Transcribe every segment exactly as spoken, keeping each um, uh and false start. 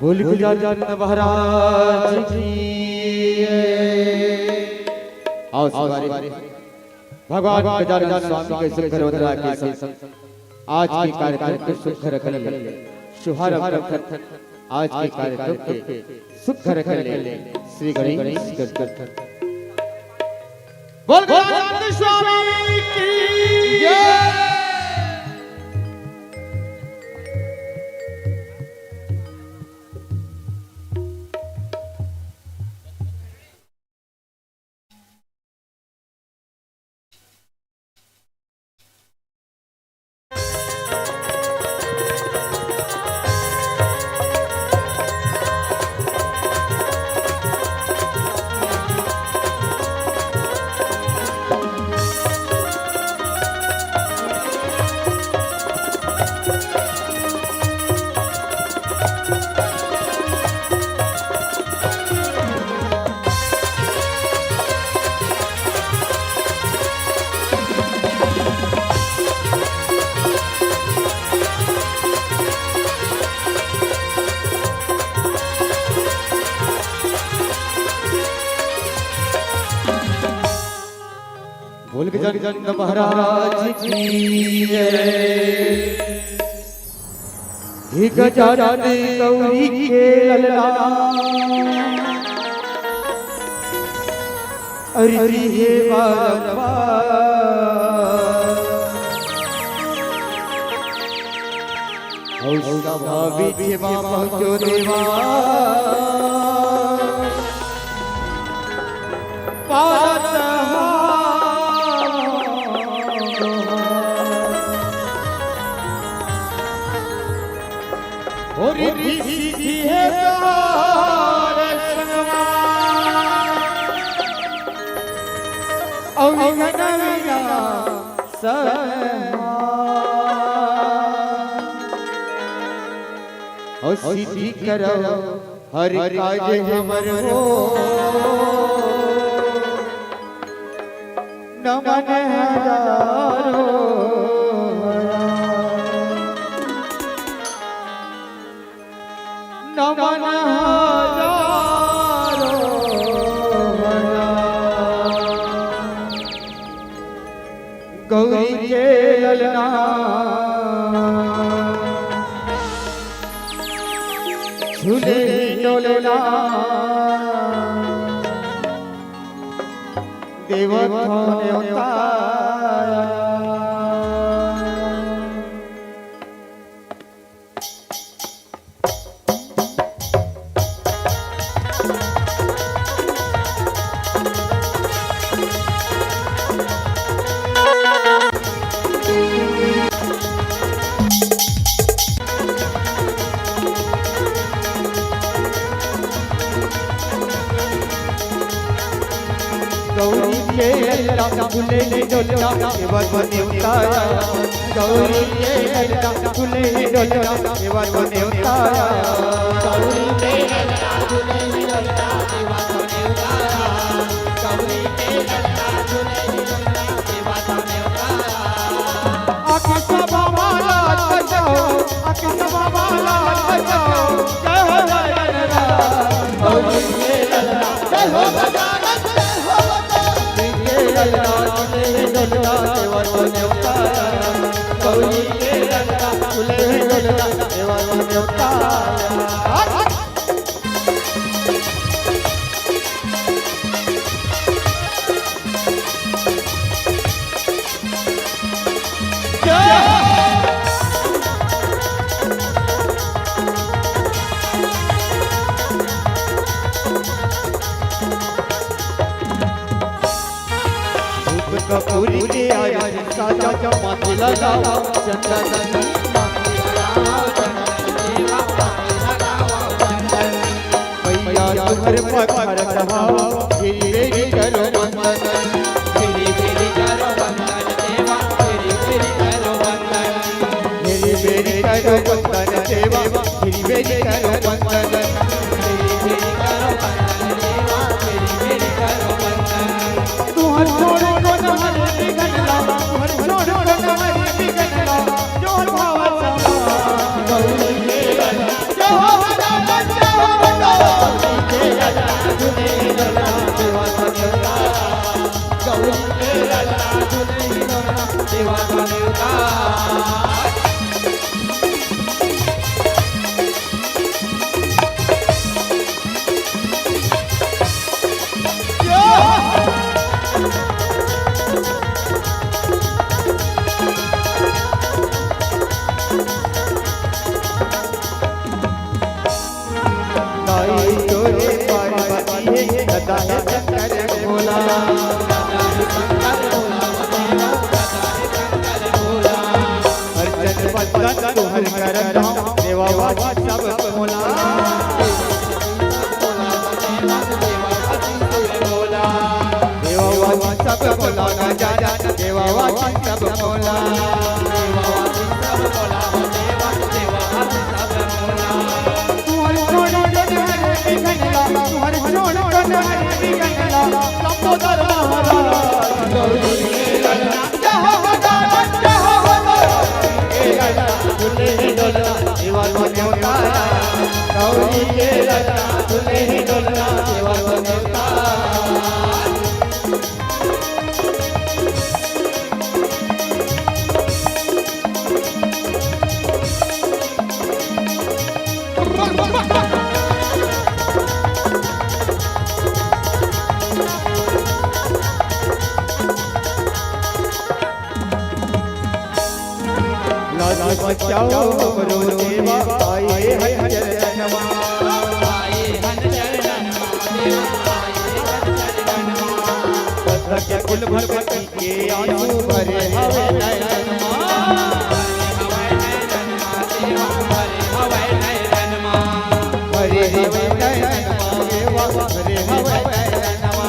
बोल गजानन महाराज की। आओ शिवारी। भगवान गजानन स्वामी के सुंदर वंदना के साथ आज के कार्यक्रम के सुंदर कर ले। शुभारंभ कर आज के कार्यक्रम के सुंदर कर ले। श्री गणेश गणपति। बोल गजानन स्वामी की जय। बोल गजानन महाराज की जय। हे गजानन गौरी के ललना, अरजी हे बारंबार। अउ सभा बीच मा पहुँचो देवा, पारत हारो। हो रिद्धि सिद्धि हे तोर संगमा, अउ विघ्न विनाश अउ सिद्धि करव हर काज हमर हो। नमन हजारो नमन हजारो गौरी के ललना, झूले ही डोलना, देवत होने उतारा। गौरी के ललना फूले ले डोलना, सेवा तो नेवताया। गौरी के ललना फूले ले डोलना, सेवा तो नेवताया। गौरी के ललना फूले ले डोलना, सेवा तो नेवताया। गौरी के ललना फूले ले डोलना, सेवा तो नेवताया। आके सभा महाराज बचाओ, आके सभा महाराज बचाओ। जय हो गजानन, जय हो गजानन, जय हो गजानन। गौरी के ललना फूले ले डोलना, सेवा तो नेवताया। धूप कपूरी के आरती साजा, माथे लगावा चंदन। भैया तुम्हर पखारत हवा, गिरी गिरी करो वंदन। गिरी गिरी करो वंदन देवा, गिरी गिरी करो वंदन। गिरी गिरी करो वंदन देवा, गिरी गिरी करो वंदन। गिरी गिरी करो वंदन देवा, गिरी गिरी करो वंदन। तुहर छोड़ को न हरे बिगन ला, तुहर छोड़ को न हरे बिगन ला, जोहर भाव समा। गौरी के ललना, जय हो गजानन, जय शंकर भोला। अर्चन वंदन तुहर करत हँव, देवा वासी सब मोला। देवा वासी सब मोला, गजानन देवा वासी सब मोला। तुहर छोड़ कौन हरे बिघन ला, तुहर छोड़ कौन हरे बिघन ला, लंबोदर महाराज। गौरी के ललना, जय हो गजानन, जय हो गजानन। ए ललना, झूले हे डोलना, देवा को न्योता। गौरी के ललना, झूले हे डोलना, देवा को न्योता। लाज बचाओ हमरो देवा, आए हन चरणवा। आए हन चरणवा, देवा, आए हन चरणवा। पत्थर के कुल भर के आंसू भरे हवे नैनन मा। भरे हवे नैनन मा देवा, भरे हवे नैनन मा।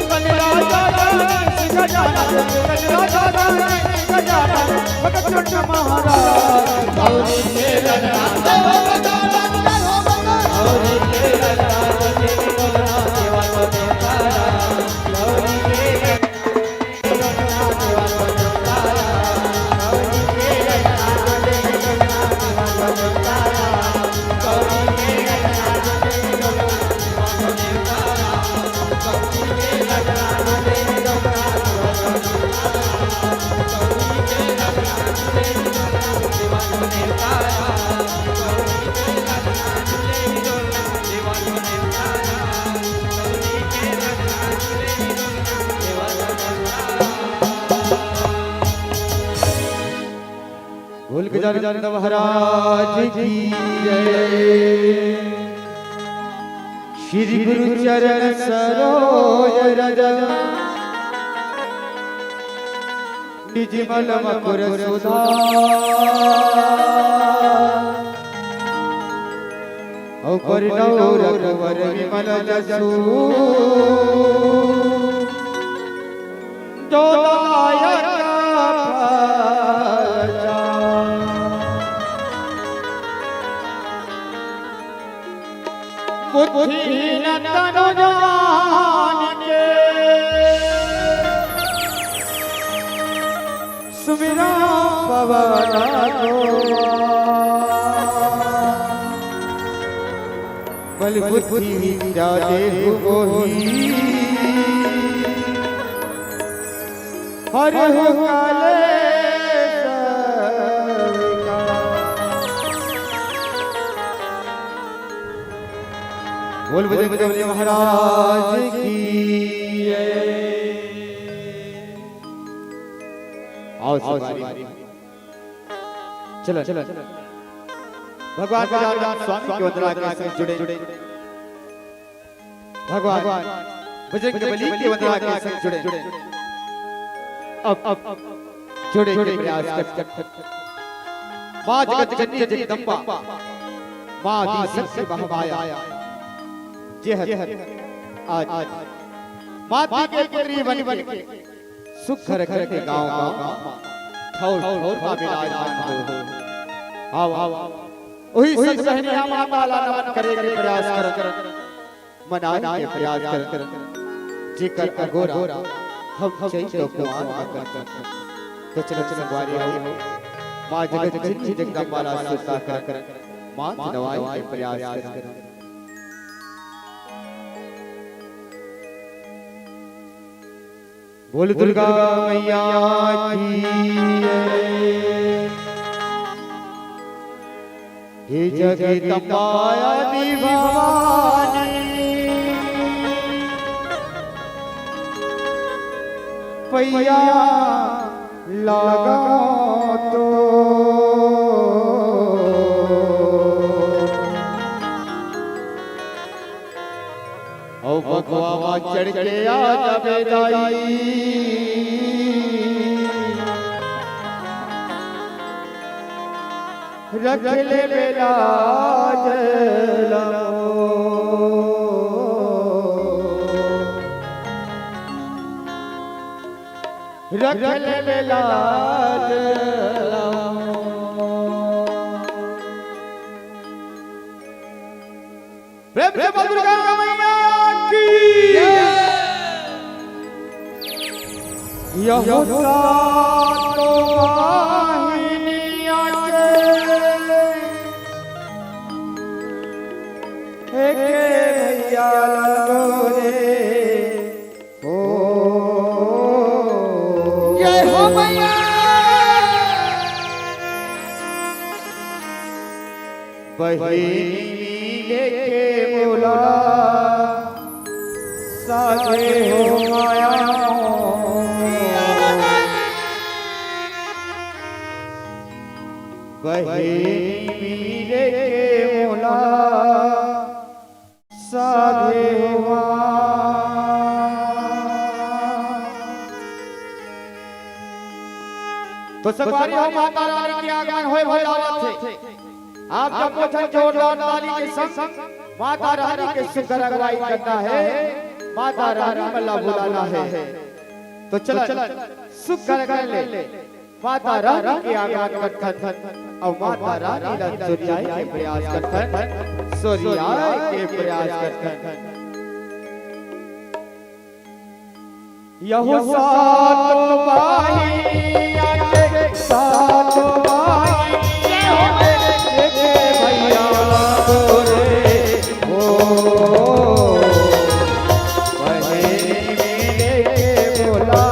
कन राजा रानी सिंह जाना, कन राजा रानी सिंह जाना, भगत चंड महाराज। गौरी के ललना, गौरी के ललना, बोल गजानन महाराज की जय। श्री गुरु चरण सरोज रज, निज मल मकुर सुधार। अउ परिणव रघुवर विमल जसु, जो दायक फल चारि। बुद्धिहीन तनु जानिके, सुमिरौं पवन कुमार। बल बुद्धि विद्या देहु मोहि, हरहु कलेस विकार। बोल बजरंग बली महाराज की जय। आओ सुपारी। चलो, चलो। भगवान गजानन स्वामी के वंदना के संग जुड़े। भगवान बजरंग बली के वंदना के संग जुड़े। अब, अब जुड़े के प्रयास कर। माँ जगत जननी जगदम्बा, माँ आदि शक्ति महामाया, जे हर आज माटी के पुतरी बन के सुख घर घर के गाँव गाँव ठौर ठौर मा विराजमान हो। आओ, आओ, ओही संग बहिनी हा माता ला नमन करे के प्रयास करन, मनाए के प्रयास करन, जेकर अगोरा हम चैत अउ कुआर मा करन। तो चलो, चलो, संगवारी हो, माँ जगत जननी जगदम्बा ला सुरता करन, मात नवाए के प्रयास करन। बोल दुर्गा मैया की जय। हे जगदम्बा आदि भवानी, पैया लागो तो। के आ जाबे दाई, रख ले बेला जलमो, रख ले बेला जलमो। प्रेम से बोल दुर्गा मैया की। यह सातों वाहिनियाँ के एक भैया लगो रे। ओ जय हो मैया। बहिनी मिले के मोला साझे हो माया। बहिनी मिले के मोला साधे हुआ। तो संगवारी हो, माता रानी के आगमन होए भर आवत हे। आप जब मोछन जोरदार ताली के संग माता रानी के सुंदर अगुवाई करना है, माता रानी मन ला बुलाना है। तो चल, सुंदर कर ले। माता रानी के आगमन करथन अउ माता रानी ला चुरियाए के प्रयास करथन, चुरियाए के प्रयास करथन। यहू सात बाहिनिया के सात बाहिनिया के भैया तोरे हो। बहिनी मिले के बोला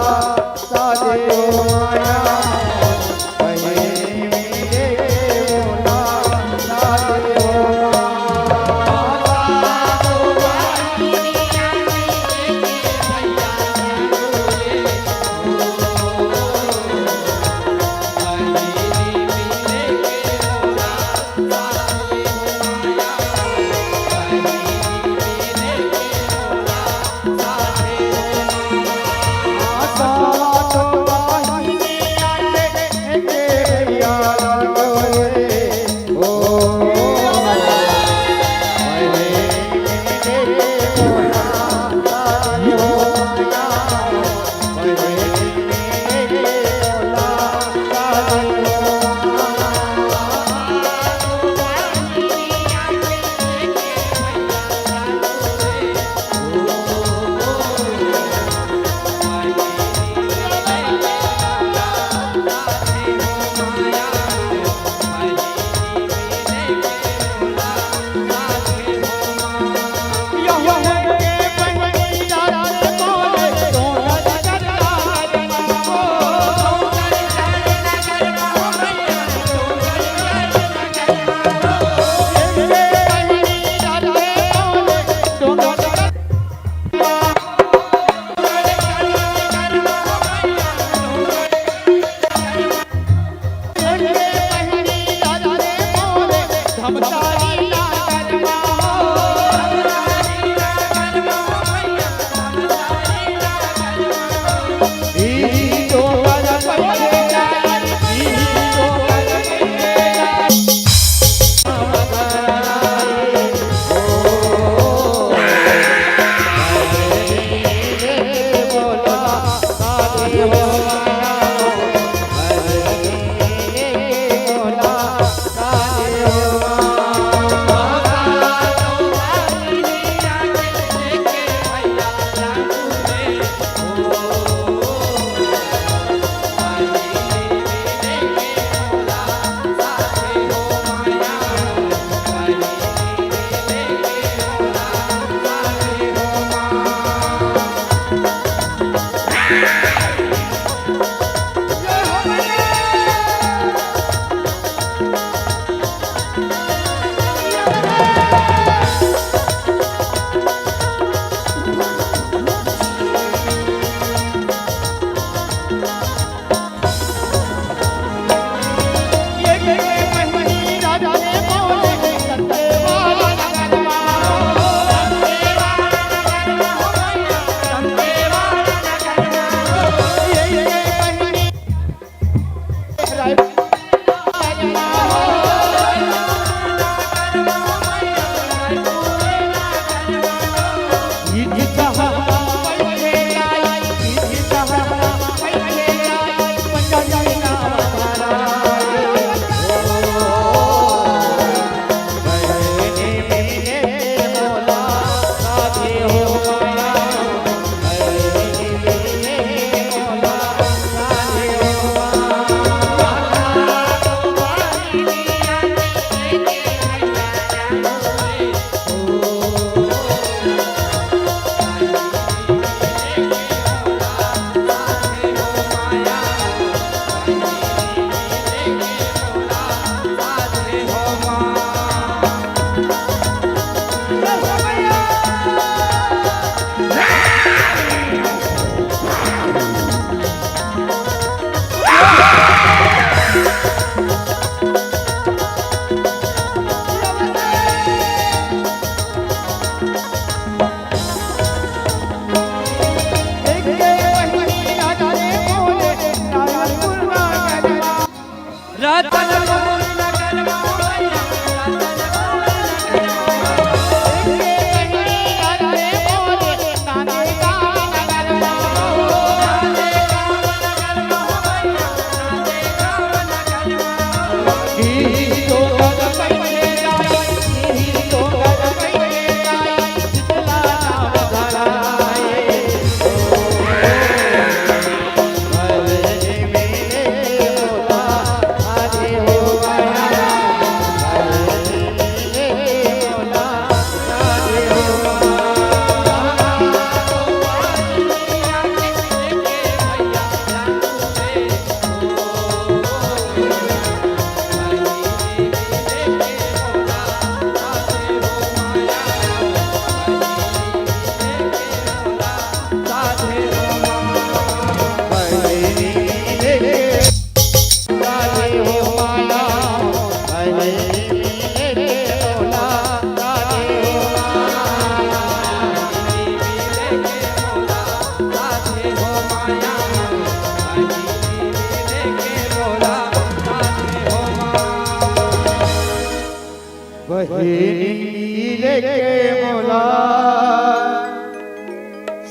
बहिनी लेके मोला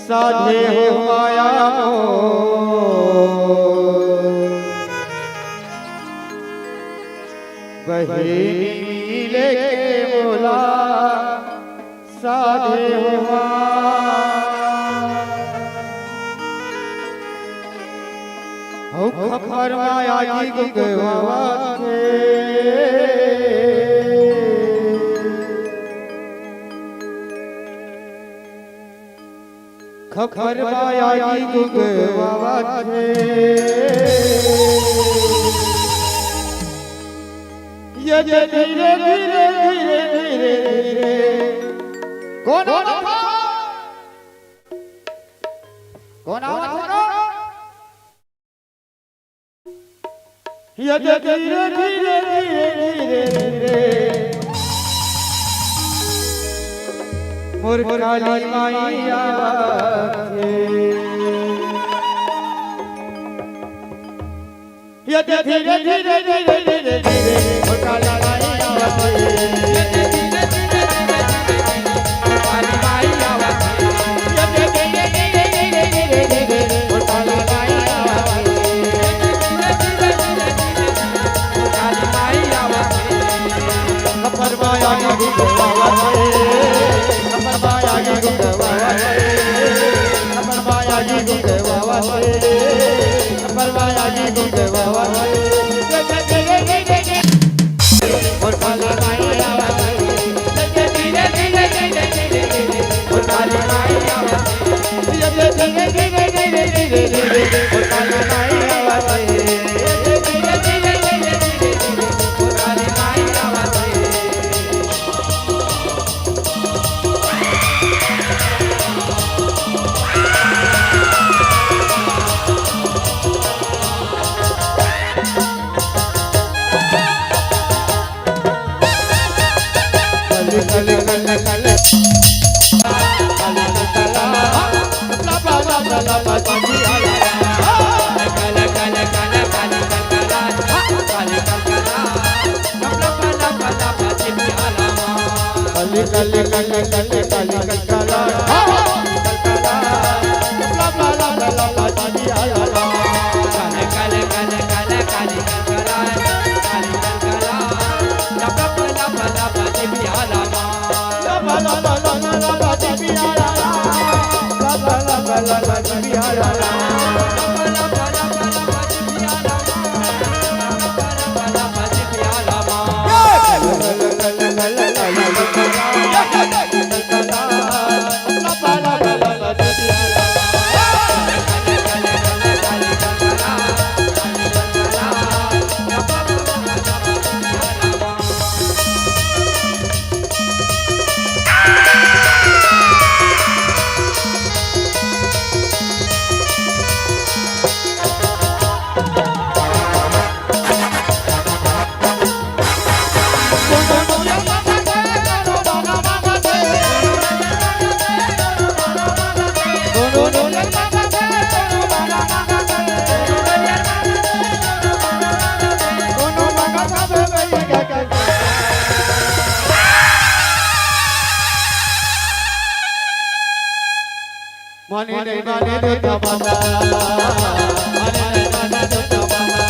साधे हो माया मोर। बहिनी लेके मोला साधे हो माया। हौ खपर माया की गुंगवाथे। खपर माया की गुंगवाथे। ये धीरे, धीरे, धीरे, धीरे, धीरे। कोन आवत हे? कोन आवत हे? ये धीरे, धीरे, धीरे, धीरे, धीरे। मोर काली माई आवत हे। ये धीरे, धीरे, धीरे, धीरे, धीरे, मोर काली माई आवत हे। माने नहीं माने दो जमाना, माने नहीं माने दो जमाना।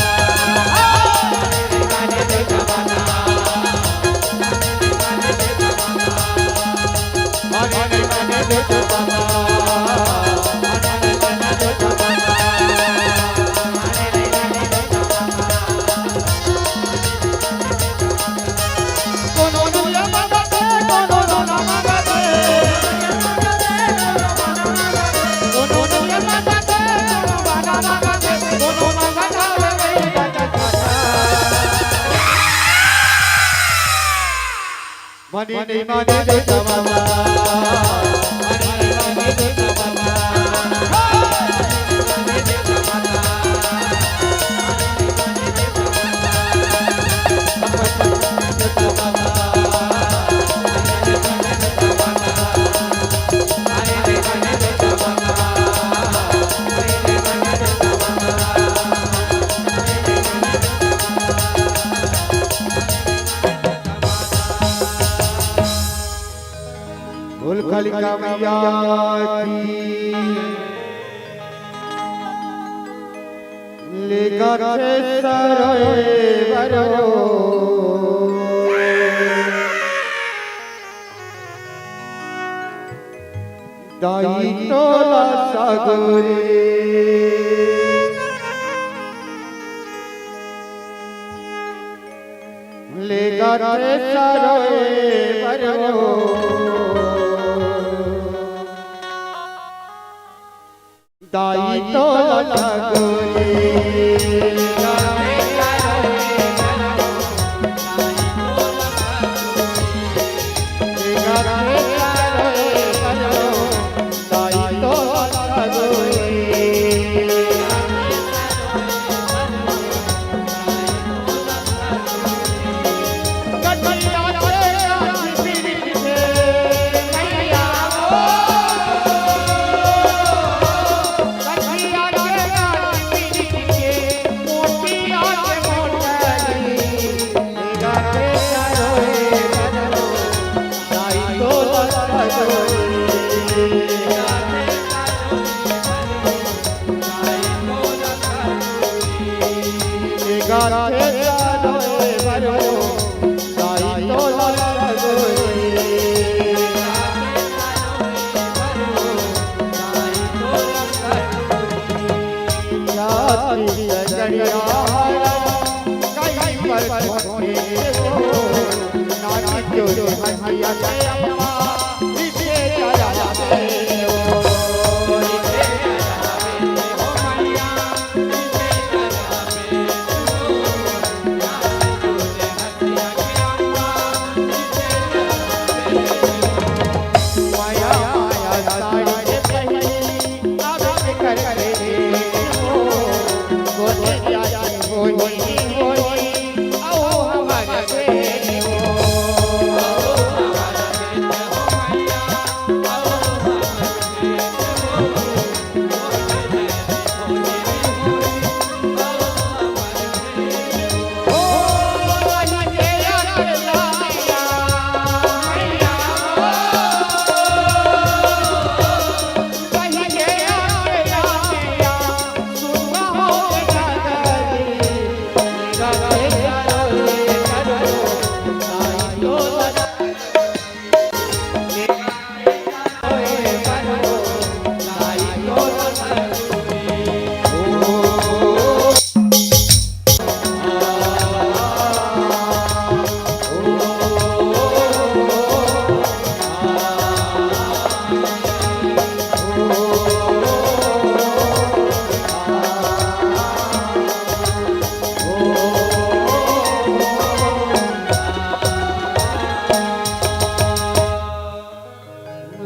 बोल कालिका मैया की। लेगथे सरोए बरो। दाई तोला सगुरे। लेगथे सरोए बरो। दाई तोला सगुरे।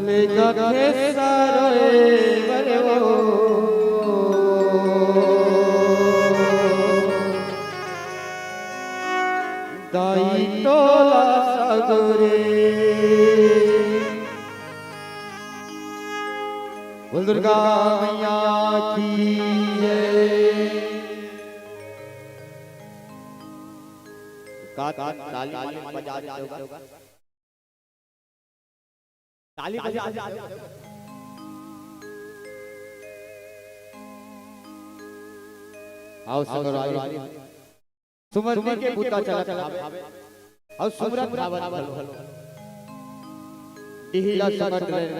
लेगथे सरोए बरो। दाई तोला सगुरे। बोल दुर्गा मैया की जय। का तुम ताली वाली बजा देते होगा? ताली बजा देते होगा? आओ संगवारी। सुमरनी के बूता चलत हावे। अउ सुमरत हावत घलो। डीही ला सुमरत रेन,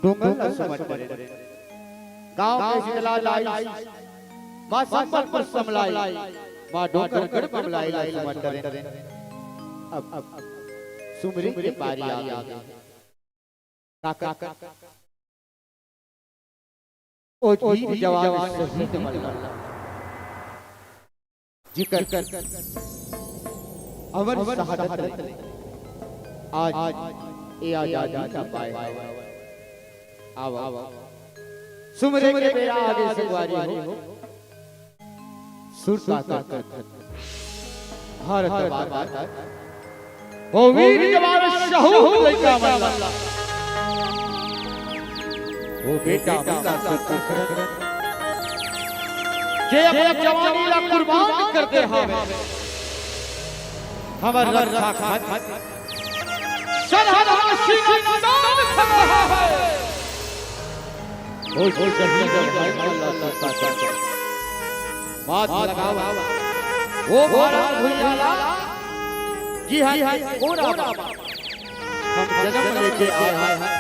डोंगर ला सुमरत रेन। गांव के शीतला दाई, मां संबलपुर समलाई, मां डोंगरगढ़ बमलाई ला सुमरत रेन। अब, अब सुमरी के पारी आ गे। काकर? ओ वीर जवान शहीद मन ला, जिकर अमर शहादत ले आज ए आजादी ला पाए हवन। आवा, सुमरे के बेरा आगे संगवारी हो। सुर ताकर, भारत माता, ओ वीर जवान शहीद लइका मन ला, ओ बेटा मन ला सुर ताकर, जे अपन जवानी ला कुर्बान कर दे हावे, हमर रक्षा खातिर। चढ़ा रहा श्री नंदन खड़ा है। ओ, ओ, जल्दी, जल्दी, भाई, अल्लाह, अल्लाह, अल्लाह। मात लगावा। ओ भारत भुइयां ला, जी हाँ, जी हाँ, कोरा मा। हम जन्म लेके आए हैं।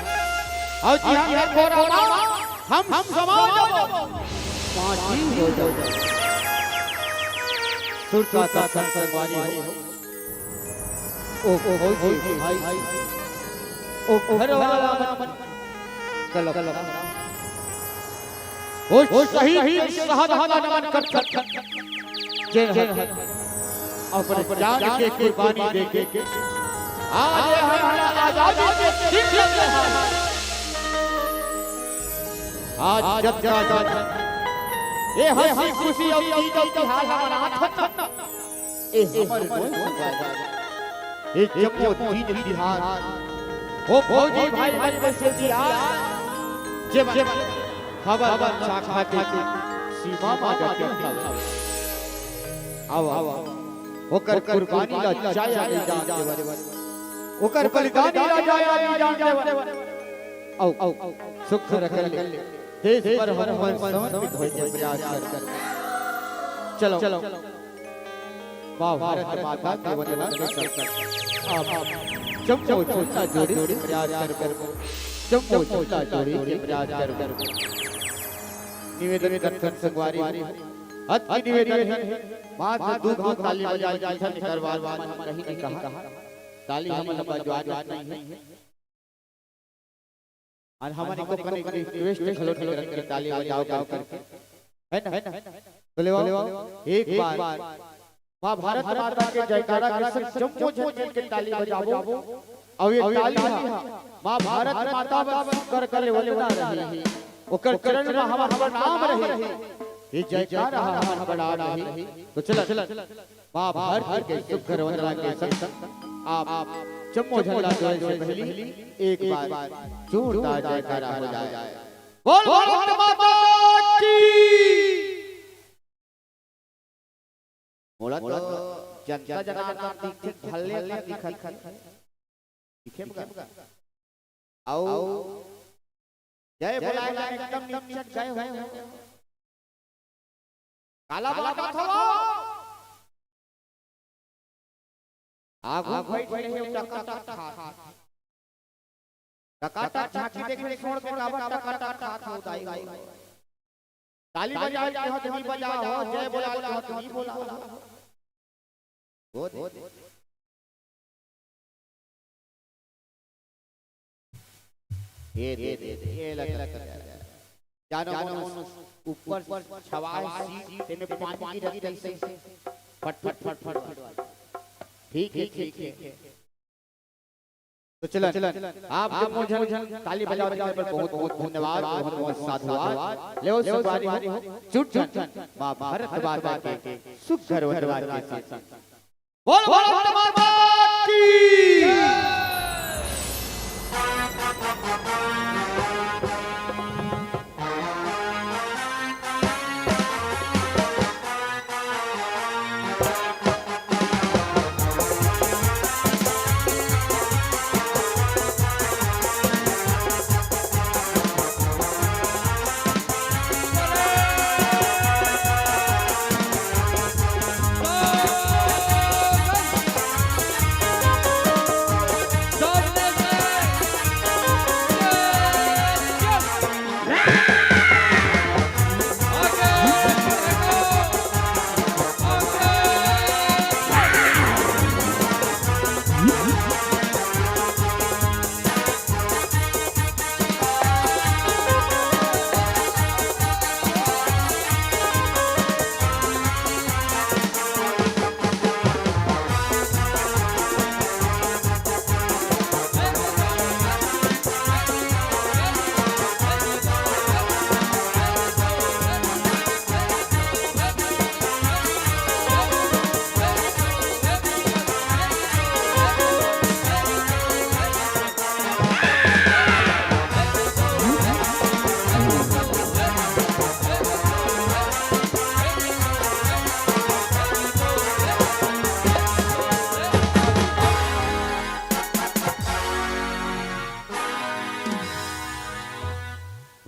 और जी हाँ, कोरा मा, हम समा जाबो। माटी हो जाबो। सुरता का संगवारी हो। ओ, ओ, ओ, ओ, भाई। ओ, घर वाला मन कलप। ओ, शहीद के शहादत ला नमन कर सकत। जय हर। अपने जान के कुर्बानी दे के आज ये हमारा आजादी के दिन लगे हैं। आज जब, जब, जब ये हंसी खुशी और ईद और तिहार हमारा हाथ ए हमर मोर संगवारी, ए जम्मो तीज तिहार, ओ भौजी भाई मन के सेती आज, जेमन हवर बर चाखा के सीमा मा डटे हवय। आवा, आवा, ओकर कुर्बानी ला जाया नइ जान देवय, ओकर बलिदानी ला जाया नइ जान देवय। अउ, अउ, सुख रख ले, देश बर हम मन समर्पित होय के प्रयास कर। चलो, चलो। माँ भारत माता के वंदना के संग संग आप जम्मो झंडा जोड़े के प्रयास करबो। जम्मो झंडा जोड़े के प्रयास करबो। निवेदन करथन संगवारी हो। अति निवेदन हे। मात्र दू घाव ताली बजाए जाए, निकरवाल मन कहीं नहीं कहा। ताली हमन बजवा नहीं है। अउ हमन एको कन request घलो नइ करन के ताली बजाओ करके, है ना? तो लेवाओ, एक बार माँ भारत माता के जयकारा के संग जम्मो झन मिल के ताली बजाबो। अउ ये ताली ह माँ भारत माता बर सुघर कले वंदना रही, ओकर चरण म हमर प्रणाम रही, ये जयकारा ह हमर प्रणाम रही। तो चल, चल, चल। माँ भारती के सुघर वंदना के संग संग आप जम्मो झन ला जोड़े से पहली एक बार जोरदार जयकारा हो जाए। बोल भारत माता की। मोला तो जनता जनार्दन दिखथे, भले अकन दिखत दिखे बगा। अउ जय बोलाय ला एकदम निचट गए हो। काला बाटत हवो? आगू बइठ रहे हो, टकाटक खात। टकाटक झांकी देखे छोड़ के काबर टकाटक खात हो दाई? ताली बजाए के हो तो नहीं बजा हो, जय बोलाए के हो तो नहीं बोला हो। वो दे। ये दे, दे, दे, ये लग, लग, लग, लग। जानो मन ऊपर छवाए सीट, तेमे पानी गिरत तइसे। फट, फट, फट, फट, फट। ठीक है, ठीक है। तो चलन, आप जम्मो झन ताली बजावत हे, बहुत, बहुत धन्यवाद, बहुत, बहुत साधुवाद। लेवो संगवारी हो, जुट झन, माँ भारत माता के सुघर वंदना के सेती। बोल भारत माता की।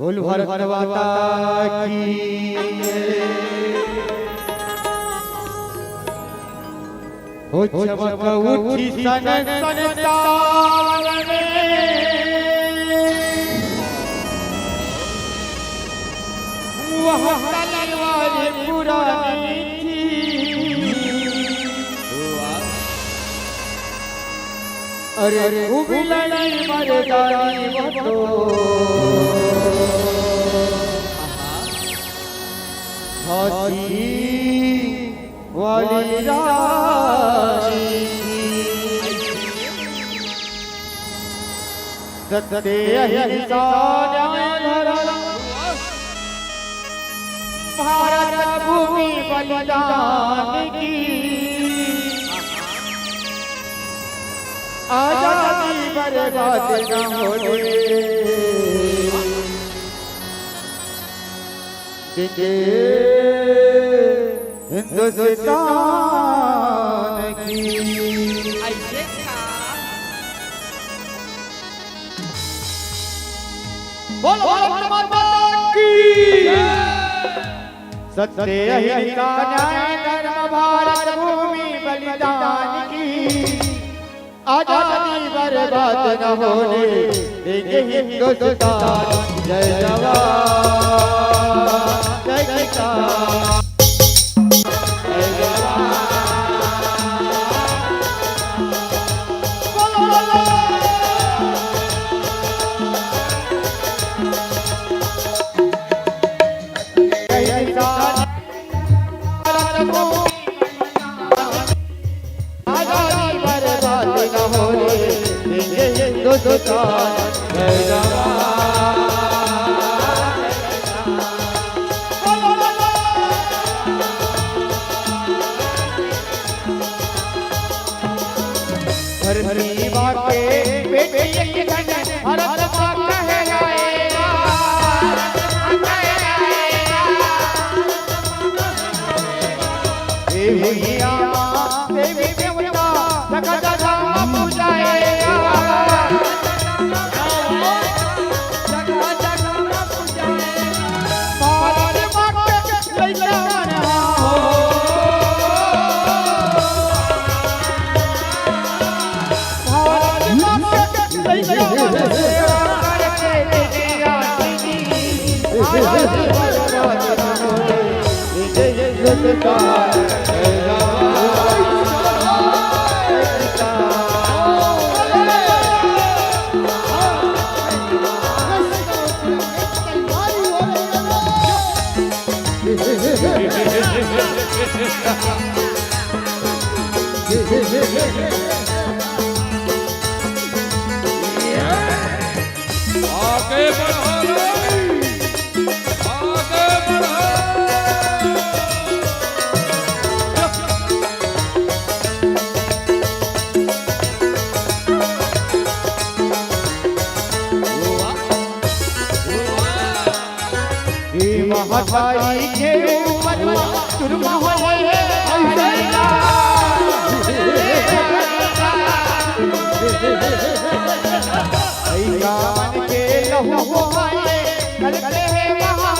बोल भारत माता की। हो चमक उठी सन सन सावन में, वह तलवार पुरानी थी। अरे कुबलई मर्दानी वो तो झांसी वाली रानी। सत्य अहिंसा न्याय धर्म भारत भूमि बलिदान की आजादी बर्बाद न होने देंगे हिंदुस्तान की। ऐसे का? बोलो भारत माता की। सत्य अहिंसा न्याय धर्म भारत भूमि बलिदान की आजादी बर्बाद न होने देंगे हिंदुस्तान। जय जवान जय किसान। धरती माँ के बेटी एक जन हरत माँ कहे आएगा। देवी माँ, देवी देवता, जगत जगत पूजाएगा। आगे बढ़ो रे, आगे बढ़ो। ये महतारी के ऊपर सुरमा होए है। भैया मन के लहू को आए, कल के है वहाँ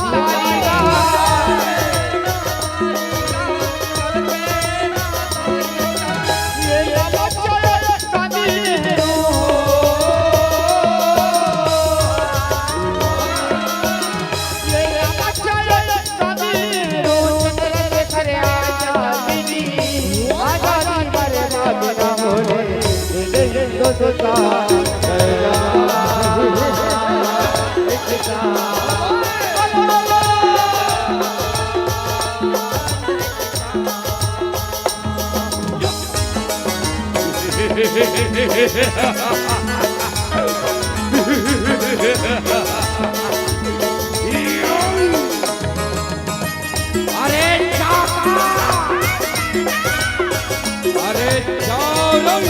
अरे चाचा, अरे चारों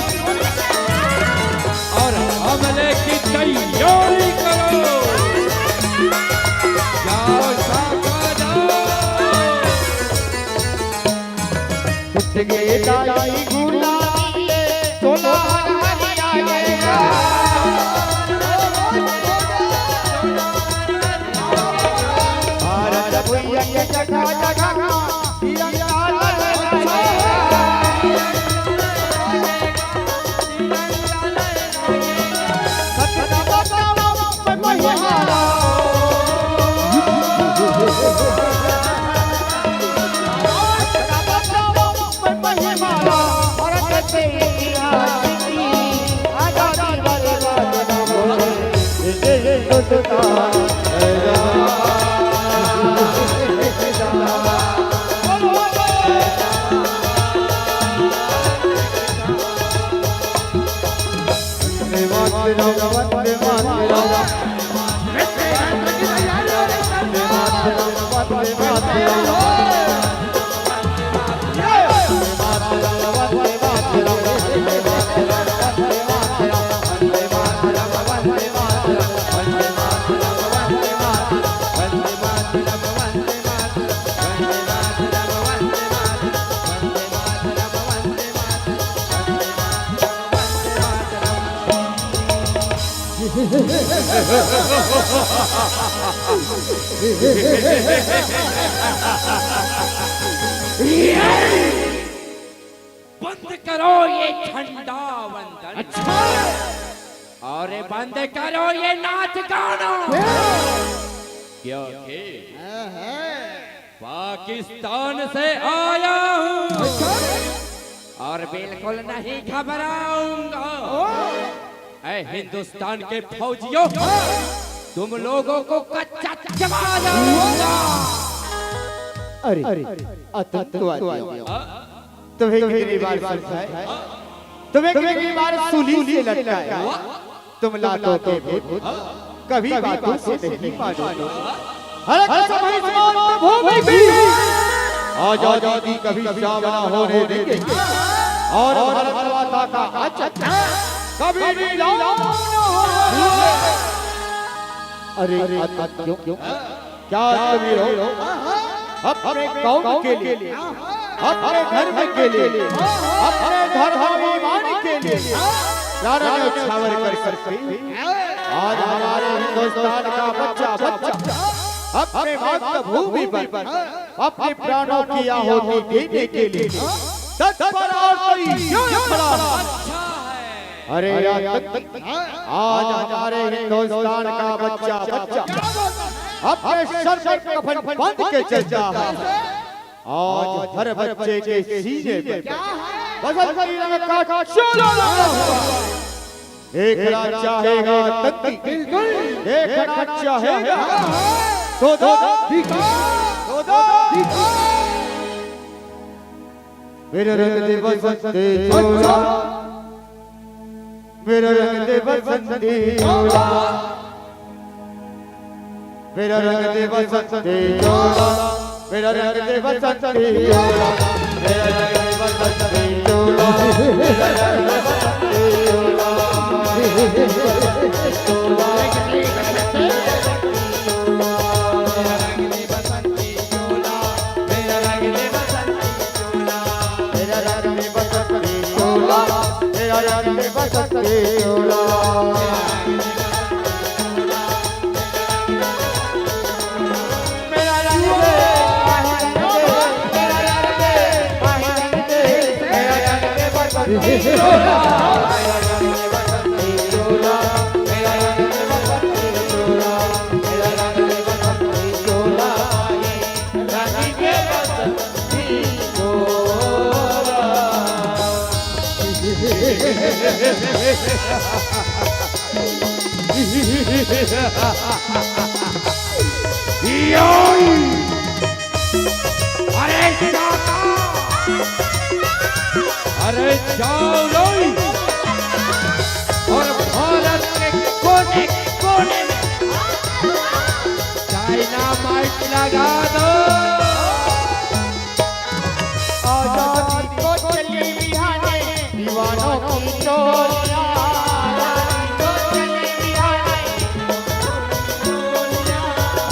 और हमले की तैयारी करो। जाओ चाचा, जाओ। छुट गए दाई गुलामी के, सोना हरिया गया। बंद करो ये झंडा वंदन। अच्छा। और बंद करो ये नाच गाना। क्योंकि पाकिस्तान से आया हूँ और बिल्कुल नहीं घबराऊंगा। ऐ हिंदुस्तान के फौजियों, तुम लोगों को कच्चा चबा जाऊंगा। अरे, आतंकवादियों, तुम्हें कितनी बार समझाए, तुम्हें कितनी बार सूली से लटकाए, तुम लातों के भूत, कभी बातों से नहीं मानोगे। हर कसम इस मातृभूमि की आजादी की कभी सामना होने देंगे और भारत माता का अचल कभी नीलाम न होने देंगे। अरे, अरे, क्यों, क्यों? क्या तुम ही रहो अपने कौम के लिए, अपने धर्म के लिए, अपने धर्माभिमान के लिए प्राण न्यौछावर कर सकते? आज हमारे हिंदुस्तान का बच्चा, बच्चा अपने मातृभूमि पर अपने प्राणों की आहुति देने के लिए तत्पर और तैयार खड़ा है। अरे आतंकी, आज हमारे हिंदुस्तान का बच्चा, बच्चा अपने सर पर कफन बांध के चलता है। आज हर बच्चे के सीने पर बसंती रंग का चोला लगा हुआ है। देखना चाहेगा आतंकी, देखना चाहेगा तो दो, तो दो। मेरा रंग दे बसंती चोला, मेरा रंग दे बसंती चोला, मेरा रंग दे बसंती चोला, मेरा रंग दे बसंती चोला, मेरा रंग दे बसंती चोला, मेरा रंग दे बसंती चोला। अरे जाओ, अरे जाओ रे, और भारत के कोने कोने में डायनामाइट लगा दो। आजादी को चली बिहाने दीवानों की टोलियां। आजादी को चली बिहाने,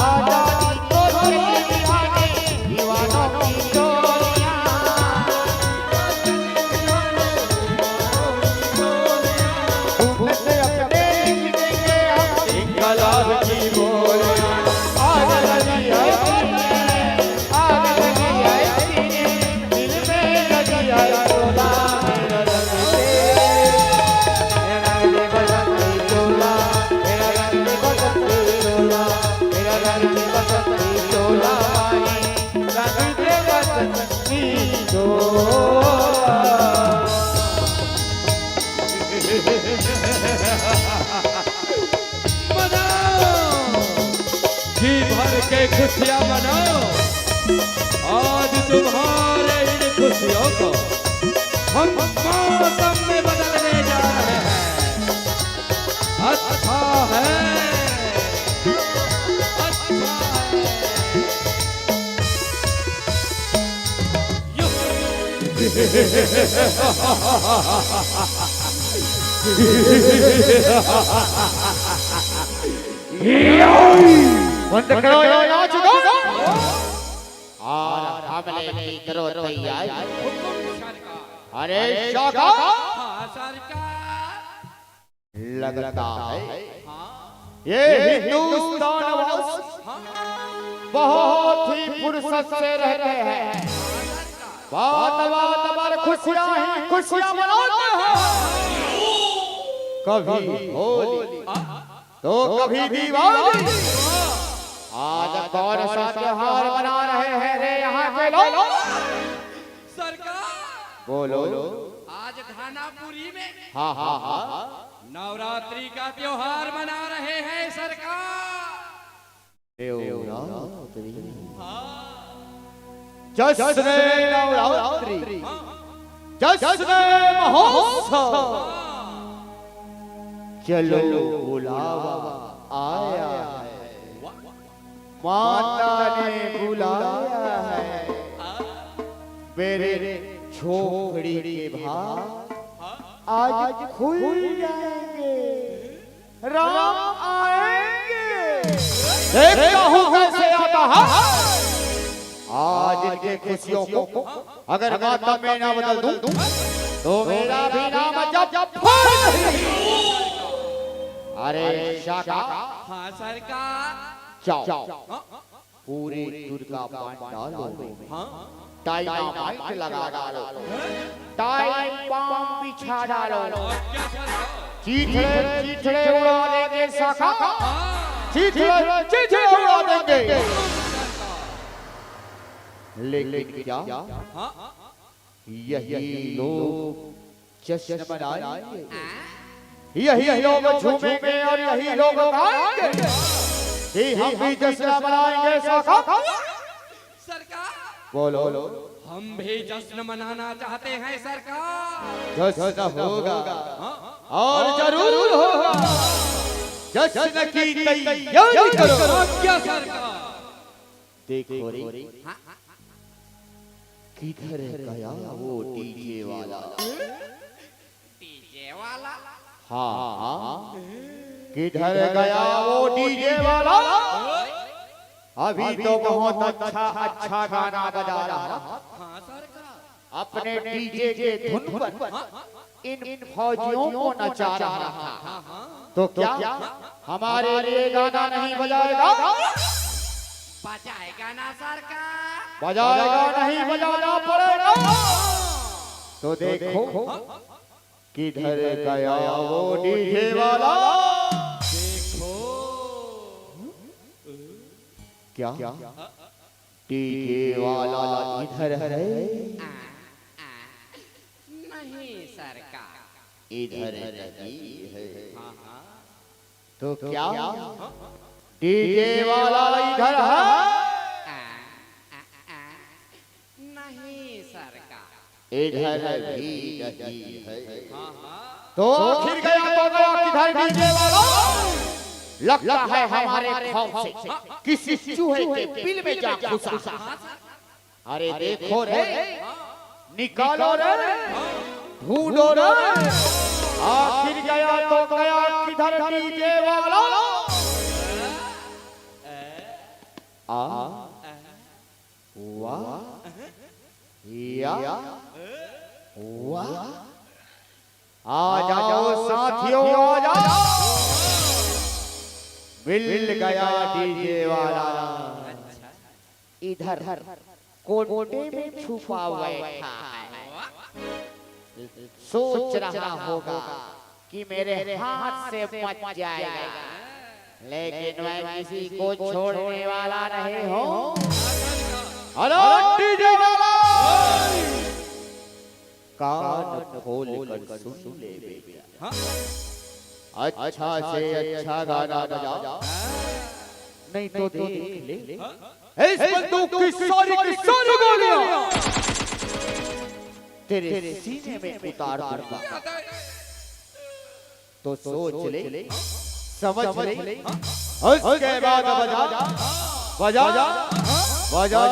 आजादी को चली बिहाने दीवानों की टोलियां। खून से अपने लिख देंगे हम इंकलाब की बोलियां। आजादी है, के खुशियां मनाओ। आज तुम्हारे इन खुशियों को हम मौसम में बदलने जा रहे हैं। अच्छा है, अच्छा है। बंद करो ये नाच को। और हमले की करो तैयारी। अरे शाखा, हाँ सरकार। लगता है ये हिंदुस्तान वासी बहुत ही फुर्सत से रहते हैं। बात बात पर खुशियां ही खुशियां मनाते हैं। कभी होली तो कभी दिवाली। आज कौन सा त्योहार मना रहे हैं रे यहाँ के लोग? सरकार, बोलो। आज धानापुरी में हाँ हाँ हाँ। नवरात्रि का त्योहार मना रहे हैं सरकार। नवरात्रि। हाँ। जश्न नवरात्रि। हाँ। जश्न महोत्सव। हाँ। चलो बुलावा आया है। वाह। माता ने बुलाया है। हाँ। मेरे झोपड़ी के भाग हाँ। आज खुल जाएंगे। राम आएंगे। देखता हूँ कैसे आता है। आज इनके खुशियों को अगर मातम में ना बदल दूं तो मेरा भी नाम जब नहीं। अरे शाखा, हाँ सरकार। जाओ, हाँ। पूरे दुर्गा पंडालों में हाँ। डायनामाइट लगा डालो, टाइम बम बिछा डालो। चीथड़े चीथड़े उड़ा देंगे शाखा, चीथड़े चीथड़े उड़ा देंगे। लेकिन क्या हाँ। यही लोग जश्न मनाएंगे, यही लोग झूमेंगे और यही लोग गाएंगे कि हम भी जश्न मनाएंगे शाखा। सरकार, बोलो। हम भी जश्न मनाना चाहते हैं सरकार। जश्न होगा हाँ। और जरूर होगा। जश्न की तैयारी करो। आज्ञा सरकार। देखो रे, हाँ। किधर गया वो डीजे वाला? डीजे वाला? हाँ, हाँ। किधर गया वो डीजे वाला? अभी तो बहुत अच्छा अच्छा गाना बजा रहा था। हाँ सरकार। अपने डीजे के धुन पर इन फौजियों को नचा रहा था। तो क्या हमारे लिए गाना नहीं बजाएगा? बजाएगा ना सरकार। बजाएगा नहीं, बजाना पड़ेगा। तो देखो किधर गया वो डीजे वाला। देखो क्या डीजे वाला इधर है? नहीं सरकार। इधर नहीं है। हाँ, हाँ। तो क्या डीजे वाला इधर है? नहीं सरकार। इधर भी नहीं है। हाँ, हाँ। तो आखिर गया तो गया किधर डीजे वाला? लगता है हमारे खौफ से किसी चूहे के बिल में जा घुसा। अरे देखो रे, निकालो रे, ढूंढो रे। आखिर गया तो गया किधर डीजे वाला? आ, वाह, या, वाह। आ जाओ साथियों, आ जाओ। मिल गया डीजे वाला। इधर कोने में छुपा बैठा है, सोच रहा होगा कि मेरे हाथ से बच जाएगा, लेकिन मैं किसी को छोड़ने वाला नहीं हूँ। अरे डीजे वाला, कान खोल कर सुन ले बेटा। हाँ। अच्छा से अच्छा गाना बजा। नहीं तो देख ले, इस बंदूक की सारी की सारी गोलियां तेरे सीने में उतार दूंगा। तो सोच ले, समझ ले, उसके बाद बजा, बजा, बजा, बजा।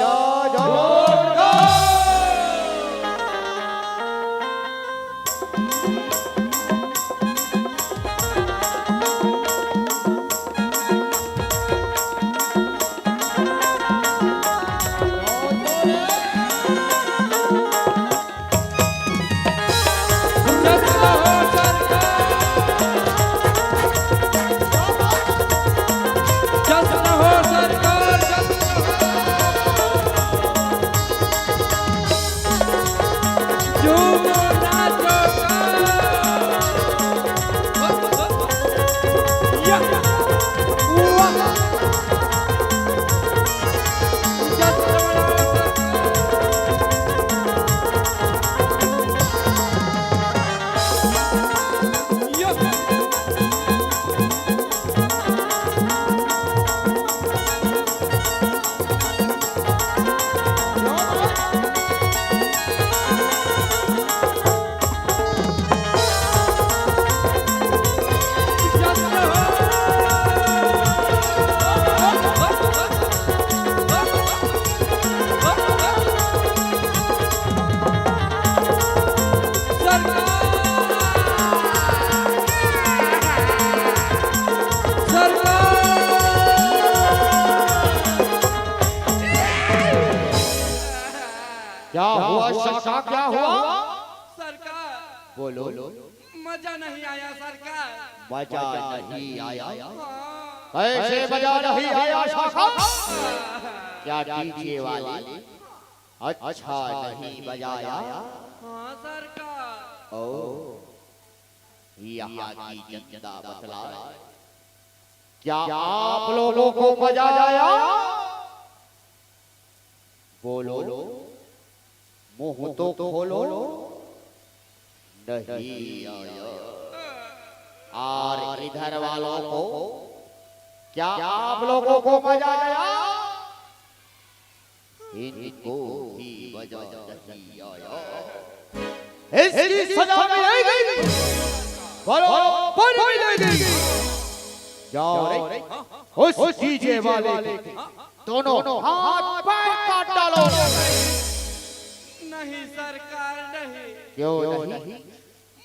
क्या हुआ शाखा, क्या हुआ? सरकार, बोलो। मजा नहीं आया सरकार। मजा नहीं आया? हाँ। कैसे मजा नहीं आया शाखा? क्या डीजे वाले अच्छा नहीं बजाया? हाँ सरकार। ओ, यहाँ की जनता बतलाए, क्या आप लोगों को मजा आया? बोलो, मुंह तो खोलो। नहीं आया। और इधर वालों को, क्या आप लोगों को मजा आया? इनको भी मजा नहीं आया। इसकी सजा मिलेगी। बराबर मिलेगी। जाओ रे, उस डीजे वाले के दोनों हाथ पैर काट डालो। नहीं सरकार, नहीं। क्यों नहीं?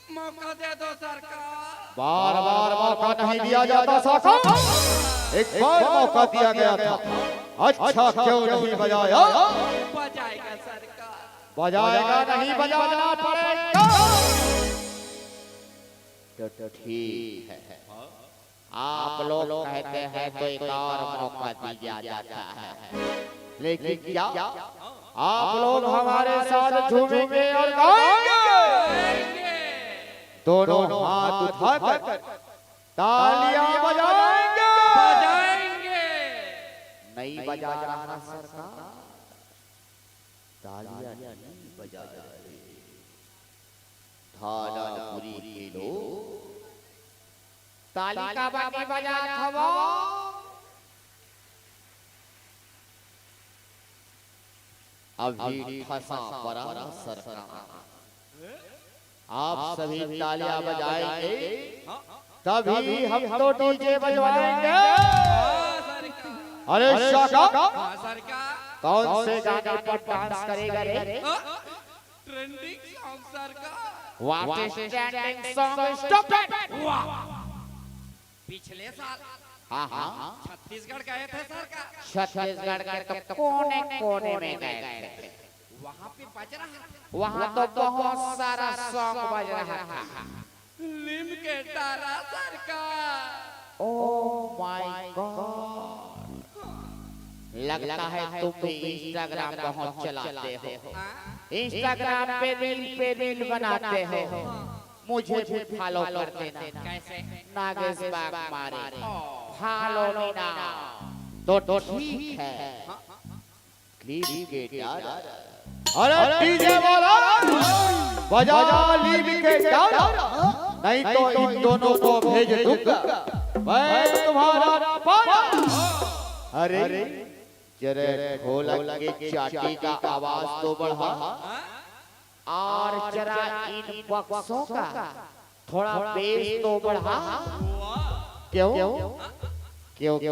मौका दे दो सरकार। बार बार मौका नहीं दिया जाता शाखा, एक बार मौका दिया गया था। अच्छा, क्यों नहीं बजाया? बजाएगा सरकार। बजाएगा नहीं, बजाना पड़ेगा। तो ठीक है, आप लोग कहते हैं तो एक और मौका दिया जाता है, लेकिन क्या आप लोग हमारे साथ झूमेंगे और गाएंगे? दोनों हाथ उठाकर तालियां बजाएंगे। बजाएंगे। नहीं बजा रहा सरकार, तालियां नहीं बजा रहे। धानापुरी के लोग ताली काबर नहीं बजात हवो? अभी फंसा पड़ा सरकार। आप सभी तालियां बजाएंगे, तभी हम तो डीजे बजवाएंगे। अरे शाखा, कौन से गाने पर डांस करेगा रे? ट्रेंडिंग सॉन्ग सरकार। What is trending song? Stop it! वाह! पिछले साल हाँ, हाँ। छत्तीसगढ़ गए थे सरकार। छत्तीसगढ़ के तो कोने कोने में गए थे। वहाँ पे बज रहा था। वहाँ तो बहुत सारा सॉन्ग बज रहा था। लिम के डारा सरकार। Oh my God! लगता है तुम भी Instagram बहुत चलाते हो। हाँ? Instagram पे रील पे रील बनाते हो। मुझे भी फॉलो कर देना। कैसे? नागेश बाग मारे। Follow me now. तो ठीक है। क्लिप के डारा। अरे डीजे वाला, बजा लीम के डारा, नहीं तो इन दोनों को भेज दूंगा मैं तुम्हारा पारा। अरे, जरा ढोलक के चाटी का आवाज तो बढ़ा, और जरा इन बक्सों का थोड़ा बेस तो बढ़ा। क्यों? क्योंकि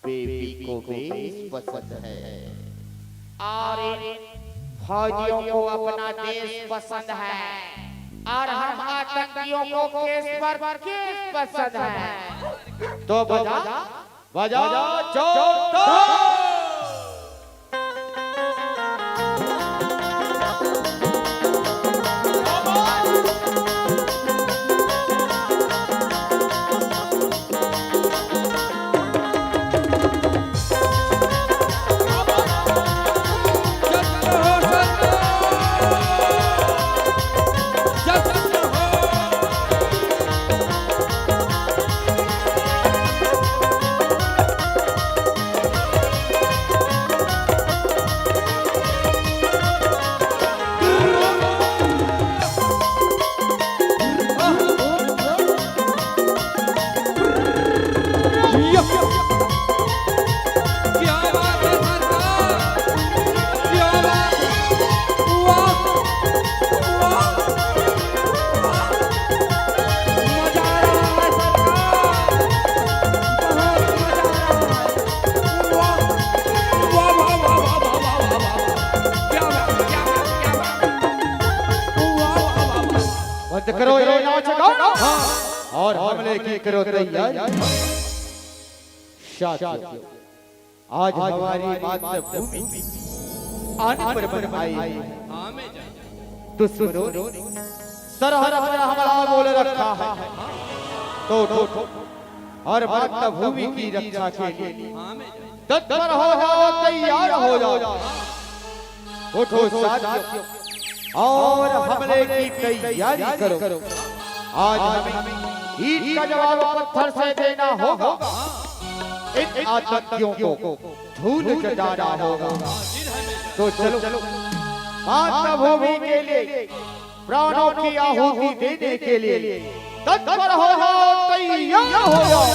बेबी को बेस पसंद है और इन फौजियों को अपना देश पसंद है और हम आतंकियों को केस पर केस पसंद है। तो बजा, बजा, जोरदार। बंद करो ये नाच गाना और हमले की करो तैयारी। साथियों, आज हमारी मातृभूमि आने पर बन आई है। दुश्मनों ने सरहद पर हमला बोल रखा है, तो उठो और मातृभूमि की रक्षा के लिए तत्पर हो जाओ, तैयार हो जाओ। उठो साथियों, और हमले की तैयारी करो। आज हमें ईंट का जवाब पत्थर से देना होगा। इन आतंकियों को धूल चटाना होगा। तो चलो, मातृभूमि के लिए प्राणों की आहुति देने के लिए तत्पर हो जाओ, तैयार हो जाओ।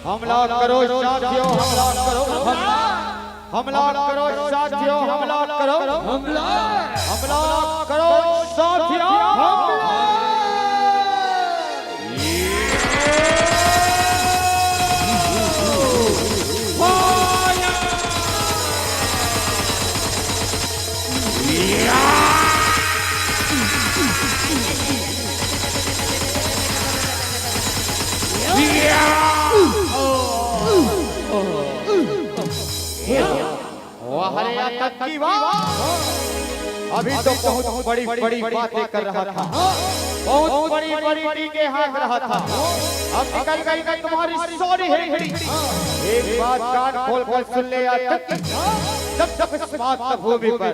हमला करो साथियों, हमला करो, हमला, हमला करो साथियों, हमला करो, हमला, हमला करो साथियों, हमला। वाह रे आतंकी वाह। अभी तो बहुत बड़ी बड़ी बातें कर रहा था, बहुत बड़ी बड़ी चीजें हाँक रहा था। अब निकल गई ना तुम्हारी सारी हेकड़ी। एक बात कान खोल कर सुन ले आतंकी, जब तक इस मातृभूमि पर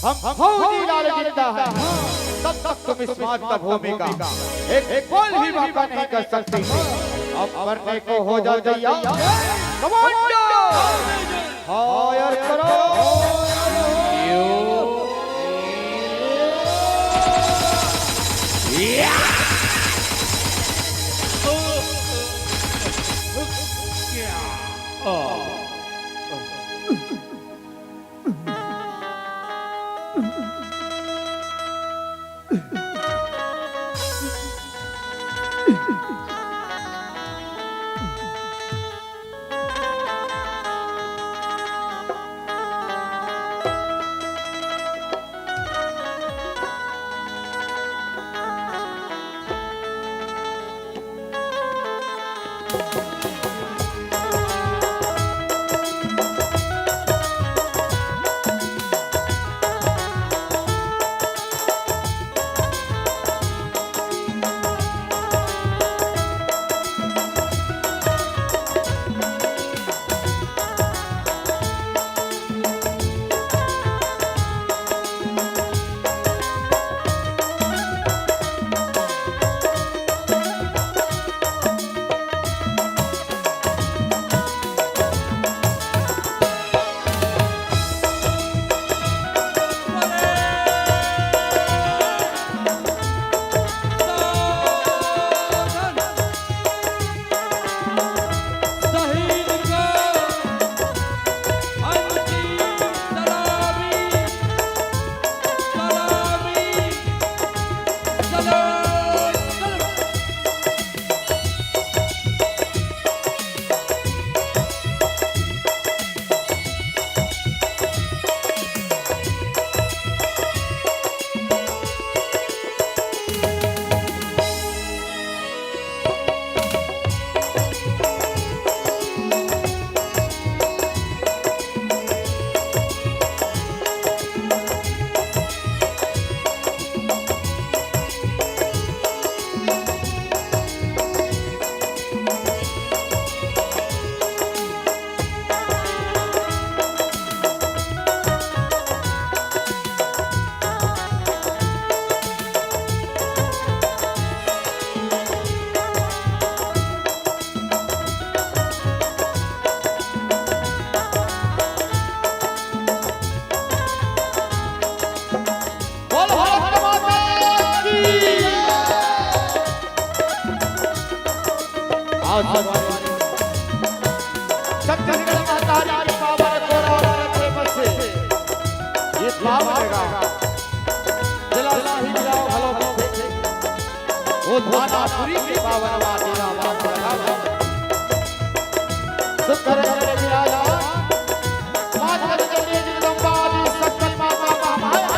हम फौजी लाल जिंदा है, तब तक तुम इस मातृभूमि का एक, एक पल भी बांका नहीं कर सकते। अब मरने को हो जाओ तैयार। कमांडो, फायर करो। अउ संगवारी, छत्तीसगढ़ महतारी के पावन गोरवा के प्रेम से ये पावन गाँव, जिला साहिबगंज घलो होथे। ओ थानापुरी के पावन माटी ला माथ लगावा। सुख करे करे विराजमान, माँ जगत जननी जगदम्बा आदि शक्ति माता महामाया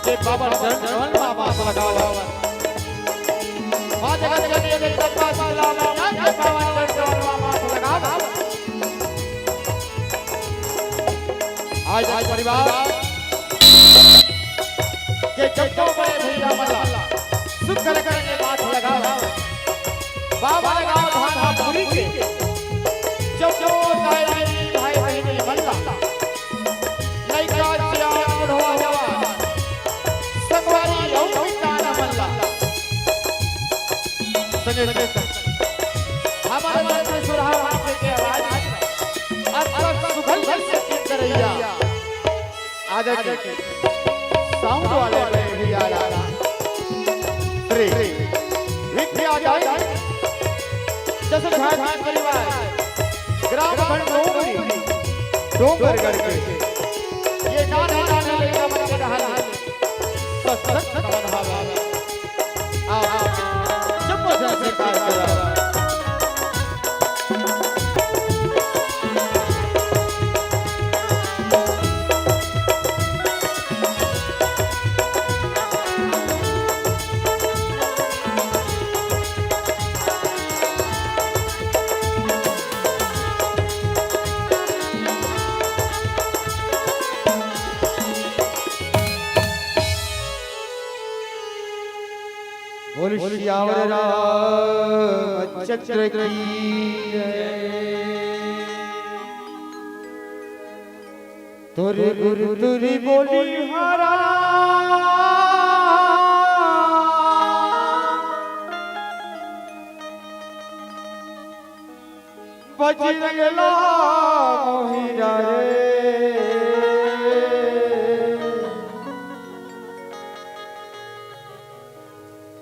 के पावन चरण कमल मा माथ लगावा। माँ जगत जननी जगदम्बा शीला मैया के पावन चरण कमल मा माथ लगावा। आज, आज परिवार के जम्मो बड़े भैया मन ला सुख करे करे माथ लगावा। बाबा लगावा थानापुरी के जम्मो ताई भाई बहिनी मन ला, लइका सियान बुढ़वा जवान, संगवारी अउ मितान मन ला। संगे संगे हमर मन के सुरहा माथे के आवाज, अतका सुघर से गीत करइया। आजा के साउंड वाले पे भी आ रहा। श्री विद्या दाई, जैसे झारखंड परिवार, ग्राम खंड डोंगरी, डोंगरगढ़ के ये नाने नाने लइका मन के रहल। सत सत नमन हवय। आप जम्मो झन स्वीकार करव। बोल सियावर रामचंद्र की जय। तोरे गुरु तुरी बोली हरा। बजरंग ला मोहिरा रे।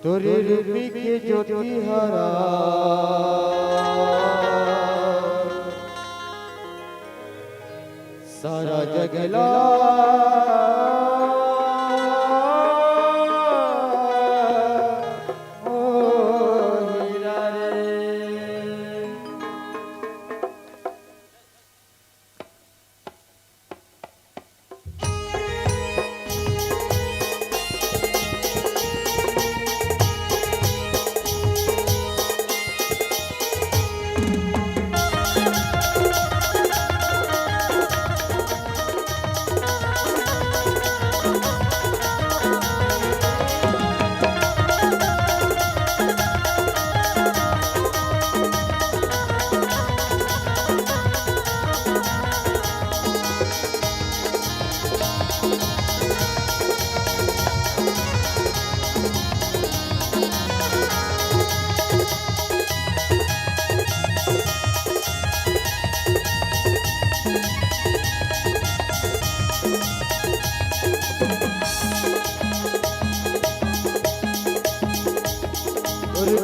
तोरे रूपी के ज्योति हरा। सारा जग ला मोहिरा रे।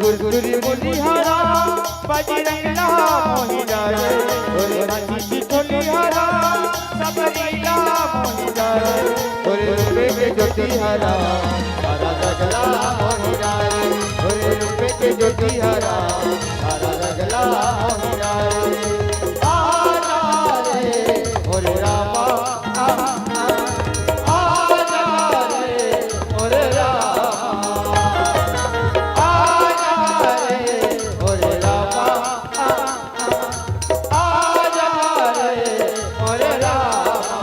गुरगुरी बोली हरा, बजरंग ला मोहिरा रे। ओरे हाथी की चोली हरा, सबरी ला मोहिरा रे। ओरे रूपे के ज्योति हरा, हरा जगला मोहिरा रे। ओरे रूपे के ज्योति हरा, हरा जगला मोहिरा रे। आ जा रे, ओरे रामा, आ, आ, आ जा रे, ओरे रामा। आ जा रे, ओरे रामा, आ, आ, आ जा रे, ओरे रामा।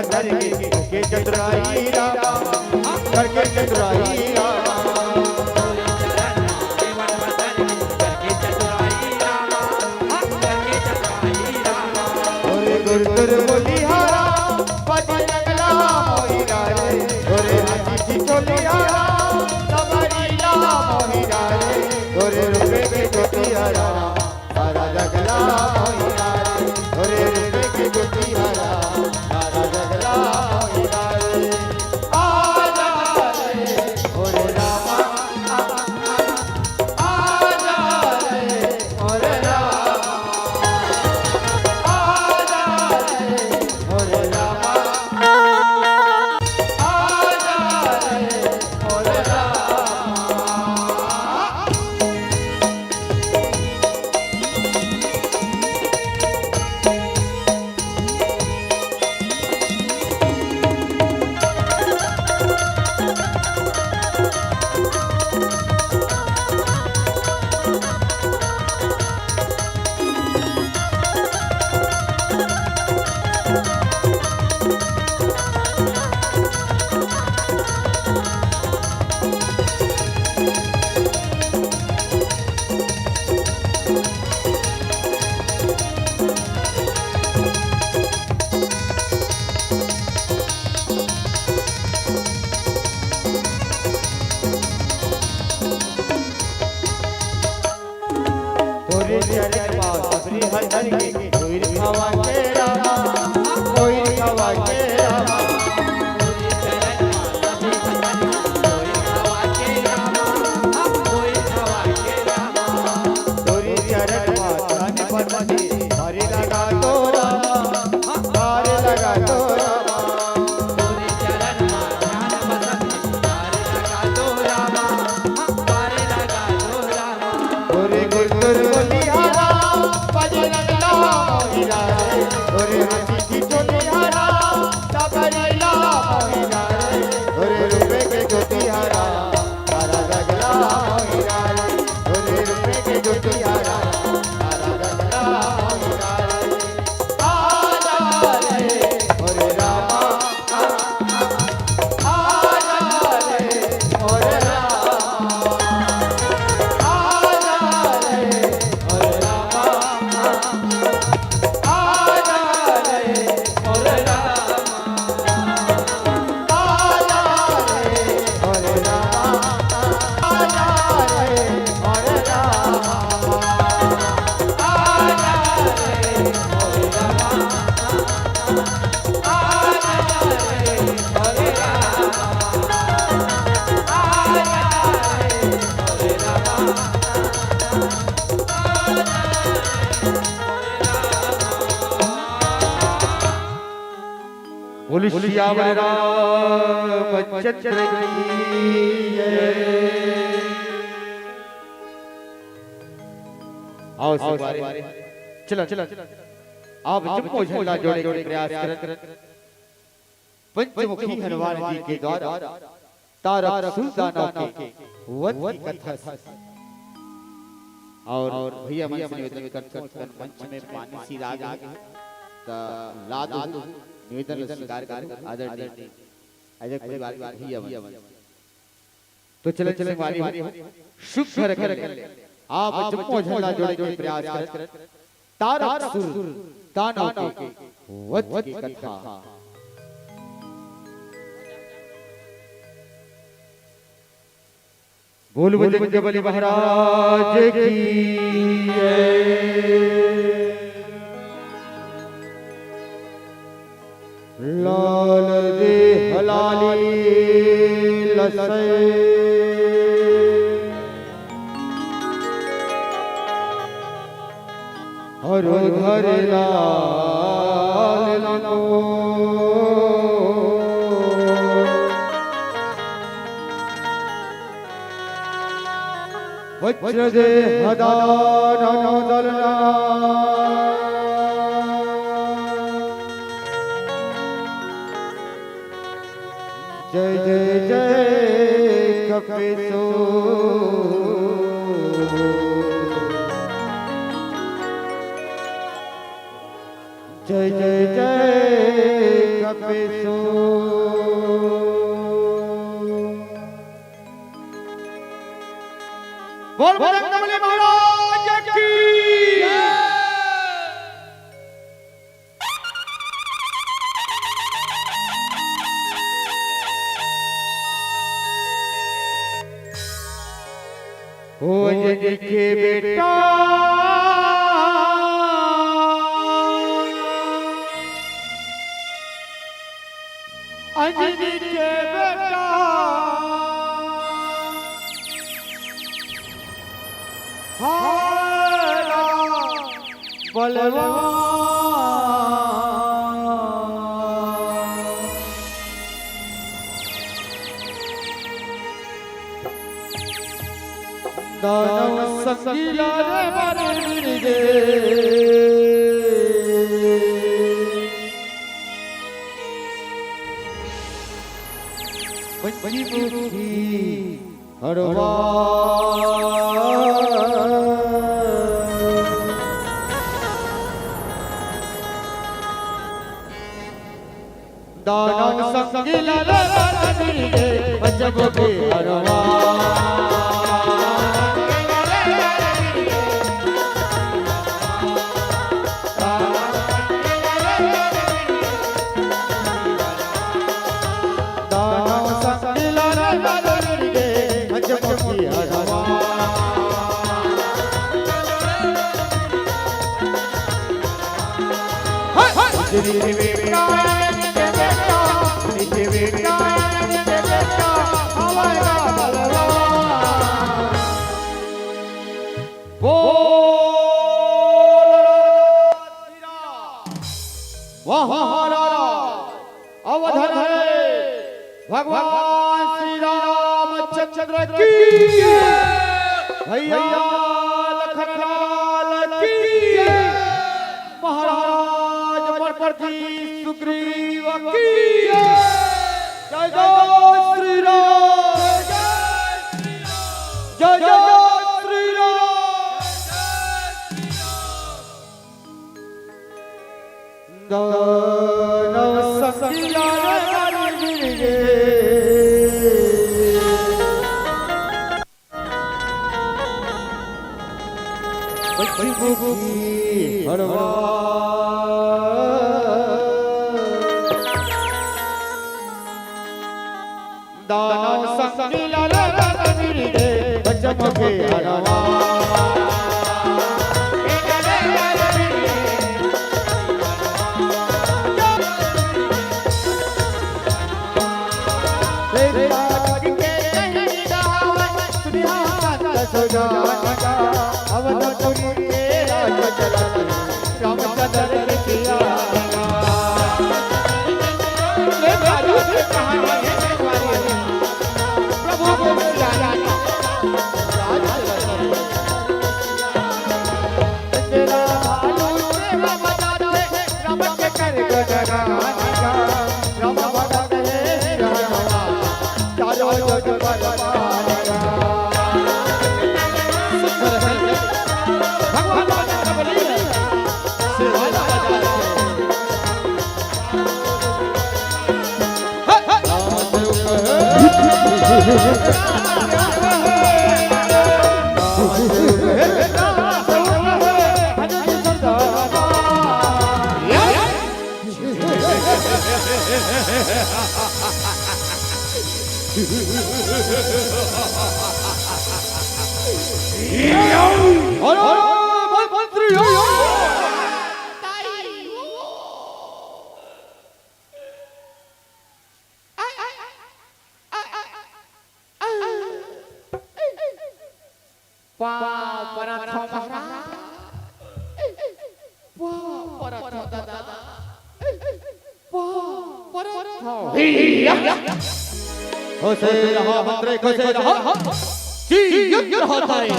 धर के, के चतुराई रामा, करके चतुराई रामा। ओरे गुरतुर बोलिहारा, बजरंगला मोहिरा रे। ओरे हाथी की चोलिहारा, सबरीला मोहिरा रे। ओरे रुपे के चोटिहारा, सारा जगला मोहिरा रे। ओरे रुपे के चोटिहारा, सारा जगला मोहिरा रे। आजा रे, ओरे रामा, आ, आ, आजा रे, ओरे रामा। आजा रे, ओरे रामा। आजा रे, ओरे रामा। तोरे चरण पाँव सबरी हर धर के, कोई खावा के रामा, कोई खावा के रामा। तोरे चरण पाँव तन बदले, हरे लगा तो रामा, हरे लगा तो रामा। तोरे चरण पाँव तन बदले, हरे लगा तो रामा, हरे लगा तो रामा। ओरे गुरतुर बोलिहारा, बजरंगला मोहिरा रे। ओरे हाथी की चोटिहारा, सबरीला मोहिरा रे। ओरे रुपे के चोटिहारा, सारा जगला मोहिरा रे। ओरे रुपे के चोटिहारा, सारा जगला मोहिरा रे। आजा रे, ओरे रामा, बोलिए सियावर रामचंद्र की जय। आओ संगवारी, चला, चला, आप जम्मो झन ला जोड़े के प्रयास करत पंचमुखी हनुमान जी के द्वारा तारक सुर दानव के वध की कथा। और भैया मन से निवेदन करथन, मंच में पानी सिरा गे हे, त ला दो, निवेदन ला स्वीकार करो, आदरणीय अजय परिवार के भैया मन। तो चले, चले संगवारी हो, शुभ घर कर ले। आप जम्मो झन ला जोड़े के प्रयास करत तारक सुर दानव के वध की कथा। बोल बजरंग बली महाराज की जय। लाल देह लाली लसै। हर घर लाल लो। वज्र देह दानव दलना। जय जय जय कपेसो। जय जय जय कपेसो। बोल बजरंगबली महाराज की। ओ अंजनी के बेटा, अंजनी के बेटा, हारा बलवान। दानव संगीला रे मारे गिर गे। पंचमुखी हरवा। दानव संगी लड़े बजरंगी रे, बजरंगी हरवा। दानव संगी लड़े बजरंगी रे, बजरंगी हरवा। वाह, वाह, वाह, वाह। अवध में भगवान श्री रामचंद्र की, भैया लखनलाल की, महाराज मर्मर्दी सुग्रीव की। जय जय श्री राम, जय जय श्री राम। दानव संगी लड़े बजरंगी रे। पंचमुखी हरवा। दानव संगी लड़े बजरंगी रे, बजरंगी हरवा। अवधपुरी के राज चलत रामचंद्र के सिया। ले बाजू से कहानी है, प्रभु को सिया। राज चलत तेरा भालू से बजाते राम के कर गगरानिका। राम भगत हे रहनवा, चारों जग पर पालना। भगवान भगत बलि सेवा लगा। पाँव परत हव महाराज, पाँव परत हव दादा, पाँव परत हव। खुशी रहा मंत्री, खुशी रहा। जी, ये रहा ताई।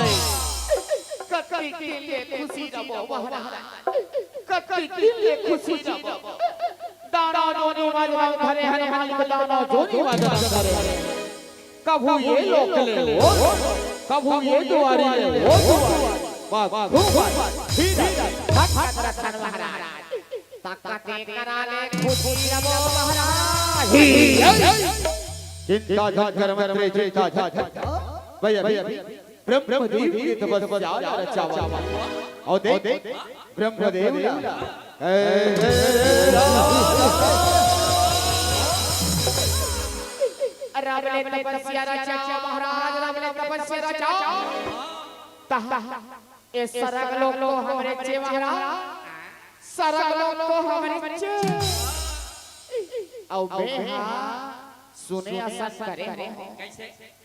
कति दिन ले खुशी रहो महाराज, कति दिन ले खुशी रहो। दाना जोनी माज माज धरे हनुमान के दाना जोनी माज माज धरे। कभू ये लोक ले वो लोक, कभू ये दुआरी ले वो दुआरी। वाह, वाह, वाह। धक, धक, धक, धक, महाराज। ताकत करा ले खुशी रहो महाराज। चिंता झन कर मंत्री, चिंता झन कर। भैया, भैया, भैया। ब्रह्मदेव ने तपस्या ला रचावा। अउ देख, ब्रह्मदेव ला। राम ले तपस्या रचा, महाराज राम ले तपस्या रचा। तहाँ ए सरग लोक तो हमरे चे महाराज, सरग लोक तो हमरे चे। अउ मैं हा सुने असन करे हँव।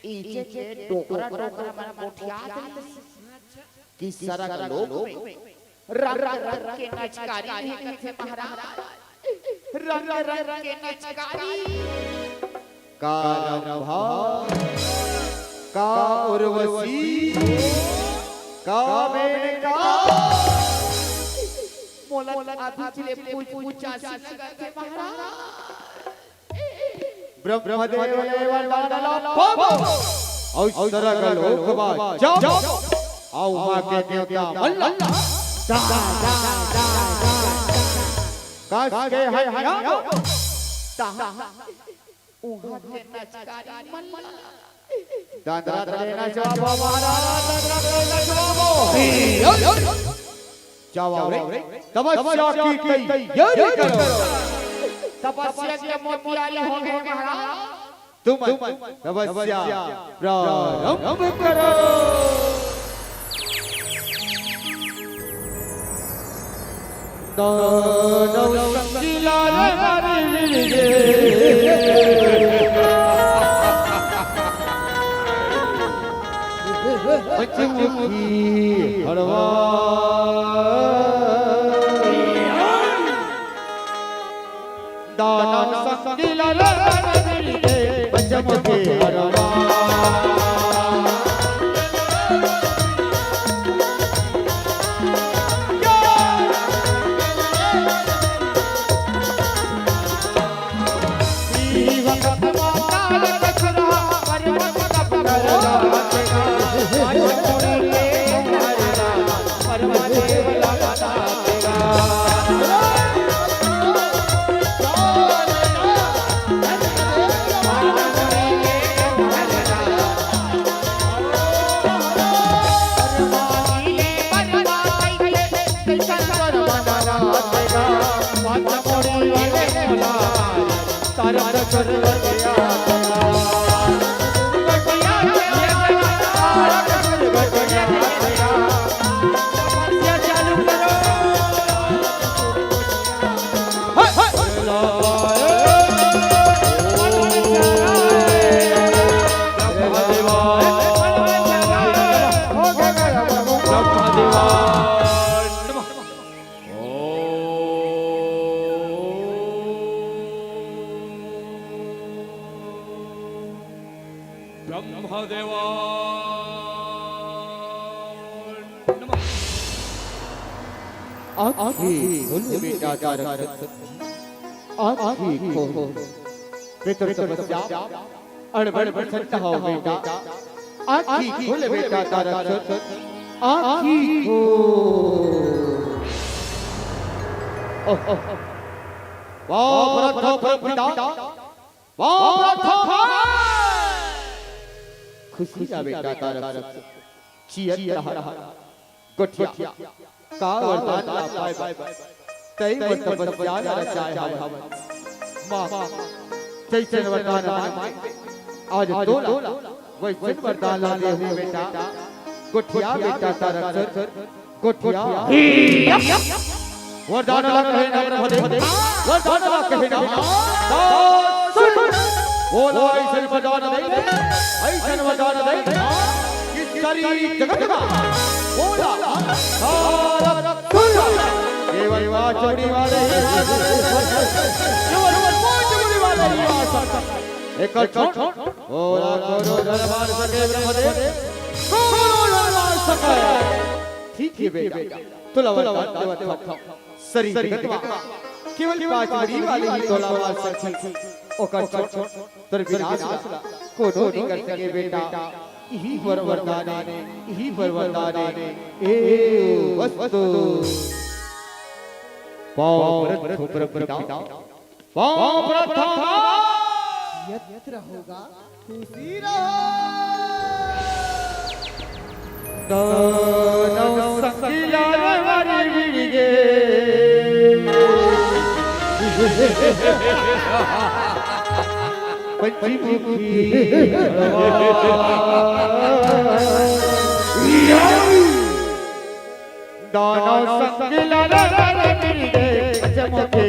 इचे के डोकरा डोकरा मन गोठियात रहिस कि सरग लोक में रंग रंग के नचकारी हे कथे महाराज, रंग रंग के नचकारी। का रंभा, का उर्वशी, का मेनका, मोला अभी ले पूछ पूछ चासी लगत हे महाराज। ब्रह्मदेव ले वरदान ला पाबो, अउ सरग लोक मा जाबो, अउ उहाँ के देवता मन ला कस के हरियाबो। उहाँ के नचकारी मन ला दंदरा ले नचवाबो महाराज, दंदरा ले नचवाबो। जावा रे, तपस्या की तैयारी करो। तपस्या के मोतियारी हो गए महाराज। तुम तपस्या प्रारंभ करो। दानव संग लाल मारी मिल गे। पंचमुखी हरवा। दानव संग लाल मारी मिल गे। पंचमुखी हरवा। ब्रह्मदेवा नमः। आँखी खोल बेटा तारक, आँखी खोल। पितृ तपस्या अड़बड़ प्रसन्न हो बेटा। आँखी खोल बेटा तारक, आँखी खोल। ओह, ओह, ओह। वाह, भरत हो, भरत पिता। वाह, वाह, वाह। खुशी ला बेटा तारक, जियत रहा। गोठिया, का वरदान ला पाए बर तैं वो तपस्या ला रचाए हवस। माँ, जैसन वरदान मांगे, आज तोला वैसन वरदान ला दे हूँ बेटा। गोठिया बेटा तारक, गोठिया। वरदान ला कहे ना ब्रह्मदेव, वरदान ला कहे ना। तो सुन, बोला ऐसन वरदान दे, ऐसन वरदान दे, कि सारी जगत का बोला, सारा सुन। केवल पांच मुड़ी वाले ही, केवल पांच मुड़ी वाले ही आ सकता। एक छोड़, बोला करो दरबार सके ब्रह्मदेव, करो दरबार सके। ठीक है बेटा, तोला वरदान देवत हौं। शरीर जगत मा केवल पांच मुड़ी वाले ही तोला मार सकही। ओकर छोड़ तोर विनाश ला कोनो नइ कर सके बेटा। इही बर वरदान हे, इही बर वरदान हे। ए वस्तु पाँव परत हो परम पिता। पाँव परत हो। यत्र होगा खुशी रहो। दोनों संगीला रे वारी विड़गे। पंचमुखी। दोनों संगीला रे वारी विड़गे। पंचमुखी।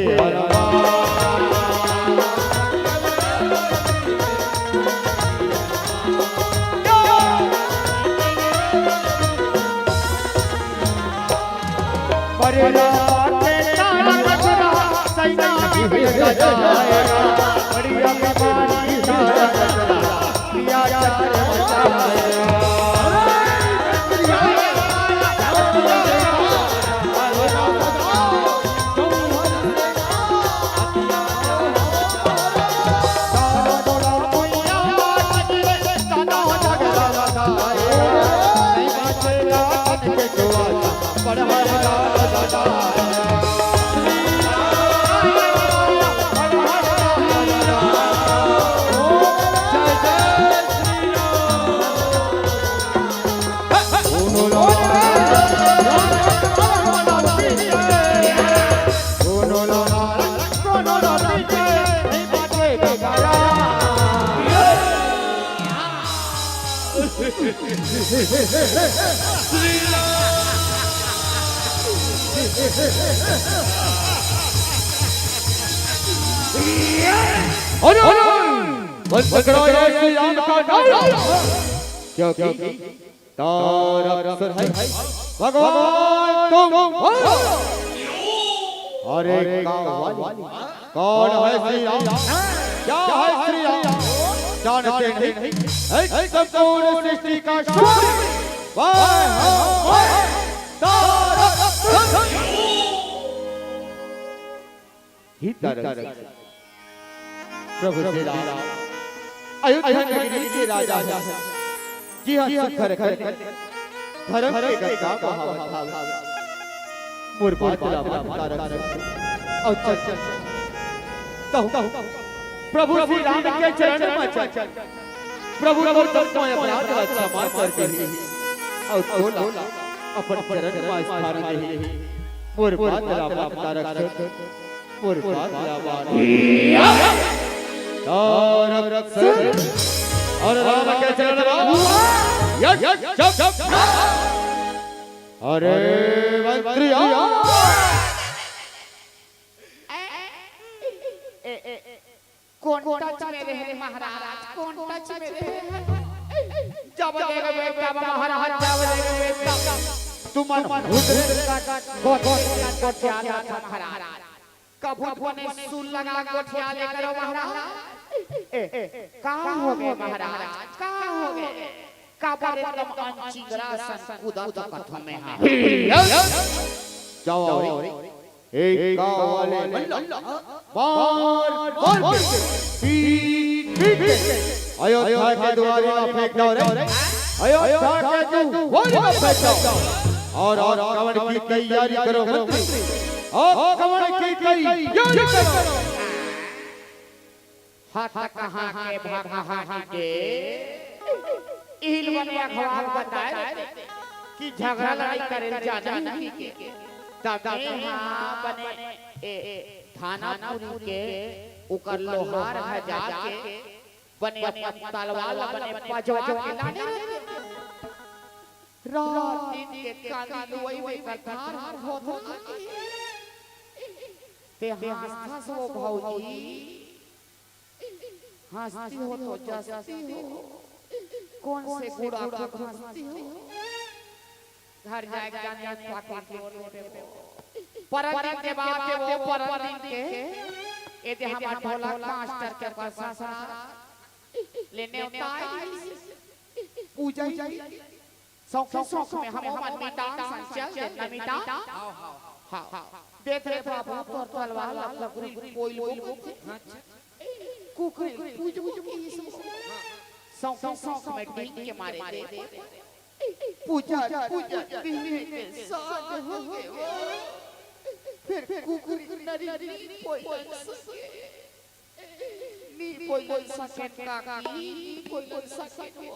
अरे, अरे, बंद करो ये श्री राम का नारा। क्योंकि तारक सुर है भगवान तुम हो। अरे कावाली, कौन है श्री राम? क्या है श्री राम? जानते नहीं? है संपूर्ण सृष्टि का स्वामी। वाह, वाह, वाह। तारक सुर। ही तारक सुर। प्रभु श्री राम अयोध्या नगरी के राजा हैं। जी हाँ, सुख रख धर्म के गंगा बहावत हावे। मोर बात ला मान तारक सुर। अउ चल, चल। कहूँ, कहूँ। प्रभु श्री राम के चरण में चल। प्रभु तोर तक मैं अपराध ला क्षमा कर दे। अउ तोला अपन चरण में स्थान दे। मोर बात ला मान तारक सुर। मोर बात ला मान। तारक सुर। अउ राम के चरण में। Yes, yes, yes, yes. अरे मंत्री आ। ए, ए, ए, ए, कौन टच में रहे महाराज, कौन टच में रहे? जब देखबे तब महाराज, जब देखबे तब। तुमन हुजरे का गोठिया, गोठिया था महाराज। कभू बने सुन लगा गोठिया ले करो महाराज। ए, ए, का हो गए महाराज, का हो गए? काबर एकदम अनचिगरा सन कूदत कथों में हा। जाओ रे। एक गाँव वाले मल्ला मार मार के पीट पीट के अयोध्या के दुआरे में फेंक दो रे। अयोध्या के दुआरे में फेंक दो। और आक्रमण की तैयारी करो मंत्री, आक्रमण की तैयारी करो। हाथ कहाँ के भाग कहाँ के। इहिल बने अखबार बताए कि झगड़ा लड़ाई करे जाना नहीं के। तब हाँ बने ए, ए, थानापुरी के उकर लोहार ह जाके बने अपन तलवार ला बने पजवा के लाने रहते। रात दिन के काली लुवई में कथार होत होत। ते हाँसथस वो भौजी। हँसती हो तो जसती हो, कौन से गुड़ाखू हँसती हो। घर जाए के जाने पाके गोड़ देबो। परन दिन के बात है वो, परन दिन के। ए दे हमार ढोलक मास्टर के पास ससुराल लेने उताई। पूजा ही सौखे सौख में हमो मन मितान सन चल दे, न मितान? हाँ, हाँ। देख रे बाबू, तोर तलवार ला कुकरी कोइल बोलथे। कुकरी पूज पूज के इसको। सौखे सौख में डींग के मारे दे। पूजा, पूजा, बिहने के साँझ हो गे वो। फिर कुकरी नरी नी बोल सके। नी बोल सके काकी, नी बोल सके वो।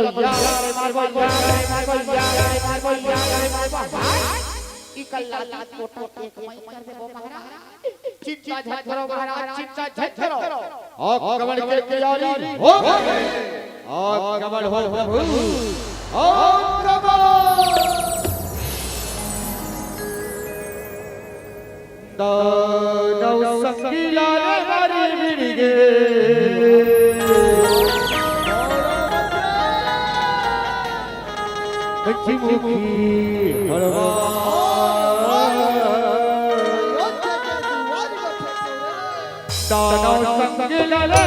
बइया रे, मार बइया रे, मार बइया रे, मार बइया रे, मार बइया रे। इकर लात कोटा एक मई कर देबो महाराज। चिंता झन करो महाराज, चिंता झन करो। आक्रमण के तैयारी हो गई। आक्रमण हो प्रभु, आक्रमण। दानव संगी लाले बारी भिड़गे। पंचमुखी हड़वा। दानव संग लड़े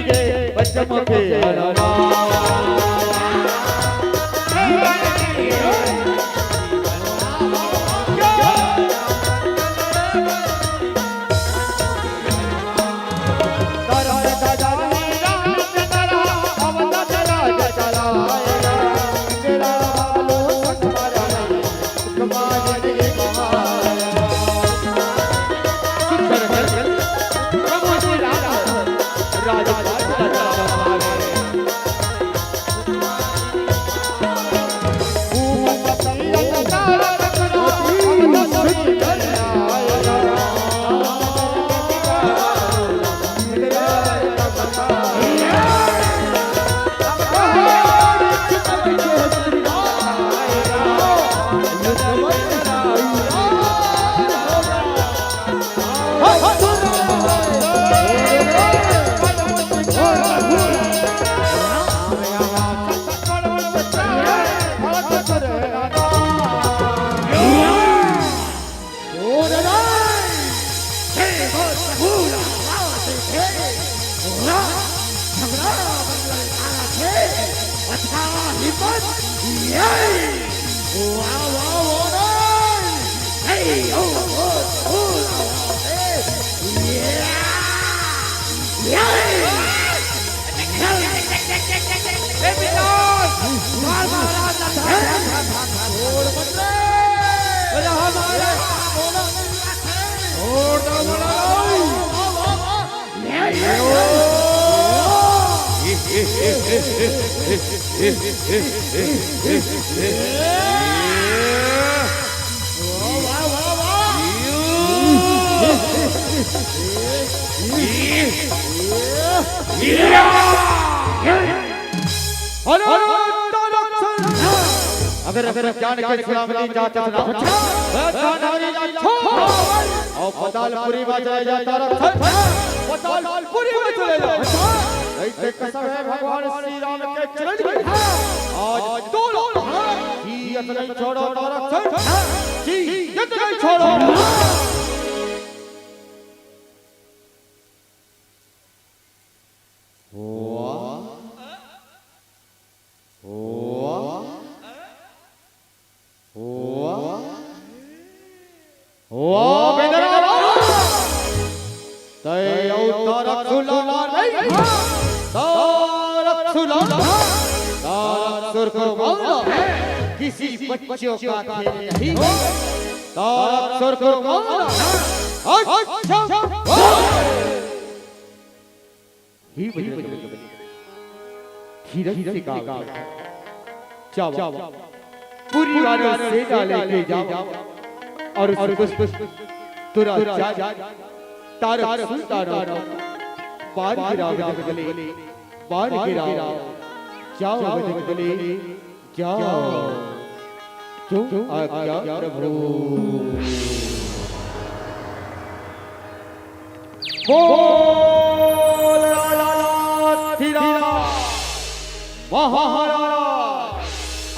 गे पंचमुखी हड़वा। अरे, अगर, अगर जान के छुड़ावनी जात ना, अगर जान हमारी जात छोड़, और पतालपुरी में चले जाता रक्षण, पतालपुरी में चले जाता। ऐसे कसम है भगवान श्री राम के चरण की, आज तो जी यत नहीं छोड़ो तो रक्षण, जी यत नहीं छोड़ो। वाह। वाह। वाह। वाह, बेदरा वाह। तय अउ तारक सुला नहीं। तारक सुला। तारक सुर को मामला किसी बच्चों का खेल नहीं। तारक सुर को मामला। अच्छा। हे बजरंग बली, धीरज से काम लो। जाओ, पूरी वानर सेना लेके जाओ और उस दुष्ट दुराचार तारक सुल्तान को मार गिराओ बजरंग बली, मार गिराओ। जाओ बजरंग बली, जाओ। तुम आज्ञा प्रभु। बोल लाला श्री राम महाराज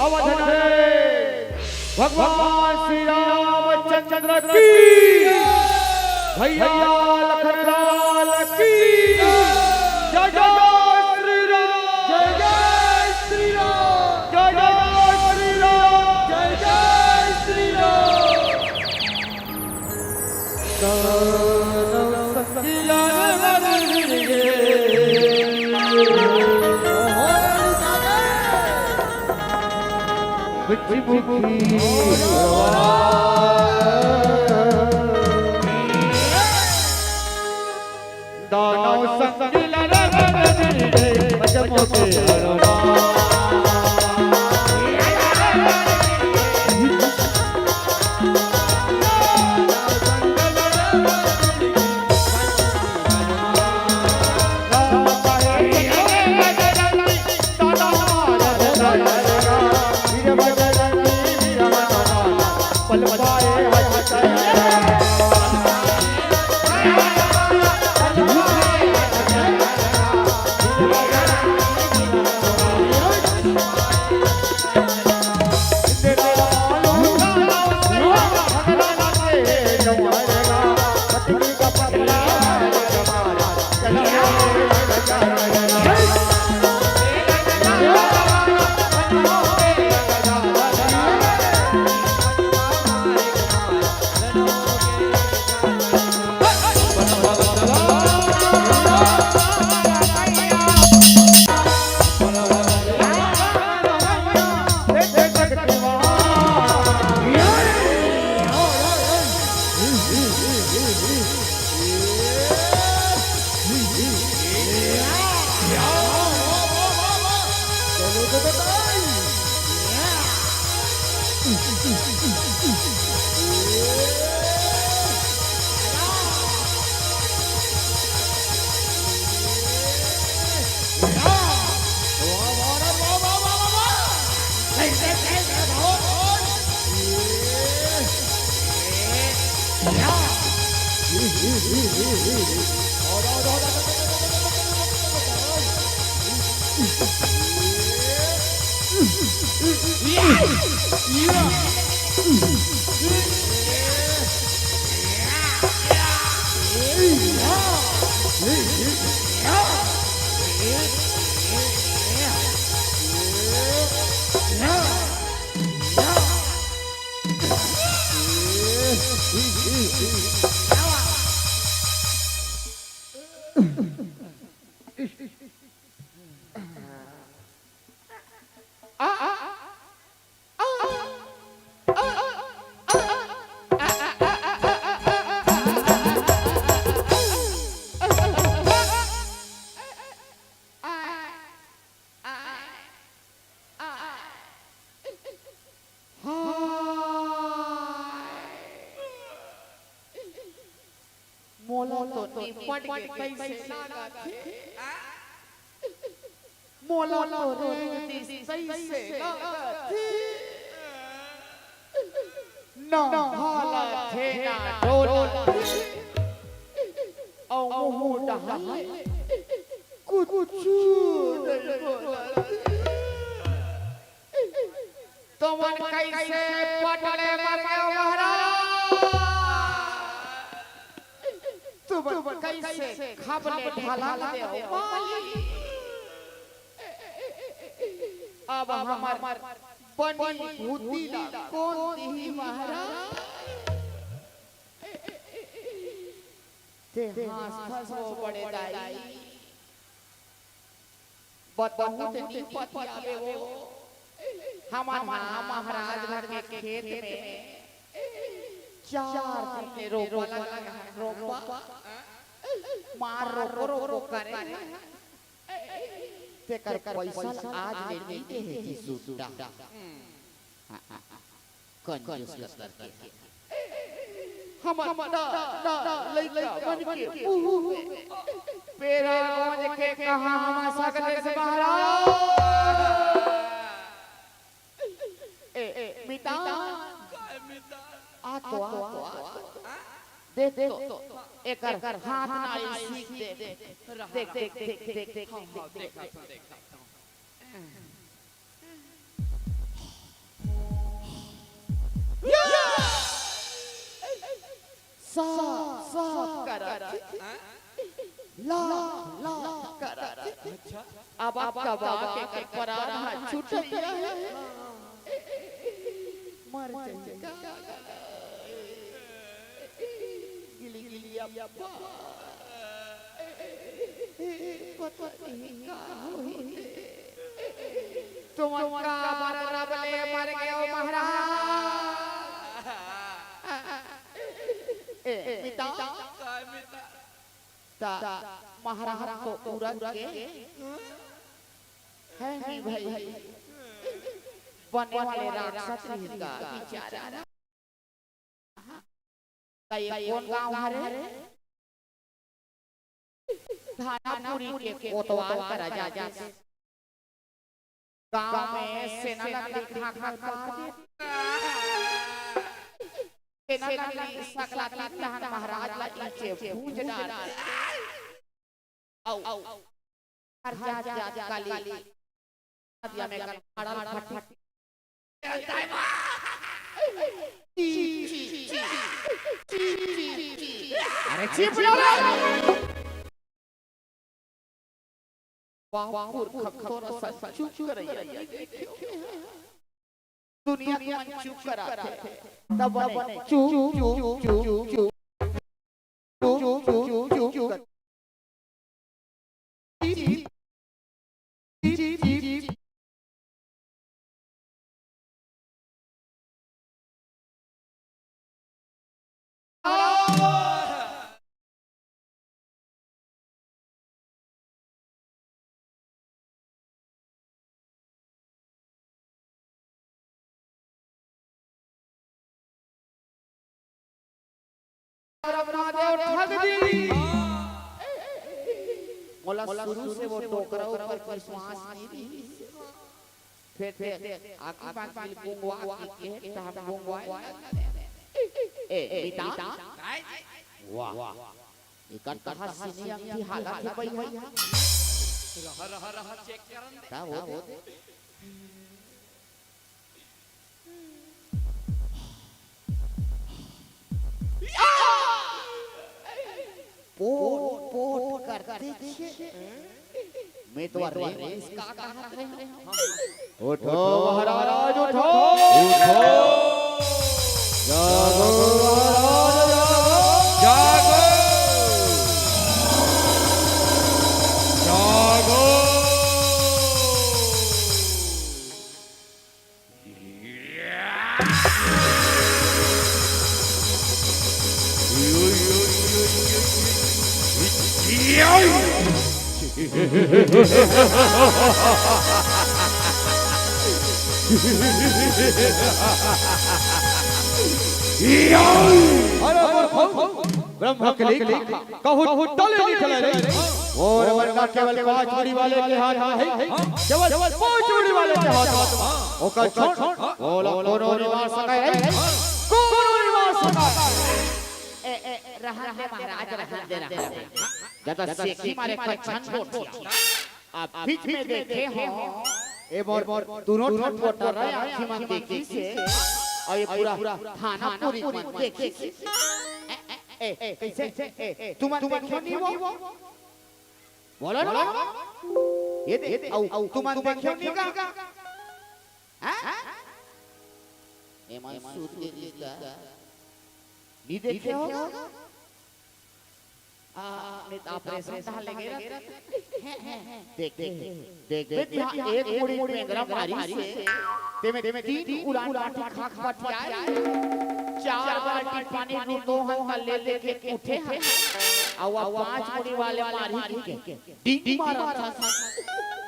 अवध नरेश भगवान श्री रामचंद्र की, भैया लखन लाल की, जय जय श्री राम, जय जय श्री कुछ मुखी दानव संग लड़े रे, अजब के हरवा। मोला तो निपट के तइसे लागत हे। मोला तो रेंग दिस तइसे लागत हे। ना हालत हे, ना डोलत हे। अउ मुहूं डहर ले कुछु नइ बोलत हे। तुमन कइसे पट ले मर गेव महाराज? तुमन कइसे खप ले ढलक देव मालिक? अब हमर बनी भूती ला कोन दिही महाराज? ते हाँसथस वो बड़े दाई। बताहूँ ते नी पतियाबे वो। हमन हा महाराज घर के खेत में चार दिन ले रोपा लगा हन, रोपा। मार रोको रोको करे हन। तेकर पइसा ल आज ले नी देहे थे सुट्टा। कंजूस लग करके। हमर ना, ना, ना, लइका मन के मुंह में पेरा गोंज के कहाँ हम सकले से महाराज। ए, ए, मितान। आ तो, आ तो, आ तो। देख तो, एकर हाथ ना सीख दे। देख, देख, देख, देख, देख, देख। साफ, साफ करत हे। ला, ला करत हे। अब, अब कबा के, के परान ह छुटइया हे। मर जाइए। गिली, गिली अब्बा। पता नहीं का होही। तुमन काबर रब ले मर गेव त महाराज तो उरक के, हे नी भई, बने वाले राक्षस रिहिस गा बिचारा। त ये कोन गांव हरे? थानापुरी के कोतवाल करा जाथे। गांव में सेना लकड़ी खा खा पार दे। सेना लकड़ी सकला तीन तहन महाराज ला ईंचे भूंज डार। अउ हर जात जात काली नदिया में कर फाड़ल फटी। अरे चुप रहो। वाह, मूर्ख, थोड़ा सा चुप कर यार। दुनिया के मन चुप कराथे। तब बने चुप, चुप, चुप, चुप, चुप। चुप, चुप, चुप, चुप, चुप। महादेव ठग दी। मोला शुरू से वो टोकरा ऊपर विश्वास नहीं रही। फेर, फेर, आखिरी बात में गुंगवा के, के, त हम गुंगवा। ए, ए, बेटा। बेटा। वाह। एकर तहां सीनी अंगठी हालत हे भई। रहा, रहा, रहा, चेक करन दे। का हो, हो? पोट, पोट करते छे। मैं तो रेस का कहा रहे हूँ। उठो महाराज, उठो। उठो। जागो महाराज, जागो। जागो। जागो। अरे मूर्ख, ब्रह्म के लेखा कहूँ टले नहीं टले रे। मोर मन का केवल पांच मुड़ी वाले के हाथ में हे, केवल पांच मुड़ी वाले के हाथ में। ओकर छोड़, ओला कोनो नहीं मार सके रे, कोनो नहीं मार सके। ए, ए, रहन दे महाराज, रहन दे, रहन दे। जदा सेखी मारे कच्छन बोल। अब बीच में देखे हो, ए मोर, मोर दोनों ठन मोटर रहे, आँखी मन देखी से, अउ ये पूरा थानापुरी मन देखी से। ए, ए, ए, कैसे? ए, ए, तुमन देखो नहीं वो? बोलो ना। ये दे, अउ, अउ, तुमन देखो नहीं का? हाँ? ए मन सूत के नहीं का? नहीं देखे हो? आ, नहीं तो ऑपरेशन कहाँ लगे रहते? देख, देख, देख, देख, देख, एक मुड़ी बेंदरा मारी से, ते में, ते में तीन उड़ान माटी खाक पटिया, चार बाल्टी पानी दू दो हंता ले लेके उठे हैं, अउ पांच मुड़ी वाले मारी के, डींग मारा था।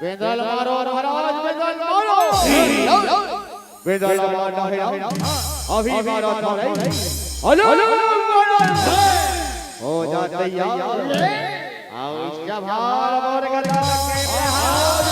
बेंदल मारो महाराज, बेंदल मारो। बेंदल मारो है ना? अभी मारो तो नहीं। Hello, hello, hello. हो जा तैयार। आओ, इसका भार और गदा के हाथ।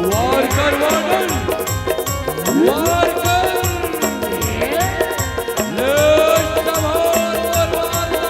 वार कर, वार कर, वार कर। ले, वार कर, वार कर।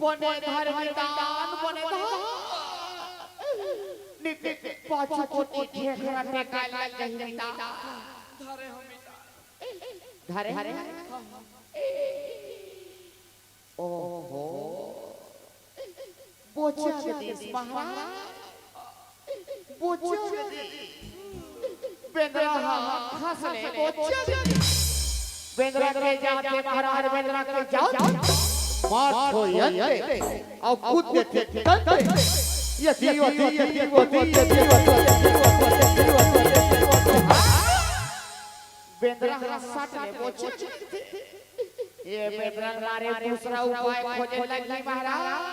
बने धर मितान, बने धर। निक पाछू कोती ढेखरा टेकाय लग गही मितान। धरे, धरे। ओहो। बोचा के दिस महाराज। बोचा के दिस। बेंदरा हा खस ले बोचा के दिस। बेंदरा के जाते महाराज, बेंदरा के जाते। मार छोयंते। अउ कूद देते तंते। ये दीवती, ये दीवती, ये दीवती, ये दीवती, ये दीवती। बेंदरा हा सट ले बोचा के दिस। ये बेंदरा मारे दूसरा उपाय खोजे लगी महाराज।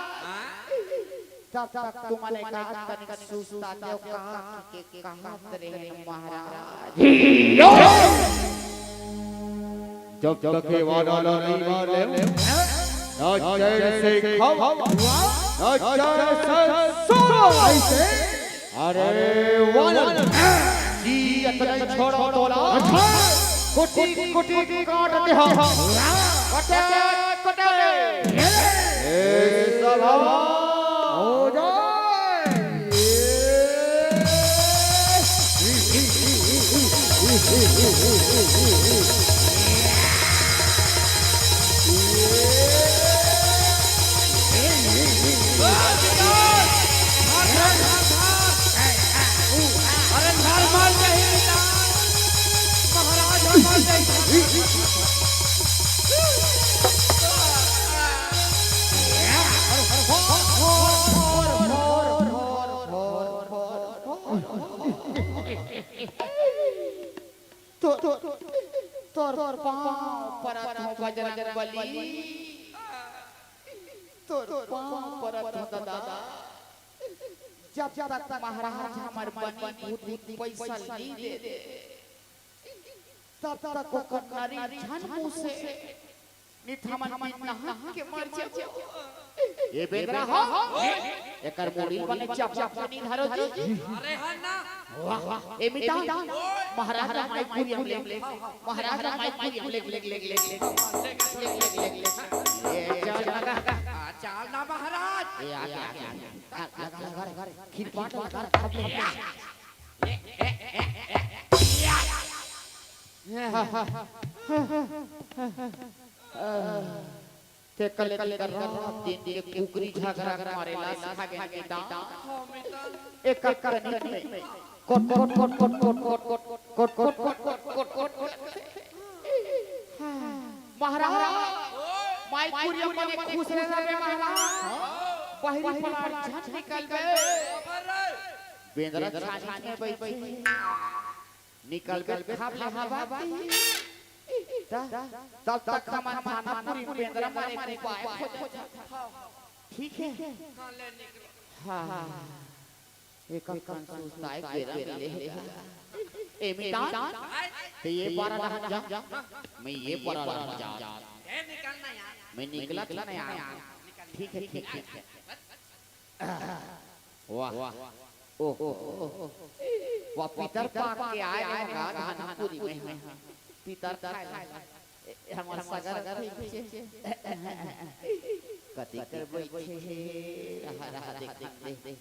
तब तक तुमने कहा तनिक सुस्ता देव कहा के कहत रहे महाराज। जब तक ये वाला नहीं मार ले, ना चैन से खाओ, ना चैन से सोओ। अरे वाला जी, इतना ही छोड़ो तोला। अच्छा। कुटी कुटी काट दे हो। कटे कटे। ए सभा। हो जाए। अरे धर्म नहीं, महाराज धर्म नहीं। तोर, तोर, तोर पाँव परत हूँ बजरंग बली, तोर पाँव परत हूँ दादा। जब तक महाराज हमर बनी भूत पैसा नहीं दे दे, तब तक ओकर नरी झन मुँह से नित हमन बिन नहा के मर जाबो। ए बेंदरा हो, एकर मुड़ी बने चप चप के नहीं धरो जी। अरे हन ना। वाह, ए मितान, महाराज ला माई कुरियम ले, महाराज ला माई कुरियम ले, ले, ले। ए चल लगा। आ, चल ना महाराज। ए आ, आ, आ, आ, लगा, लगा, लगा, खीर पाट लगा, खप ले। ते कले कर रात दिन के कुकरी झगरा मारे ला सिखा गे मितान। एक कनिक में कोट कोट कोट कोट। महाराज, माई कुरिया मने खुश रहे महाराज। बहरी पलार झन निकलबे। बेंदरा छानी में बैठे। निकलबे खाब ले हवा दी। तब तक हमन थानापुरी बेंदरा मारे के उपाय खोजत हन। ठीक है? हाँ। एक कन सुस्ताए के रंग ले हे। ए मितान, ते ये पारा रहन जा, मैं ये पारा रहन जा। मैं निकलत हूँ ना यार। ठीक है, ठीक है। वाह। ओहो। वाह, पितर पाक के आए होगा धानापुरी में। पितर खाए ला। ए, हमर सगर ठीक छे। कति कर बैठे हे। रहा, रहा, देख, देख, देख।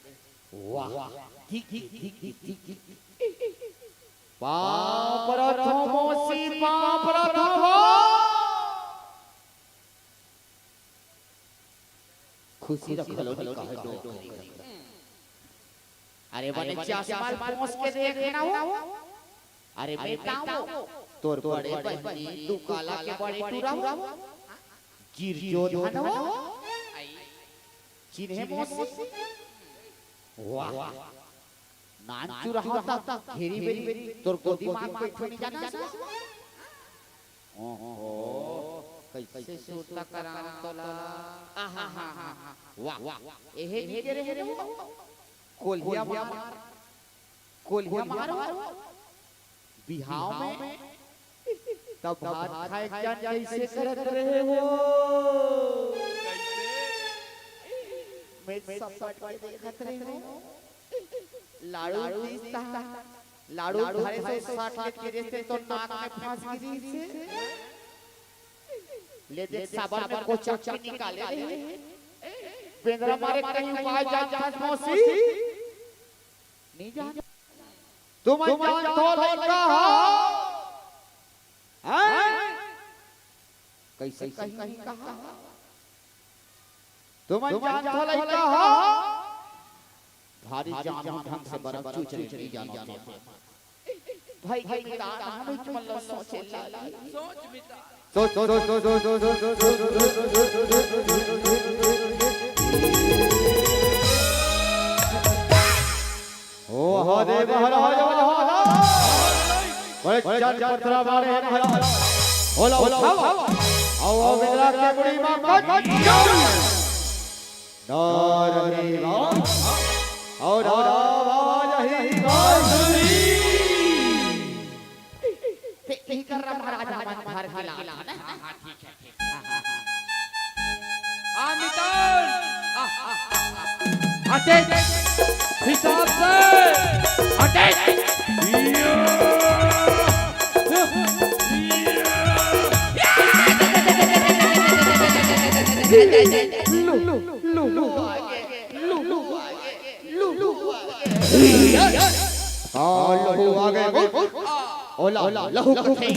वाह। ठीक, ठीक, ठीक, ठीक, ठीक, ठीक। पाँव परत हूँ मौसी, पाँव परत हूँ। खुशी रखलो नहीं कहे दो। अरे बने चश्मा पोंछ के देख ना हो। अरे बेटा हो, तोर बड़े बहिनी तू काला के बड़े टूरा हो। गिरजोधन हो। चिन्हे मौसी। वाह। नान चुरहा तक घेरी बेरी तोर गोदी मार के बैठो नहीं जाना। ओहो, कैसे सुरता कराओ तोला। आहा, हा, हा, हा। वाह, वाह। एहे जी के रहे हो। कोलिया मार, कोलिया मारो। बिहाव में तब भात खाए के जान कैसे करत रहे हो। मैं सब पट के देखत रहे हो। लाड़ू दिस ता, लाड़ू धरे से साट के गिरे से तो नाक में फंस गिरी से। ले देख, साबर में कोचक के निकाले रहे। बेंदरा मारे कहीं उपाय जानथस मौसी? नहीं जान। तुमन जानथो लइका ह? हैं? कइसे कहीं कहा? तुमन जानथो लइका ह? भारी जान ढंग से बरम चुचरी नहीं जानत। भाई के मितान, हमें मन ल सोचे लागी। सोच, सोच, सोच, सोच। ओ हरे महाराज, महाराज। बड़े चल पथरा मारे हे महाराज। ओला उठाओ। आओ, आओ, बेंदरा के मुड़ी मा पग। नारदेवा। और आवाज ही बांसुरी। ते इही कर रहा महाराज, हमन भर के लाना। हाँ, हाँ, ठीक है, ठीक है। हाँ, हाँ, हाँ। आ, मितान। आ, आ, आ, आ। हटे। हिसाब से। हटे। या। या। लो, लो, लो, लो। हाँ, लहू आ गए। ओला, लहू कथे।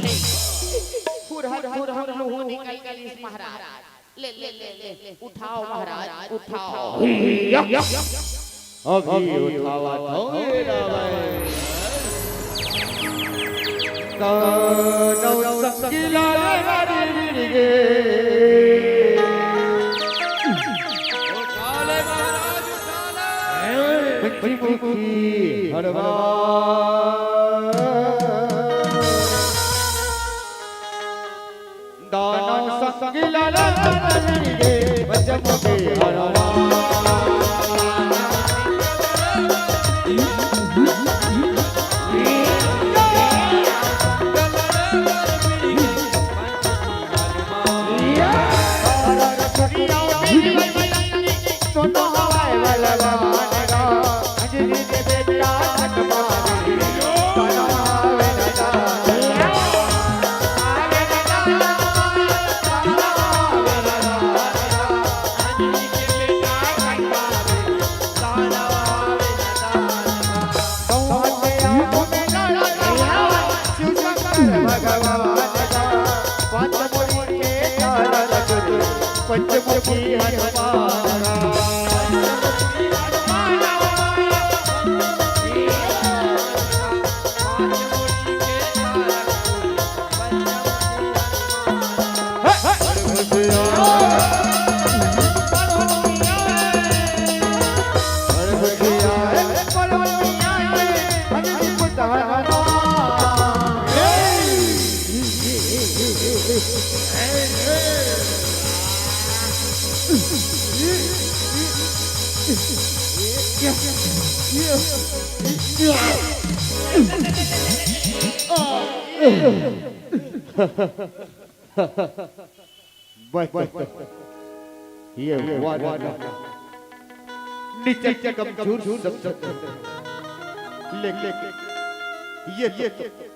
फुरहर, फुरहर लहू निकल गइस महाराज। ले, ले, ले, ले। उठाओ महाराज, उठाओ। अभी उठावा था, ये रामायण। दानव संग लाले हरि गिर गे। उठा ले महाराज, उठा ले। पंचमुखी हनुमान। दानव संग लड़त मिल गे, पंचमुखी हनुमान। पंचमुखी हनुमान। बस, बस, बस। ये हुआ ना। नीचे कमजोर सब, सब, सब। ले, ले, ये, ये, ये।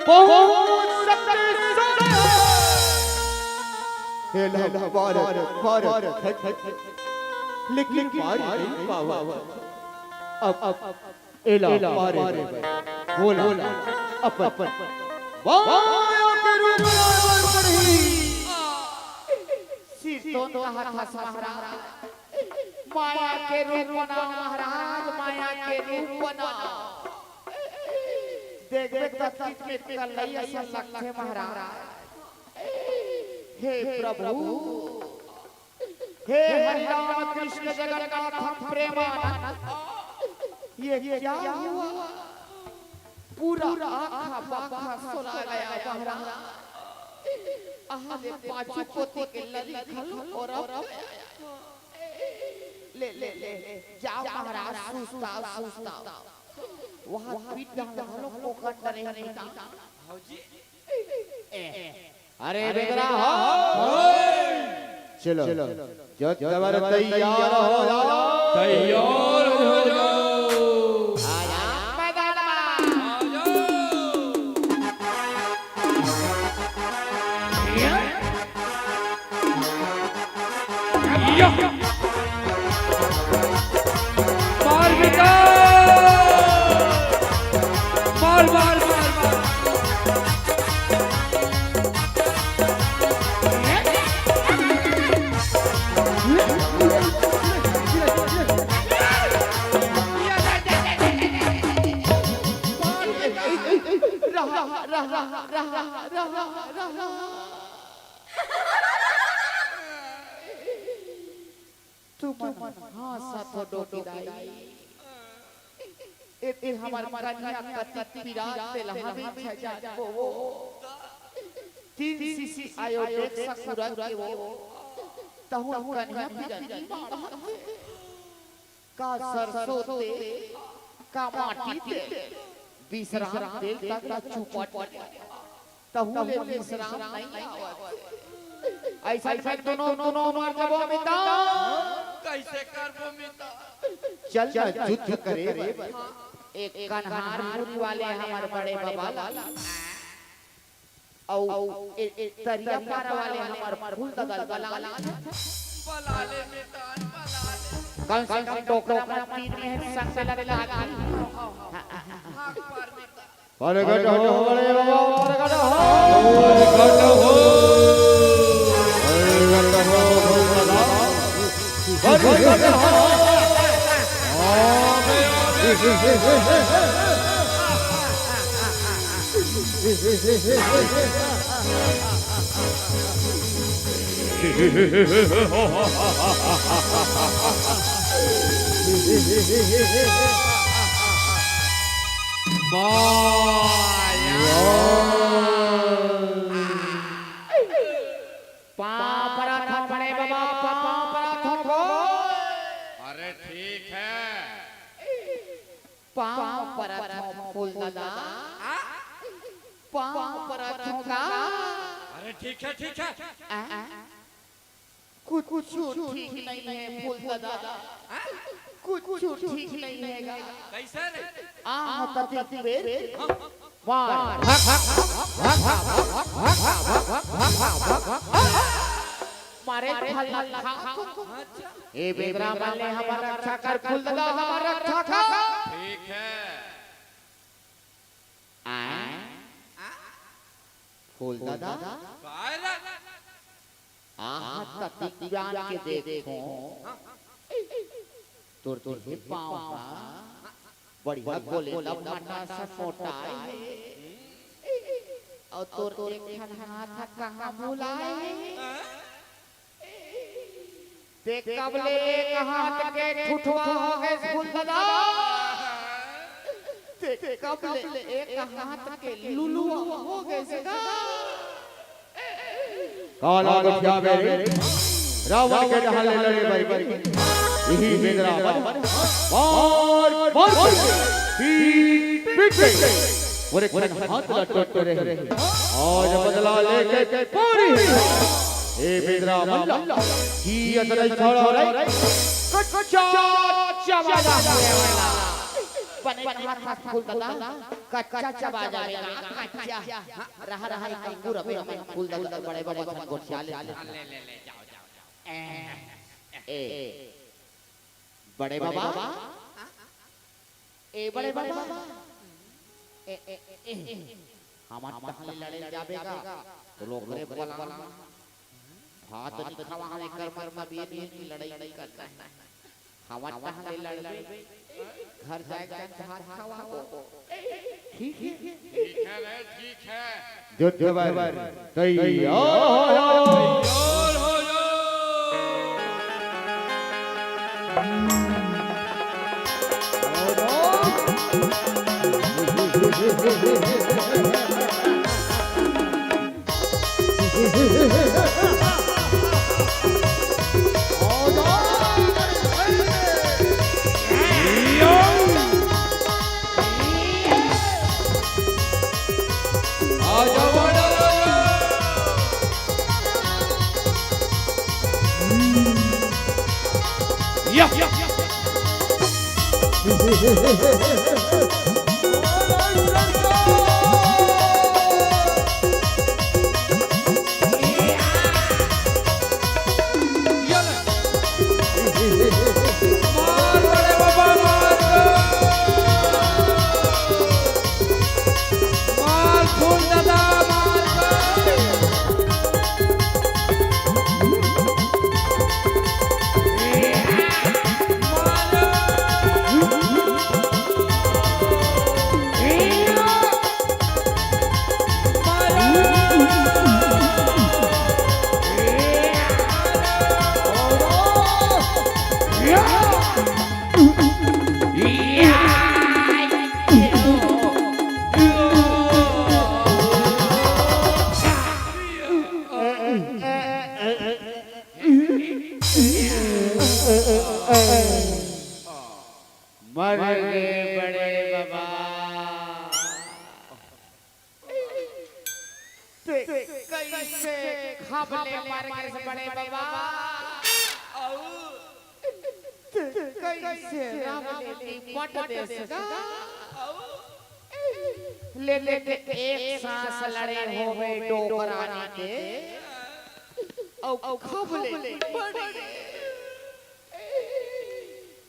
बहुत शक्तिशाली। हे ला, मार, मार, लेकिन मार नहीं पावा। अब, अब, एला पारे बर बोला अपन माया के रूप ला पड़ही। सिरतोन कहा था महाराज, माया के रूप बनाओ महाराज, माया के रूप बनाओ। देखबे त कितने कल्लैया सा लगथे महाराज। हे प्रभु, हे हरि राम कृष्ण जगन्नाथ प्रेमानंद, ये क्या हुआ? पूरा आखा बाखा सोला गया महाराज। आहा, ले पाछू कोती के लली घलो ओरप गया। ले, ले, ले, जाओ महाराज, सुस्ताओ, सुस्ताओ। वहाँ पीठ डाल घलो कोकन डरे नहीं का। ए, अरे बेंदरा हो। चलो, जो तैयार हो जाओ। तैयार हो जाओ। आया मैदान में। आ जाओ। या। तुमन हाँसत हो डोकी दाई। एती हमर कनिहा कतिक पिरात तेला हमें छजात वो। तीन सीसी आयोडेक्स कुरा के वो। तहु कनिहा पिरात मारत हे। का सरसों तेल, का माटी तेल, विश्राम तेल तक ला चुपट। तहु ले विश्राम नहीं आवत। अइसन में दोनों, दोनों मर जबो मितान। कइसे करबो मितान? चल ना युद्ध करे बर। एक कन्हारपुरी वाले हमर बड़े बबा ला, अउ ए, ए, तरिया पार वाले हमर फूल ददा ला बला ला। बला ले मितान, बला ले। कम से कम डोकरा मन तीर में हे, संग में लड़े लागी। हाँ, हाँ, हाँ। भाग पार मितान। प्रगट हो बड़े बबा, प्रगट हो। प्रगट हो। प्रगट हो, प्रगट हो। पाँव परत हँव बड़े बबा, पाँव परत हँव। अरे ठीक हे। पाँव परत हँव फूल ददा। पाँव परत हँव गा। अरे ठीक हे, ठीक हे। आ? कुछु ठीक नइ हे फूल ददा, कुछु ठीक नइ हे गा। कइसे रे? आ, ततिक बेर मार, मारे भला खा। अच्छा। ए बेदरा मन ले हमर रक्षा कर फूल ददा, हमर रक्षा कर। ठीक हे। आय? फूल ददा? काय रे? आहा, ततिक जान के देखो। तोर तो हे पाँव हा बढ़िया गोले लपटा सा मोटा हे। अउ तोर एक ठन हाथ हा कहाँ भुलाए हे? ते कब ले एक हाथ के ठुठवा हो गे फूल ददा? ते कब ले एक हाथ के लुलुआ हो गे गा? काला गोठिया मेरे रावण के डहार ले लड़े बर इही बेंदरा मन मार मार के पीट पीट के मोर एक ठन हाथ ला टोट रहे। आज बदला लेके पूरी ए बेंदरा मन ला की अतरई छोड़ा रे। कच्चा चबाजा। बने कहा था फूल ददा, कच्चा चबाजा मेरा, कच्चा। रहा, रहा, एक अंगूर अभी, अभी फूल ददा बड़े, बड़े झन गोठिया ले। ले, ले, ले, जाओ, जाओ, जाओ। ए, ए, बड़े बबा। ए, बड़े बबा। ए, ए, ए, ए। हमर तहाँ ले लड़े जाबे गा, तो लोग रे बोला। भात नइ खावा, हम एकर मतलब ये नइ हे कि लड़ई नइ करना हे। हमर तहाँ ले लड़बे, घर जाए के भात खवाबो। ठीक हे? ठीक हे रे, ठीक हे। युद्ध बर तैयार हो जाओ। तैयार हो जाओ। या। मार बड़े बाबा, मार। मार फूल दादा, मार। कइसे खप ले मर गेस बड़े बबा? अउ कइसे रम ले निपट देस गा? ले ले के एक सांस लड़े होवे डोकरानी के, अउ खप ले निपट गे।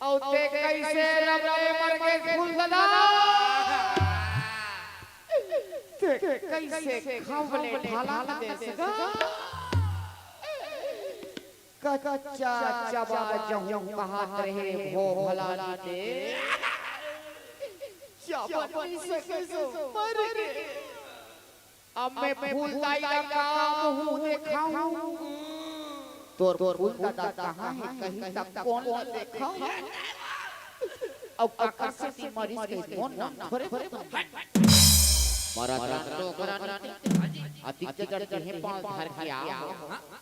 अउ ते कइसे रम ले मर गेस फूल दादा? ते कइसे खप ले ढलान देस गा? कच्चा चबा जहूं कहत रहे भो भला नी ते। चबा नइ सकेस, मर गे। अब मैं फूल दाई ला का मुंह देखाऊं? तोर फूल दादा कहां हे कहीं तक कोन ला देखाऊं? अउ काकर सेती मरिस कहिस मोर नाम थोरे बताऊं। मरत रात डोकरानी, अतिक जड़ के पांव धर के आ।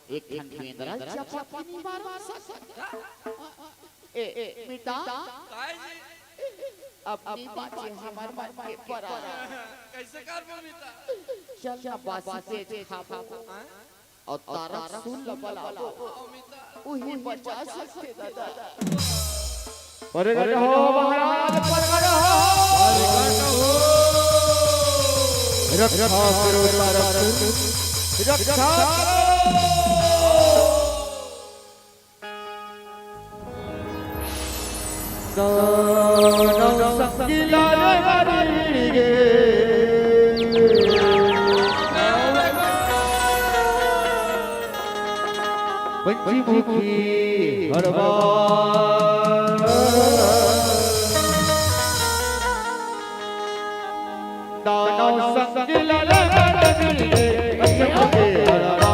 एक ठन बेंदरा चपक के निवार सकत। ए, ए, मिता, अब नी बांचे हमर मन के परान। कइसे करबो मिता? चल ना बासी तेज खाबो। अउ तारा सुन ल बलाबो। उही बचा सकथे दादा। प्रगट हो महाराज, प्रगट हो। रक्षा करो तारा सुर, रक्षा करो। दानव संगी लाले हरि गे। पंचमुखी हरवा। दानव संग लड़त मिले, अचंभ के हरवा।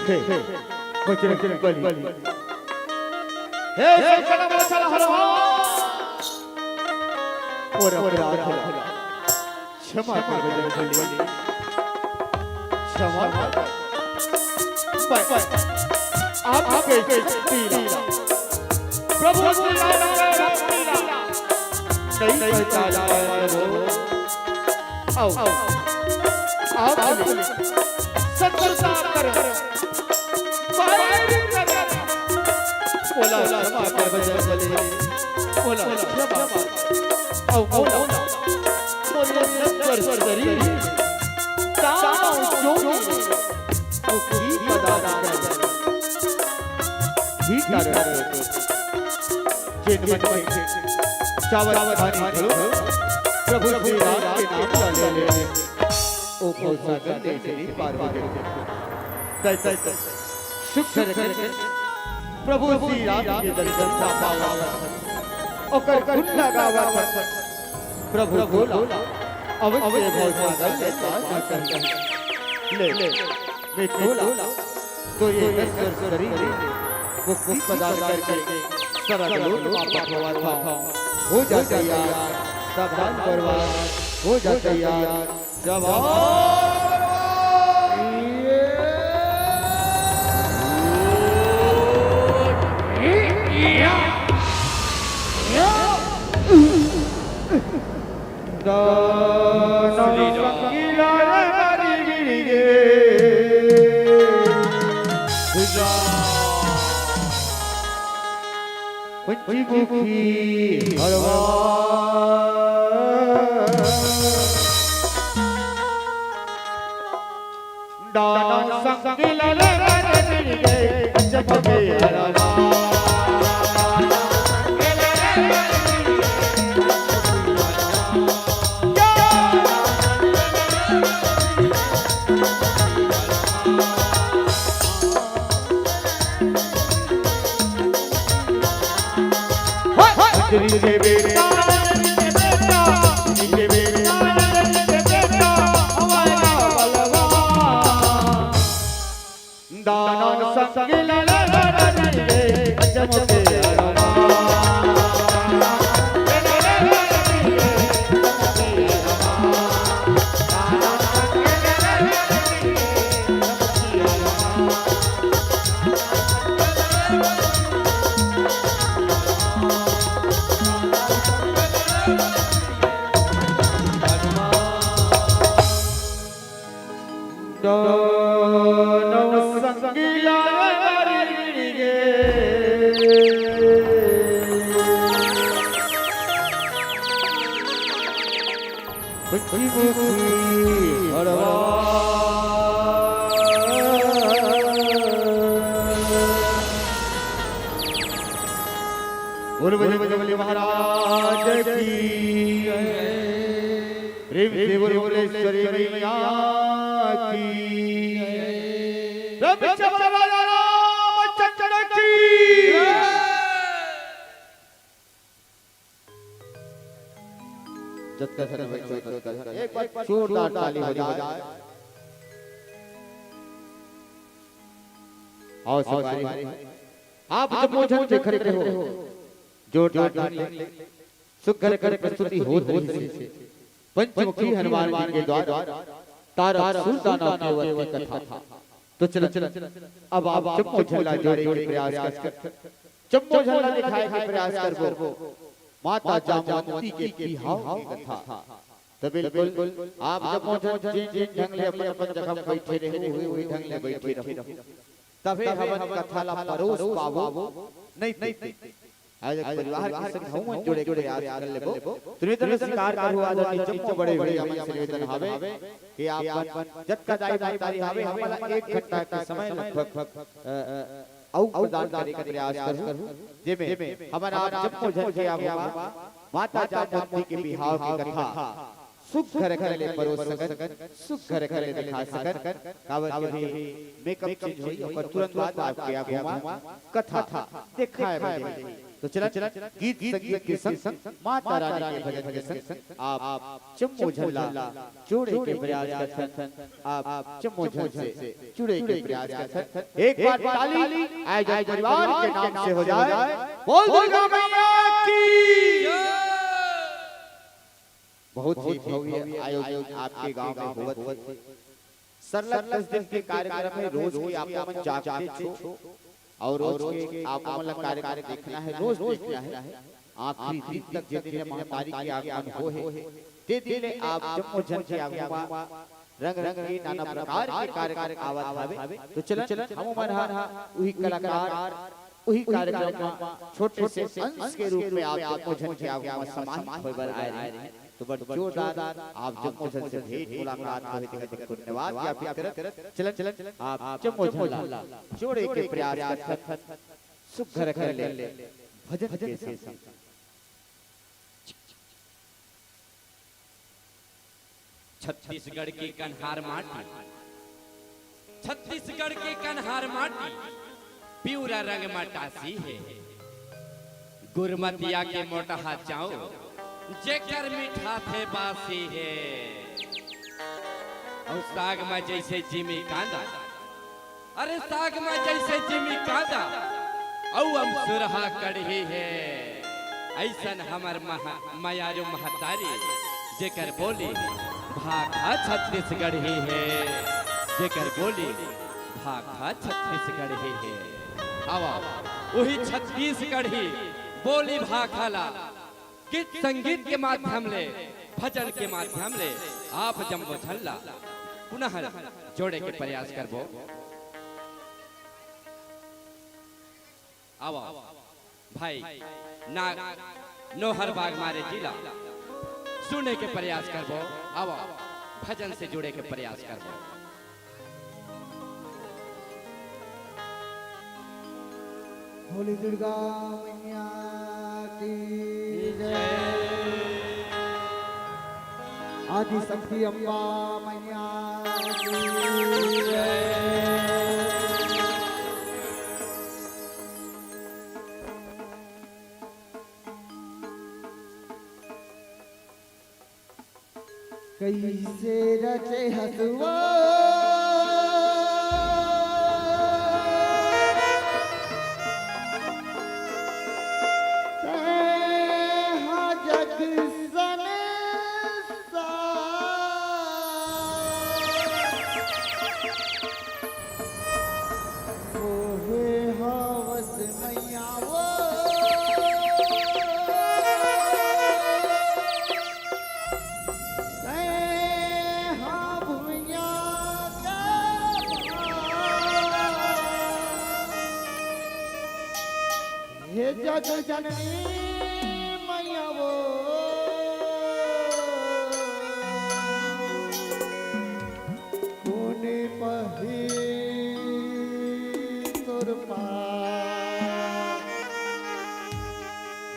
हे, हे, बजरंग बली। हे, संकट मोचन हरवा। मोर अपराध ला क्षमा कर बजरंग बली। क्षमा कर। पर आपके शक्ति ला, प्रभु श्री राम के भक्ति ला, कई पहचान पाए प्रभु। आओ, आओ, आप ले। शत्रुता कर, बैर कर, ओला क्षमा कर बजरंग बली, ओला क्षमा कर। आओ, आओ, आओ, मोर नश्वर शरीर, ताव जोनी, दुखी पदार्थ कर। ही कारण है। जेन मन के चावत पानी घलो प्रभु श्री राम के नाम ला ले ले। ओ भवसागर ले चली पार हो गे। तय तय तय सुख से रखे प्रभु श्री राम के दर्शन ला पावत, ओकर गुण ला गावत, प्रभु तोला अवश्य भवसागर ले पार करही। ले, मैं तोला तो ये नश्वर शरीर ले मुक्ति प्रदान करके सरग लोक मा पठवाथंव। हो जा तैयार, सावधान बलवान, हो जा तैयार, जवान। बोल बजरंगबली महाराज की। प्रेम से बोल भुवनेश्वरी मैया की। प्रेम से बोल राजा रामचंद्र की। जतका झन बइठे हो, ततका झन। एक बार जोरदार ताली हो जाए। आओ संगवारी हो। आप जम्मो झन देखत रहो, जोरदार ताली। सुघर कर प्रस्तुति होत रहिसे पंचमुखी हनुमान जी के द्वारा तारक सूर दानव के वध के कथा। तो चल, अब आप जम्मो झन ला जोड़े के प्रयास कर, जम्मो झन ला लिखाए के प्रयास करबो माता जामवंती के बिहाव के कथा। तो बिल्कुल आप जम्मो झन जिन जिन ढंग ले अपन अपन जगह में बइठे रहो, वही वही ढंग ले बइठे रहो, तभे हमन कथा ला परोस पाबो। नहीं ते आज एक परिवार के संग हमन जुड़े के प्रयास कर लेबो। तुरंत तुरंत स्वीकार करहु, आज हमन जम्मो बड़े बड़े हमन से निवेदन हावे कि आप मन जतका दाई महतारी हावे, हमन ला एक घंटा के समय लगभग, अ, अ, अउ प्रदान करे के प्रयास करहु, जेमे हमन आप जम्मो झन के आगू मा माता जामवंती के बिहाव के कथा सुघर कर ले परोस सकन, सुघर कर ले दिखा सकन, काबर के भी मेकअप चेंज होई, ओकर तुरंत बाद आपके आगू मा कथा देखाए बर जाही। तो चलन, गीत संगीत के संग, माता रानी के भजन के संग आप जम्मो झन ला जोड़े के प्रयास करथन, आप जम्मो झन से जुड़े के प्रयास करथन। एक बार ताली आयोजक परिवार के नाम से हो जाए। बोल दुर्गा मैया की। बहुत ही भव्य आयोजन आपके गांव में होवत हे। सरलग दस दिन के कार्यक्रम हे, रोज के आप मन जागते छो अउ रोज के आप मन ला कार्यक्रम देखना हे, रोज देखना हे। आखिरी दिन तक जे दिन महतारी के आगमन होहे, ते दिन ले आप जम्मो झन के आगू मा रंग रंग के नाना प्रकार के कार्यक्रम आवत हवे। तो चलन, हम मन हा उही कलाकार, उही कार्यक्रम मा छोटे से अंश के रूप में आप जम्मो झन के आगू मा सम्मानित होय बर आए रहे। तो बड़ जोरदार आप जम्मो झन से भेंट मुलाकात होय, तेकर धन्यवाद ज्ञापित करत, चलन, चलन, आप जम्मो झन ला जोड़े के प्रयास करथन, सुघर कर ले भजन के संग। छत्तीसगढ़ के कन्हार माटी, छत्तीसगढ़ के कन्हार माटी, पिवरा रंग मटासी हे। गुरमतिया के मोटहा चाउर, जेकर मिठाथे बासी हे। अउ साग म जइसे जिमी कांदा, अरे साग म जइसे जिमी कांदा, अउ अमसुरहा कड़ही हे। अइसन हमर महा-, मयारू महतारी, जेकर बोली भाखा छत्तीसगढ़ी हे, जेकर बोली भाखा छत्तीसगढ़ी हे। आवा, उही छत्तीसगढ़ी बोली भाखा ला गीत संगीत के माध्यम ले भजन के माध्यम ले आप जम्मो झन ला पुनः जोड़े के प्रयास करबो। आवा भाई, ना नोहर बाग मारे जी ला सुने के प्रयास करबो। आवा भजन से जुड़े के प्रयास करबो। बोली दुर्गा मैया की जय। आदि शक्ति अम्बा मैया की जय। कइसे रचे हसुआ तैं हा जग संसार। ओहे हवस मैया वो, तैं हा भुइयां के भार। हे जग जननी मैया वो, कोन पाही तोर पार।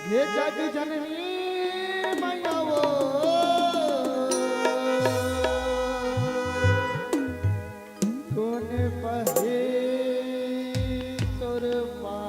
हे जग जननी मैया वो, कोन पाही तोर पार।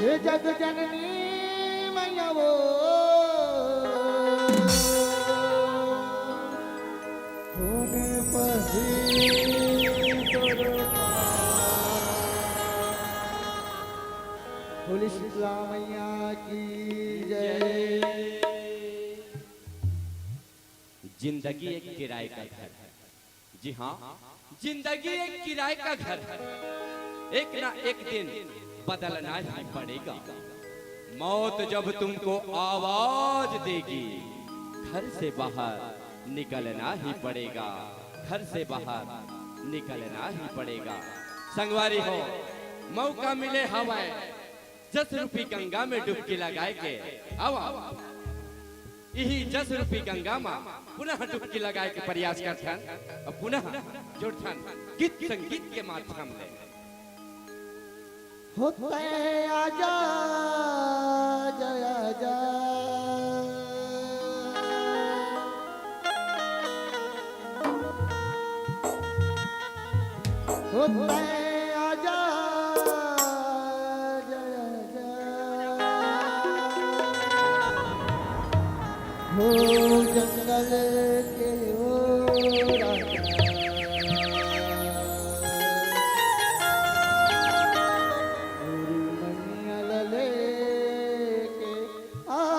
हे जग जननी मैया वो, खून पसीना तोर पाँव। बोले शीतला मैया की जय। जिंदगी एक किराए का घर है। जी हाँ, जिंदगी एक किराए का घर है। एक ना एक दिन बदलना ही पड़ेगा। मौत जब तुमको आवाज देगी, घर से बाहर निकलना ही पड़ेगा। घर से बाहर निकलना ही पड़ेगा। संगवारी हो, मौका मिले हवय जस रूपी गंगा में डुबकी लगाए के। आवा, इही जस रूपी गंगा मा पुनः डुबकी लगाए के प्रयास करथन अउ पुनः जुड़थन गीत संगीत के माध्यम ले। होते आजा, आजा, आजा। होते आजा, आजा, आजा। हो जंगल के ओ राजा, मोरी मैया ला लेके आजा।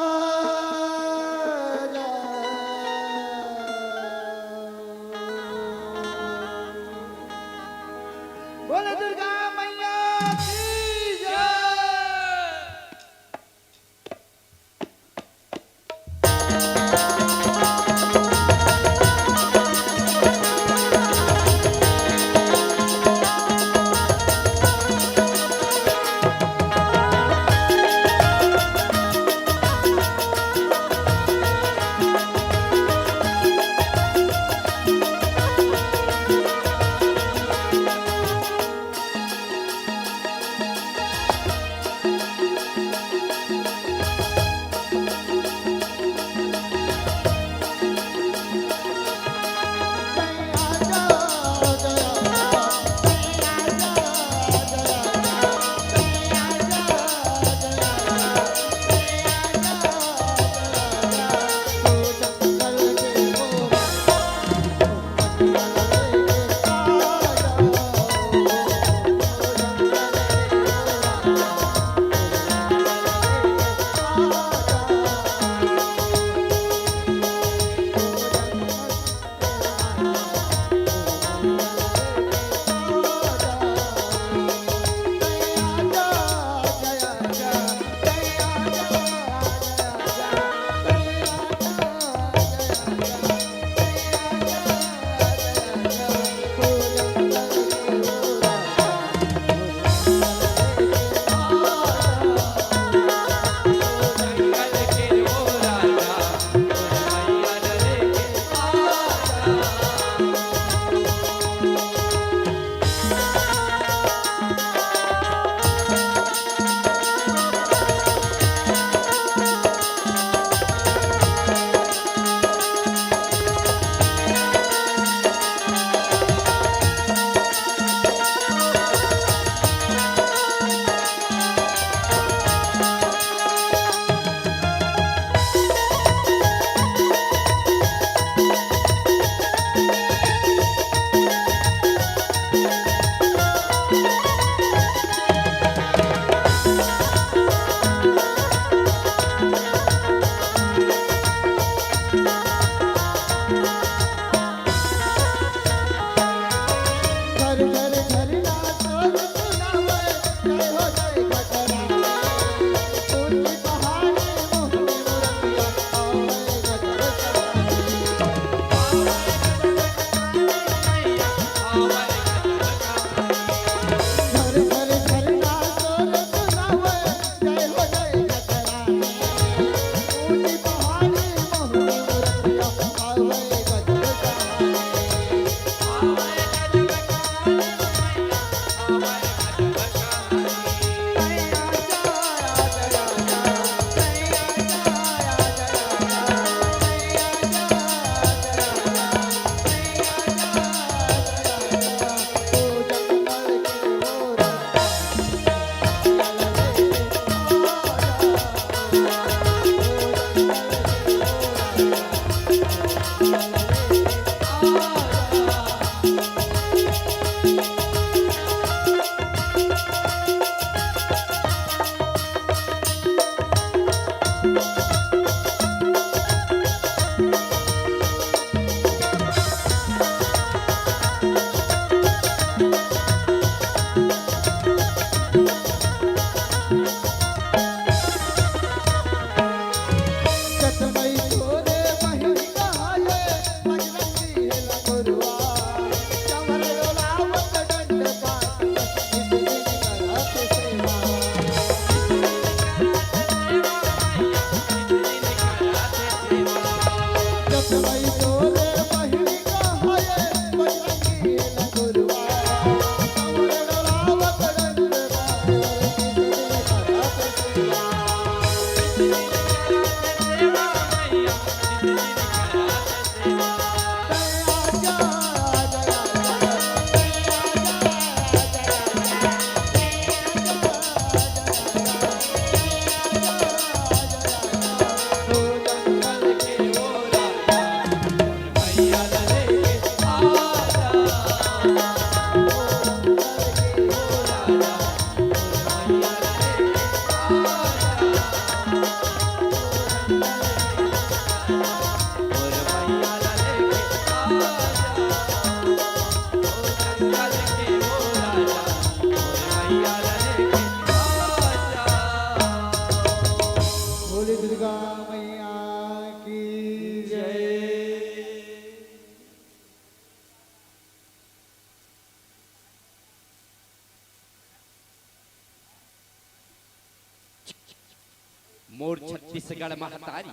मोर छत्तीसगढ़ महतारी,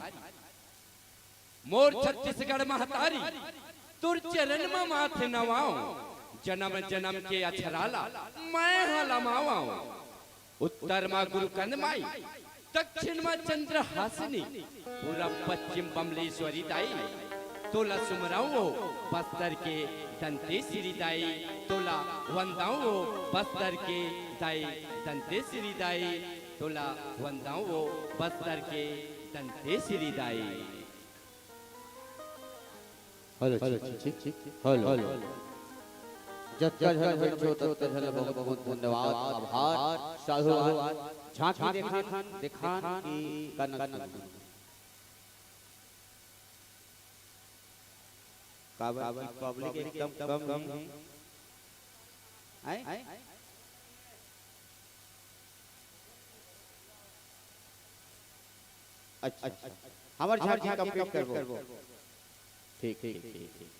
मोर छत्तीसगढ़ महतारी, तोर चरण म माथ नवाओ, जन्म जन्म के अछरा ला मैं ह लमावंव। उत्तर म गुरुकंद माई, दक्षिण म चंद्रहासिनी, पूरब पश्चिम बमलेश्वरी दाई, तोला सुमरंव ओ बस्तर के दंतेश्वरी दाई, तोला वंदंव ओ बस्तर के दाई दंतेश्वरी दाई, तोला वंदंव ओ बस्तर के दंतेश्वरी दाई। Hello, hello, check, check, check. Hello, hello. जतका झन बइठे हो, ततका झन ला बहुत, बहुत धन्यवाद, आभार, साधुवाद। झांकी देखान, देखान कि कनक काबर कि पब्लिक एकदम कम हे। आय? अच्छा, अच्छा। हमर झांकी कंप्लीट करबो। ठीक, ठीक, ठीक, ठीक।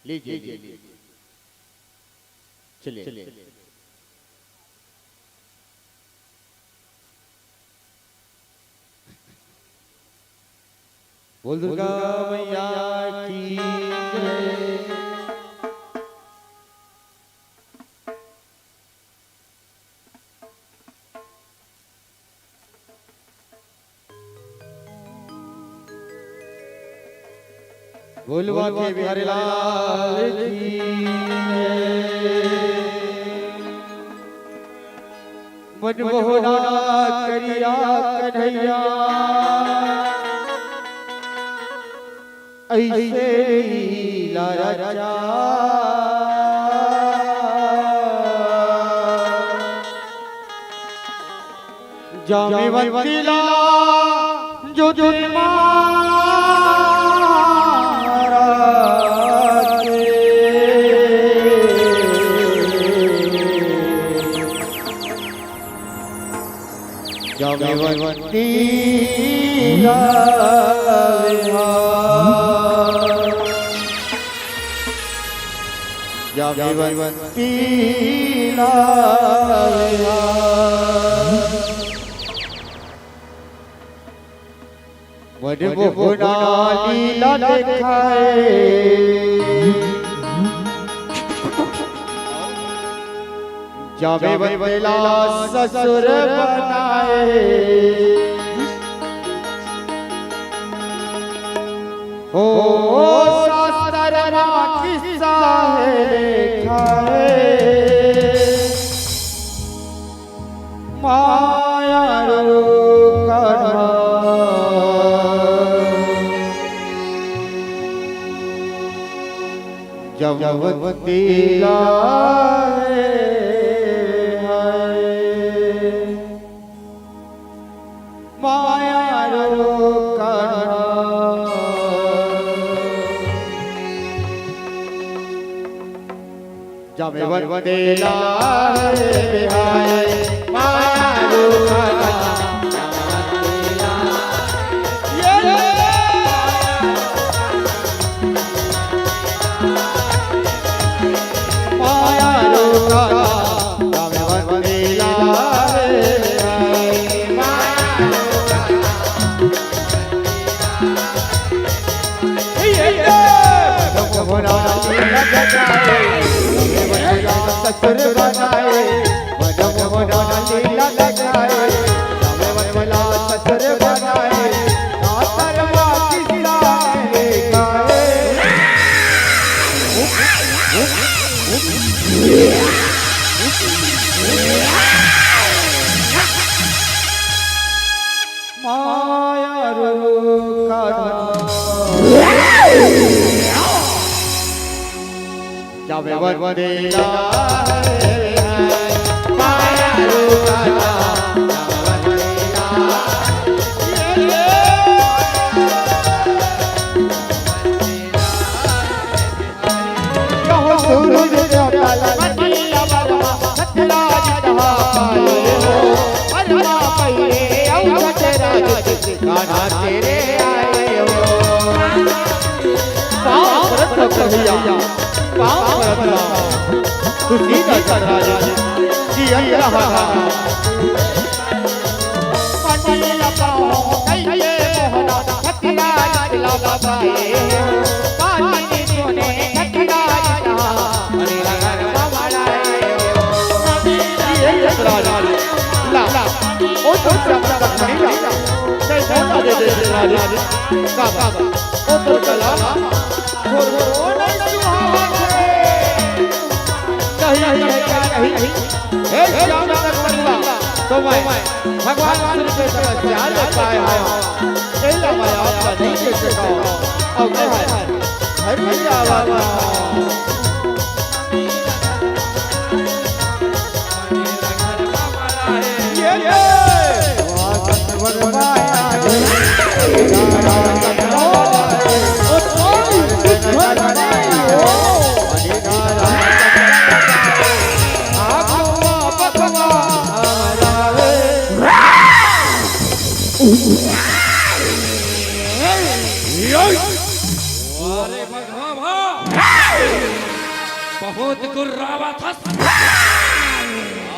लीजिए, लीजिए। चलिए। बोल दुर्गा मैया की जय। बोल बांके बिहारी लाल की जय। मनमोहना करिया कन्हैया, अइसे लीला रचा। जामे वंतीला जो दिन मारा के। जामे वंतीला विहार। जामे वंतीला विहार। मनमोहना लीला देखाए। जामे वंतीला ससुर बनाए। हो शास्त्र मा किस्सा हे लिखाए। माया रो कढ़ा जमवंती लाए हाय। माया रो कढ़ा जमवंती लाए हाय। माया रो कढ़ा ये माया रो कढ़ा जमवंती लाए हाय। माया रो कढ़ा ससुर बनाए, मनमोहना लीला देखाए, ससुर बनाए, सासर मा किस्सा लिखाए। माया रो कढ़ा जमवंती लाए हाय। माया रो कढ़ा जमवंती लाए। कहो सूरज देवता ललनिया बरमा, सतराज कहा पाए हो। बरमा पहिले अउ सतराज कान्हा तेरे आए हो। पाँव परत हो कन्हैया, पाँव परत हो। खुशी का सतराज जी, जी अंत रहा। पानी सोने छतराज कहा, अरे लंगर बाबा लाए हो। ये छतराज, ला, ओ तो चमक मणि ला, जय बोला दे दे छतराज, बाबा, ओ तो चला, ओ, ओ, ओ, नहीं सुहावत है। कहीं, कहीं, कहीं, कहीं, हे श्याम तक परिवार, तो मैं भगवान सूर्य के तपस्या ले पाए हो। तेला मैं आपका नहीं दे सका। और मैं है, हर कोई आवाज। ये, ये। अरे बघवा भा, बहुत गुर्रावत हस।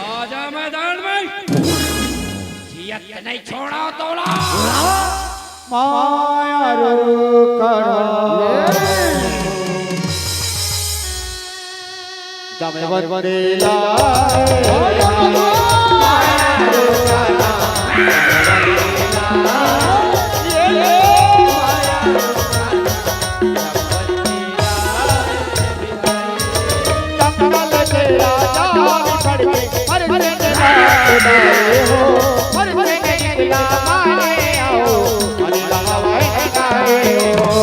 आजा मैदान में, जियत नहीं छोड़ा तोला। माया रो करा। जमे वंदे लाए। जंगल के राजा बिछड़ के हर दिन लाए हो, हर दिन निकला मारे आओ, हर लहवाए गाए हो।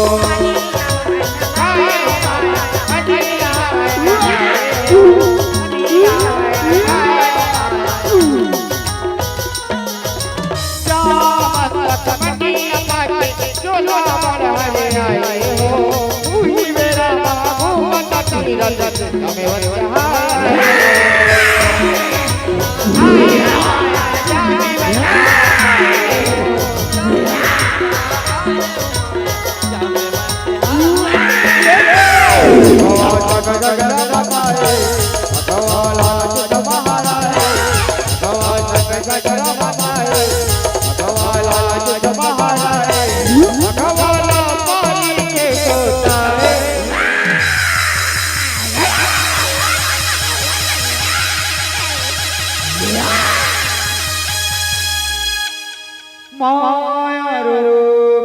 माया रो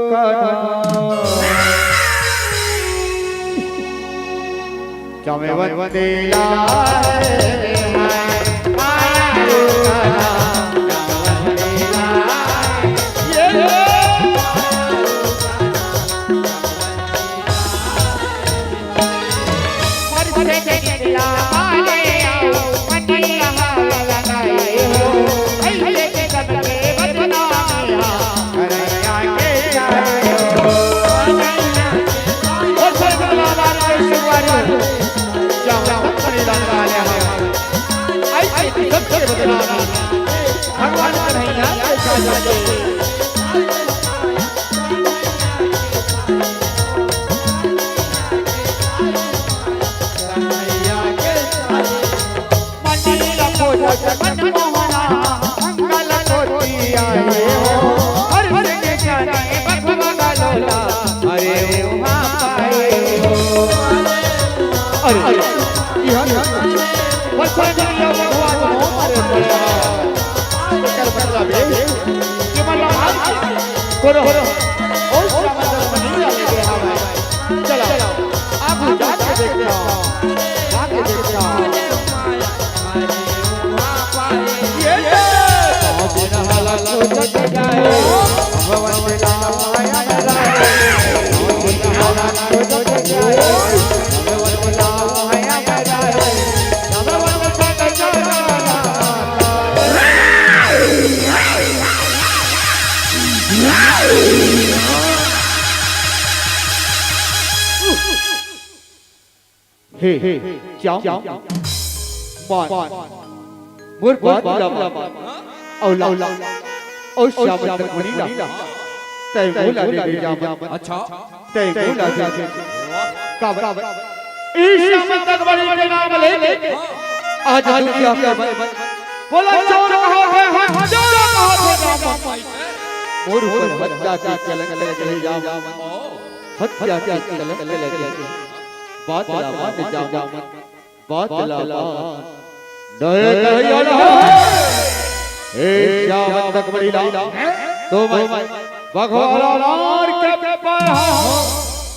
करा। जमे वंदे लाए। माया रो करा। जमे वंदे लाए। ये भगवान कन्हैया के साथ जाके अरे, अरे, अरे, अरे, अरे, अरे, अरे, करो। ओ श्यामा जन्म नहीं आने दे हमें। चलो, आप जाके देखता हूँ, जाके देखता हूँ। ये, ये। हे, हे, जाओ, मान, मोर बात ला मान, अउ ला, अउ श्याम तक मनी ला, तय मोला दे दे जामन। अच्छा। तय मोला दे दे। काबर? ई श्याम तक मनी के नाम लेके आज दुनिया के मन बोला चोर कहा है, हाँ, चोर कहा है जामन। मोर ऊपर हत्या के कलंक लगे जामन। हत्या के कलंक लगे। बात ला मान जावत, बात ला मान। दया कहिया ला। ए श्याम तक बड़ी ला। तो मैं भगवान मार के पढ़ा।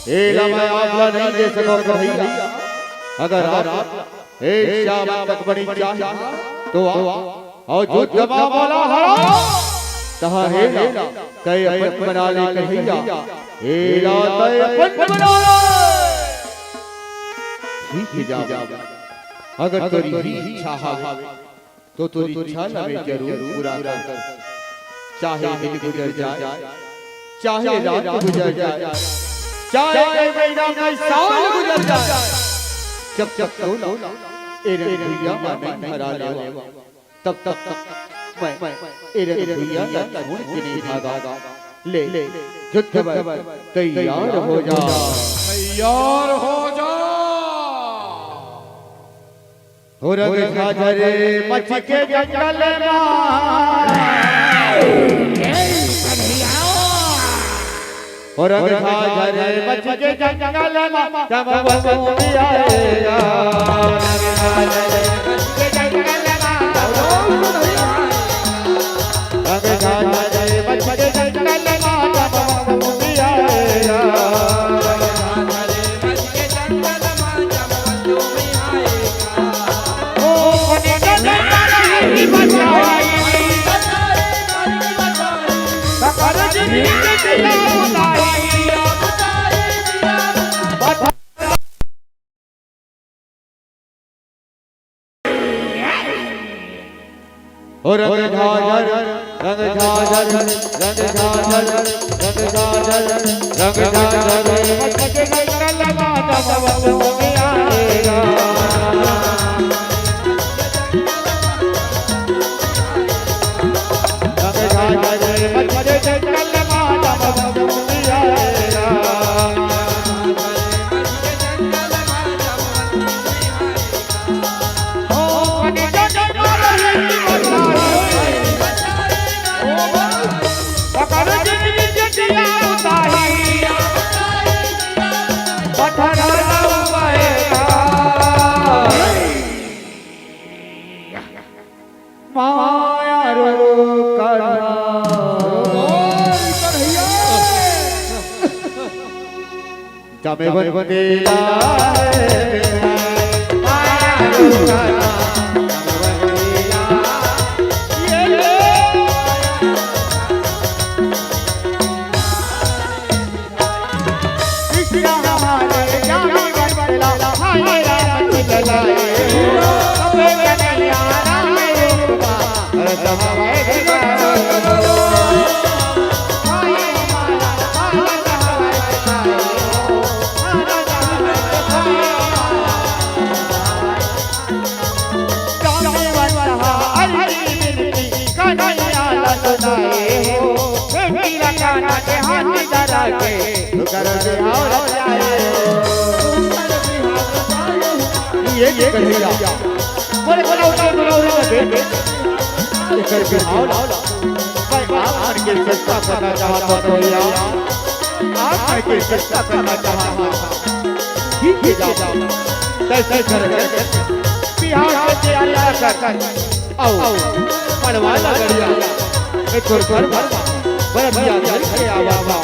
ए ला मैं आप ला नहीं दे सको कन्हैया। अगर आप ए श्याम तक बड़ी चाहे तो आ। अउ जो दबा वाला हरा, तहा हेला, तय अपन बना ले कन्हैया, हेला तय अपन बना ले। ठीक है जाओ, अगर तोरी ही इच्छा हवे, तो तोरी इच्छा ला मैं जरूर पूरा कर। चाहे दिन गुजर जाए, चाहे रात गुजर जाए, चाहे महीना कई साल गुजर जाए, जब तक तो ए रंग भैया मा नहीं हरा ले। तब तक मैं ए रंग भैया ला छोड़ के नहीं भागा। ले, युद्ध बर तैयार हो जा। तैयार हो जा। हो रंग झाझर मच के जंगल मा। हो रंग झाझर मच के जंगल मा, जब वो भी आएगा। रंग झाझर मच के जंगल मा, जब वो भी आएगा। ओ रंग झाझर, रंग झाझर, रंग झाझर, रंग झाझर, रंग झाझर। माया रो कन्हा। जमे बंदे लाए, माया रो कन्हा। ये ले। ये, ये कन्हैया। बोले, बोला, उठाओ, उठाओ, उठाओ, दे, दे। एकर बिहाव ला। मैं आप मन के सस्ता करना चाहत हूँ भैया। आप मन के सस्ता करना चाहत हूँ। ठीक है, जाओ। तैसे कर, बिहाव के तैयारी कर, कर। आओ, आओ, पड़वा ला गड़िया। एक और घर भर, बरतिया धर के आवा था,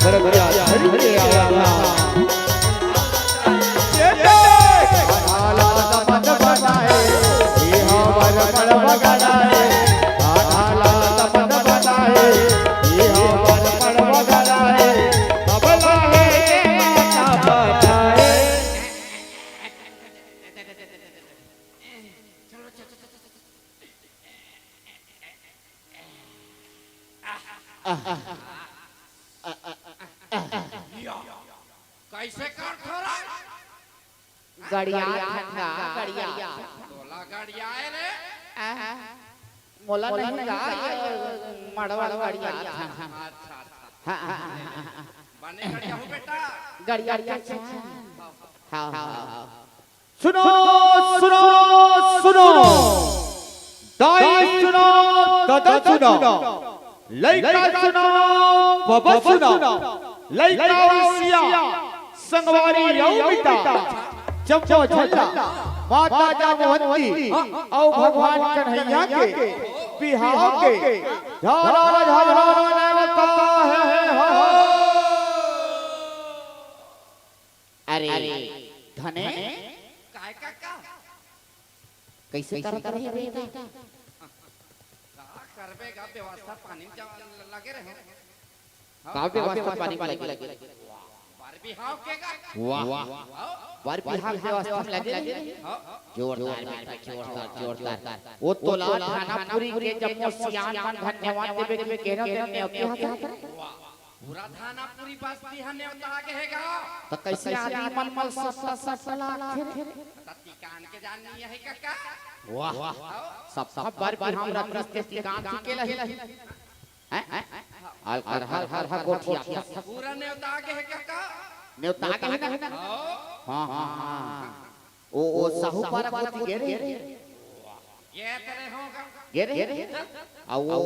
बरतिया धर के आवा था। ये देख, आला समझ बनाए, ये हमार बड़ बगड़ाए, आला समझ बनाए, ये हमार बड़ बगड़ाए, अब लाए के माता बताए। कैसे कर थोड़ा? गड़िया ठंडा, गड़िया। तोला गड़िया है रे? आ, मोला नहीं गा, ये मड़वा गड़िया था। अच्छा, अच्छा। हाँ, हाँ, हाँ, हाँ। बने गड़िया हो बेटा? गड़िया, गड़िया, अच्छा। हाँ, हाँ, हाँ। सुनो, सुनो, सुनो। दाई सुनो, ददा सुनो। लइका सुनो, बबा सुनो। लइका अउ सियान, संगवारी अउ मितान, जम्मो झन ला माता जामवंती अउ भगवान कन्हैया के बिहाव के झारा झारा नेवता हे हो। अरे धने, काय काका? कइसे करत रहे बेटा? का करबे गा, व्यवस्था पानी में जा-, लगे रहे। का व्यवस्था पानी में लगे? बर बिहाव के गा। वाह। बर बिहाव के व्यवस्था में लगे रहे। हाँ। जोरदार बेटा, जोरदार, जोरदार। ओ तोला धानापुरी के जम्मो सियान मन धन्यवाद देबे के कहे रहे, नेवते हाथ रहे। वाह। पूरा धानापुरी बस्ती ह नेवता गे हे गा। त कइसे आदमी मन मन सट्टा सट्टा लागथे रे? त तिकान के जान नइ हे कका। वाह। सब सब बर बिहाव रखिस ते तिकान के लही। हैं? अलकर हर हर हर गोठिया। पूरा नेवता गे हे कका। नेवता गे हे ना? हाँ। हाँ, हाँ, हाँ। ओ, ओ साहूपारा कोती गे रे? गे त रहे हों गा। गे रे? अउ ओ,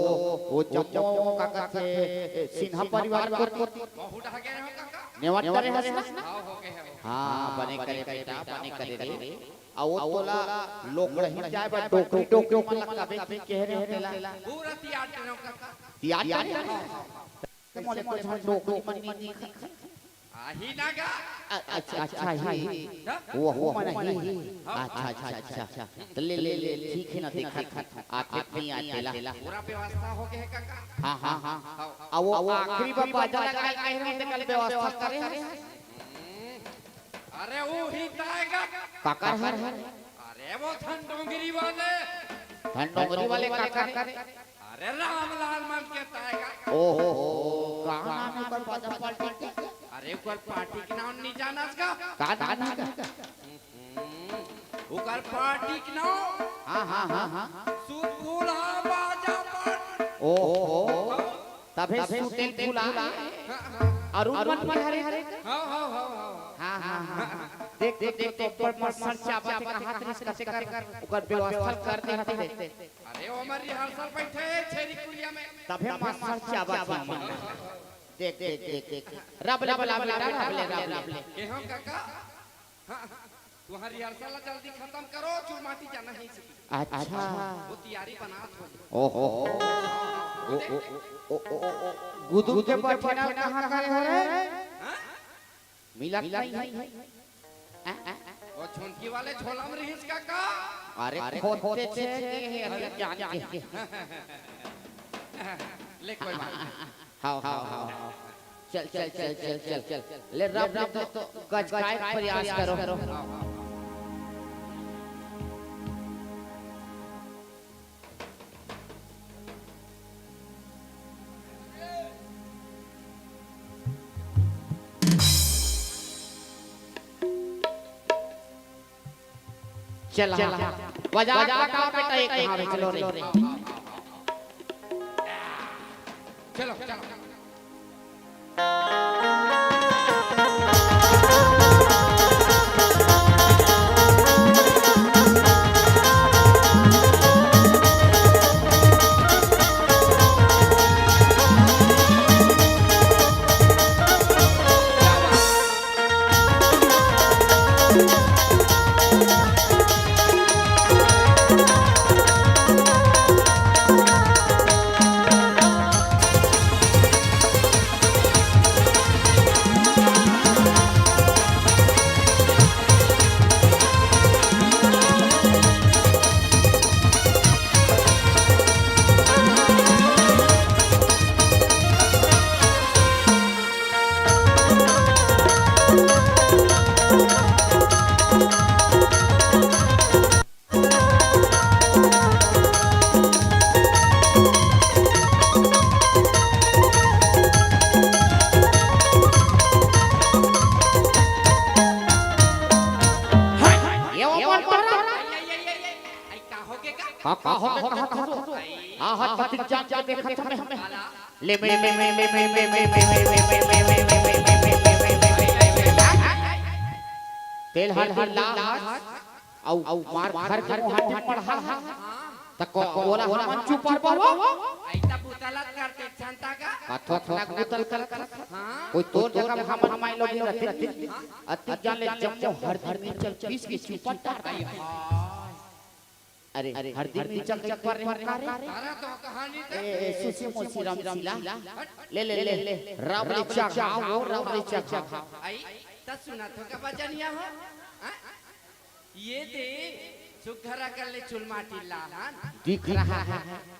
ओ जम्मो का कथे, सिन्हा परिवार कोती। बहुत डहा गे रहे हों कका। नेवत करे हस ना? हाँ, हो गे हे। हाँ, बने करे बेटा, बने करे रे। अउ ओ तोला लोकड़ही जाय बर डोकरी, डोकरी मन ला कबे के कहे रहे तेला? पूरा तियार डरे हों कका। तियार डरे? त मोले कुछ डोकरी मन नइ दिखत। आही ना गा। अ-, अच्छा, अच्छा, ही। ना? वो, वो मन ही। हाँ। अच्छा, अच्छा, अच्छा। त ले, ले, ले, ठीक हे ना, देखत हँव। आथे कि नइ आथे ला। पूरा व्यवस्था हो गे हे कका। हाँ, हाँ, हाँ। हाँ। अउ वो आखिरी बार बाजा लगाय के कहे रहे हों, तेकर व्यवस्था करे हस? हम्म। अरे, उही त आय गा। काकर हर? अरे, वो धन डोंगरी वाले। धन डोंगरी वाले काकर? अरे रामलाल मन के त आय गा। ओहो, का नाम हे ओकर बाजा पार्टी के? अरे ओकर पार्टी के नाम नइ जानस गा? का नाम हे ओकर? हम्म, ओकर पार्टी के नाम? हाँ, हाँ, हाँ, हाँ। सुरपुला बाजा पार्टी। ओहो, तभे सुतेल फुला। हाँ, हाँ। अरुण मन के हरे हरे। हाँ, हाँ, हाँ, हाँ। हाँ, हाँ, हाँ, हाँ। देख, देख, देख, देख, ऊपर मस्त चाबा के कहात रहिस, कते कर ओकर व्यवस्था कर दे हते। अरे, ओमन rehearsal बइठे हे छेरी कुरिया में। तभे मास्टर चाबा के ओमन। देख, देख, देख, देख। रब ले, रब ले, रब ले, रब ले। के हो कका? हाँ, हाँ। तुँहर rehearsal ला जल्दी खतम करो, चुरमाटी जाना हे। अच्छा। वो तियारी बनात हो। ओहो। ओ, ओ, ओ। गुदुम के बठिना कहाँ करे हरे? हाँ? मिलत नइ हे। आ, आ, आ। ओ झुनकी वाले झोला में रहिस कका। अरे, अरे, खोदते खोदते थे, थे, अरे, अरे, जान जान के। के। ले, कोई बात नहीं। हाँ, हाँ, हाँ, हाँ। चल, चल, चल, चल, चल। ले, रब, रब, तो, तो गचकाय के प्रयास करो। हाँ, हाँ, हाँ। चला, चला। बजा, बजा, बजा, बेटा, एक हाथ में चलो रे। चलो, चलो। ये वो बोल, बोल, बोल। आई, आई, आई, आई, आई, आई, का हो गे का? का, का हो गे, का हो गे? आ, हाथ पति जान के देखत हमें। ले, ले, ले। तेल हर हर ला। अउ, अउ मार घर के मुंह हाथे पड़हा। त को-, ओला हमन चुपार पाबो? अइता बुतलत करते छंता का? कथो थोक बुतल कर कर। हाँ। कोई तोर जगह हमन माई लोग रहते। हाँ। अति जान ले जम्मो हरदी मिर्चा ल पीस के चुपार डार। आई हाय। अरे, अरे, हरदी मिर्चा के पर रे का रे? तारा तो कहानी ए, ए, सुसी मोसी राम सीला। ले, ले, ले, ले। राम ले चढ़ाओ, राम ले चढ़ाओ। आई, त सुना तो का बचनिया हो? हाँ? ये दे, सुघरा कर ले चुलमाटी लाहन। दिख रहा है।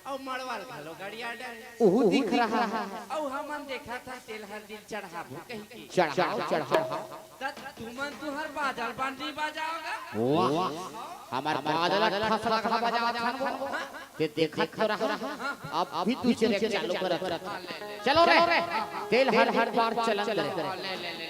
अउ मड़वाल घलो गड़िया डरे। ओहू दिख रहा है। अउ हमन देखा था तेल हरदी ल चढ़ाबो कही के। चढ़ाओ, चढ़ाओ। त तुमन तुहर बाजल बंडी बजाओगा? वाह, हमार बाजल खसरा खसरा बजावत हन वो। ते देखत तो रहा, अब भी तू चले चालू करत। चलो रे, तेल हर हर बार चलन रे।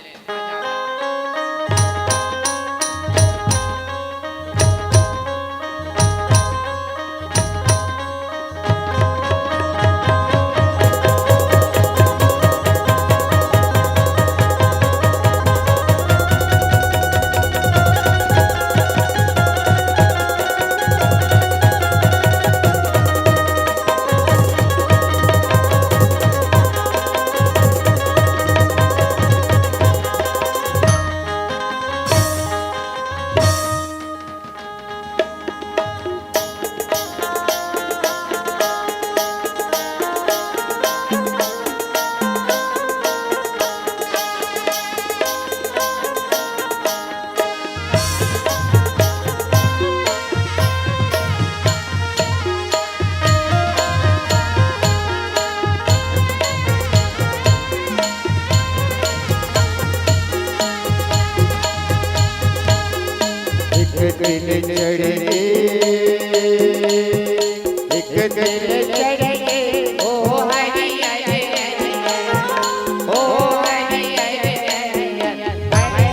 एक दिन चढ़ के, एक दिन चढ़ के, ओ हरि हरि हरि, ओ हरि हरि हरि।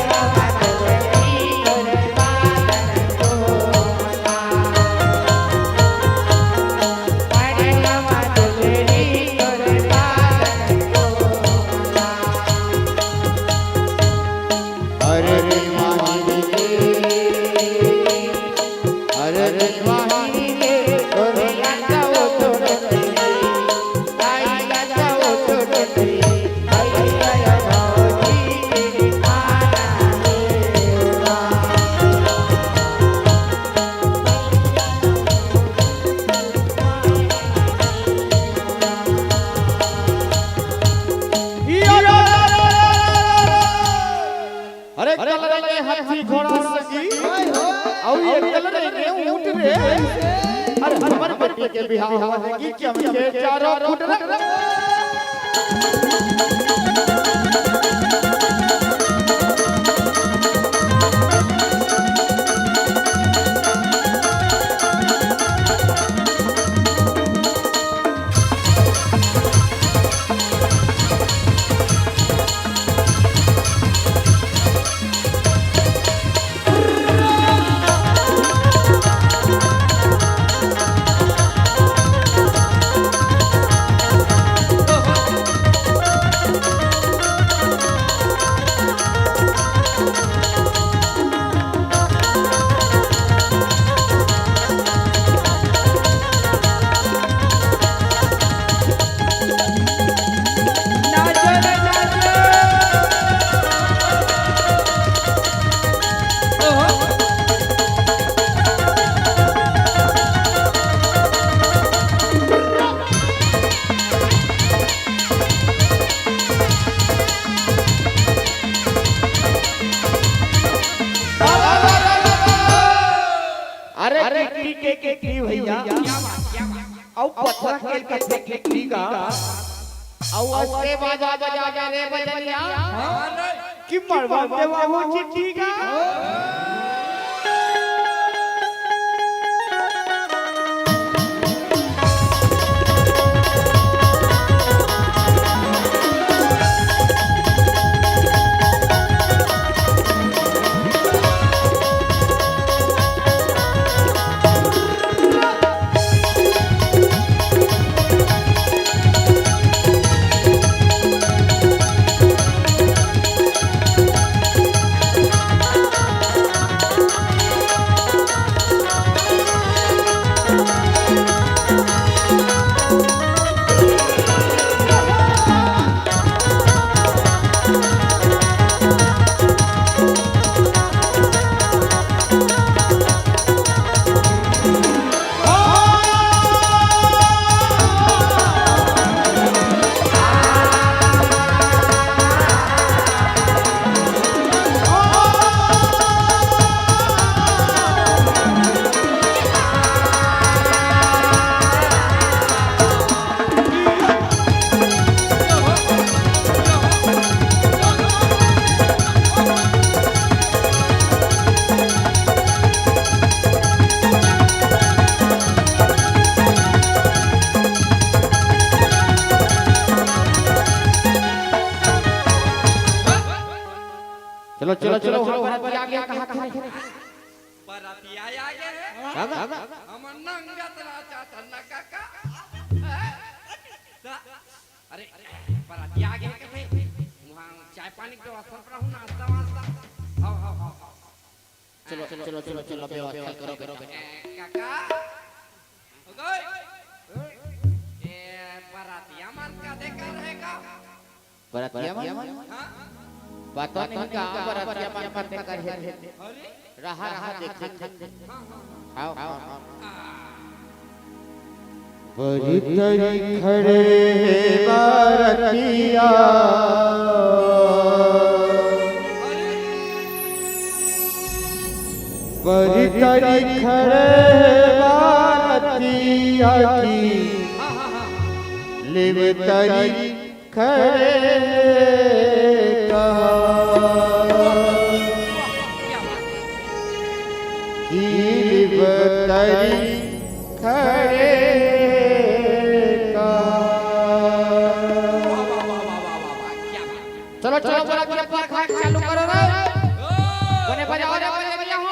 अरे कल रहिगे हाथी घोड़ा संगी, अउ ये कल रहिगे ऊंट रे। अरे हमर बेटी के बिहाव होवत हे कि चमके चारों फुट रे। अरे, अरे, टिकली के, के, के, भैया। अउ पथरा के, के, के, के, का। अउ अइसे बाजा बजा जा रे बजनिया। कि मड़वा के बाबू चिट्ठी का। चलो, चलो, बराती आगे, कहाँ खड़े? बराती आगे है। हाँ, हाँ। हम नंगत नाचा था ना काका। ता-, अरे, बराती आगे है कहे? वहाँ चाय पानी के व्यवस्था पर हूँ, नाश्ता वास्ता। हाँ, हाँ, हाँ, हाँ। चलो, चलो, चलो, चलो, चलो, व्यवस्था करो, करो। ए, काका। हो गई? ए, बरातिया मन का देखा रहेगा? बरातिया मन? हाँ? पता नहीं का बरातिया मन का देखा रहे। अरे? रहा, रहा, देखा, देखा। हाँ, हाँ। आओ, आओ, आओ। बरी तरी खड़े हे बरतिया, बरी तरी खड़े हे बरतिया की, लिव तरी खड़े कहाँ। कील बतरी खड़े का। चलो, चलो, चलो, चलो, पर खाए चालू करो रे। बने बजाओ रे, बने बजाओ।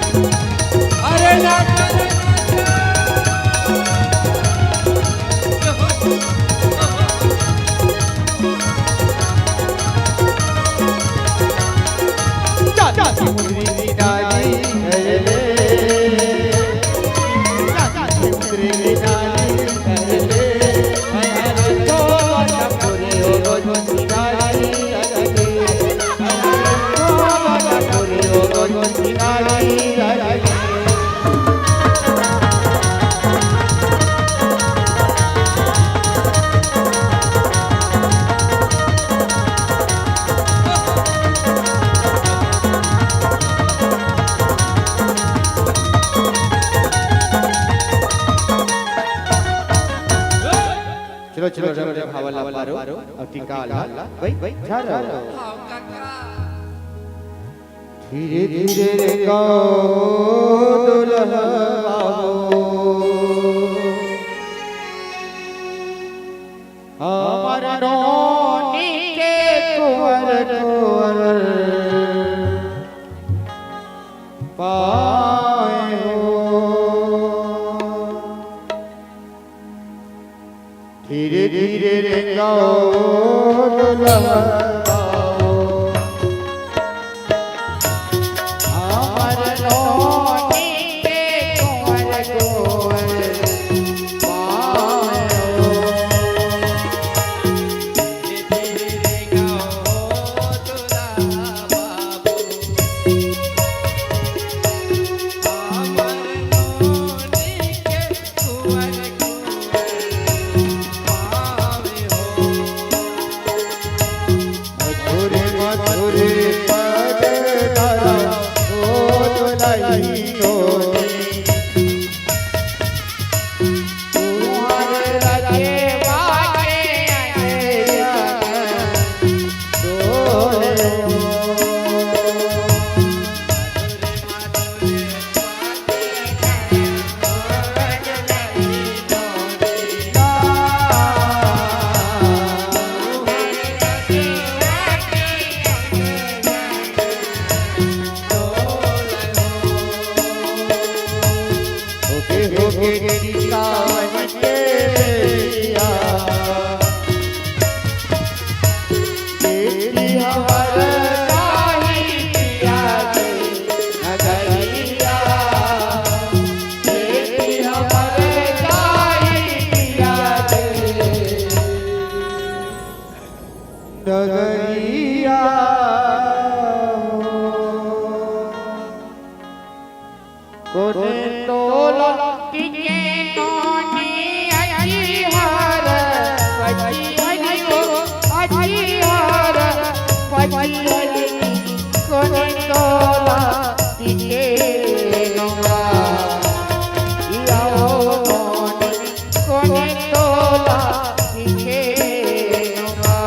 अरे नाच, अरे नाच। चलो, चलो, चलो, चलो, भावल ला पारो, अउ टीका ला, भाई, भाई, झारो। धीरे धीरे रे गाओ दुल्हा बाबू, हमर नोनी के कुंवर कुंवर पाए हो। धीरे धीरे रे गाओ दुल्हा डगरिया हो। कोने तोला टिके कोने अजिहार, पचिहरी हो, अजिहार, पचिहरी, कोने तोला टिके नुआ, या हो मोने कोने तोला टिके नुआ।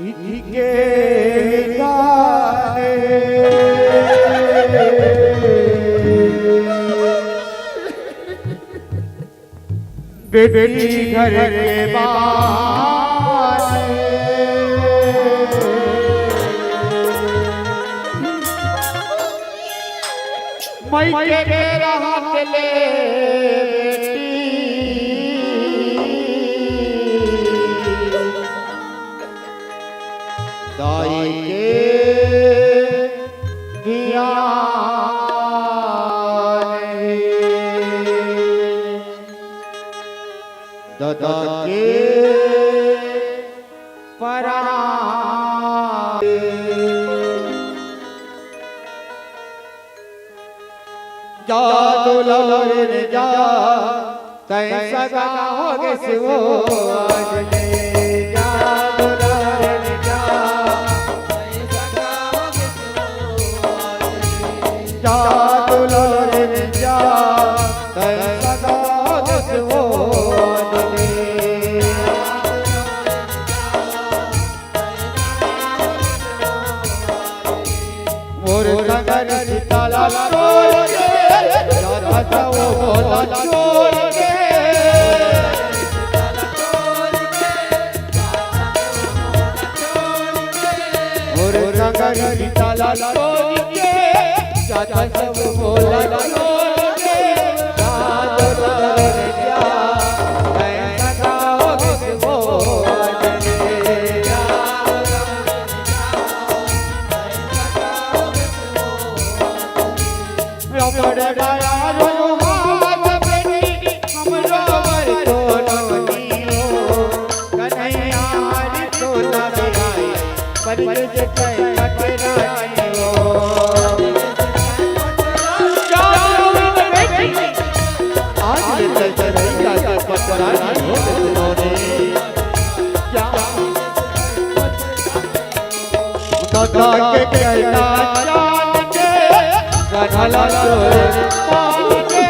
विधि के विधान। बेटी घर के बात। मइके के रहत ले बेटी दाई के धियान हे, ददा के परान। जा दुलार जा, तैं सगा होगे शिव आज ले। जा दुलार जा, तैं सगा होगे शिव आज ले। जा दुलार जा, तैं सगा होगे शिव आज ले। मोर संग रिश्ता ला तोड़ के, जात हस वो मोला छोड़ के। मोर संग रिश्ता ला तोड़ के, जात हस वो मोला छोड़ के। जात हस वो मोला छोड़ के। आज ये चल चल रही जाके पटरानी हो गई। क्या? दादा के कहना जान के, गढ़ला तोरे मान के।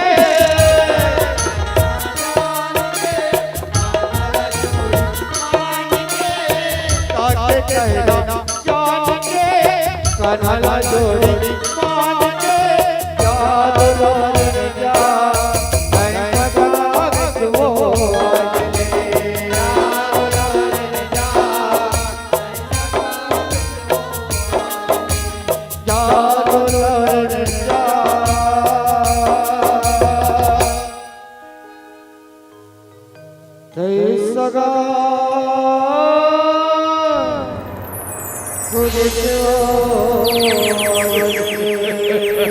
दादा के कहना जान के, गढ़ला तोरे मान के। जा दुलार जा, मैं सगा विश्व आज ले। जा दुलार जा, जा दुलार जा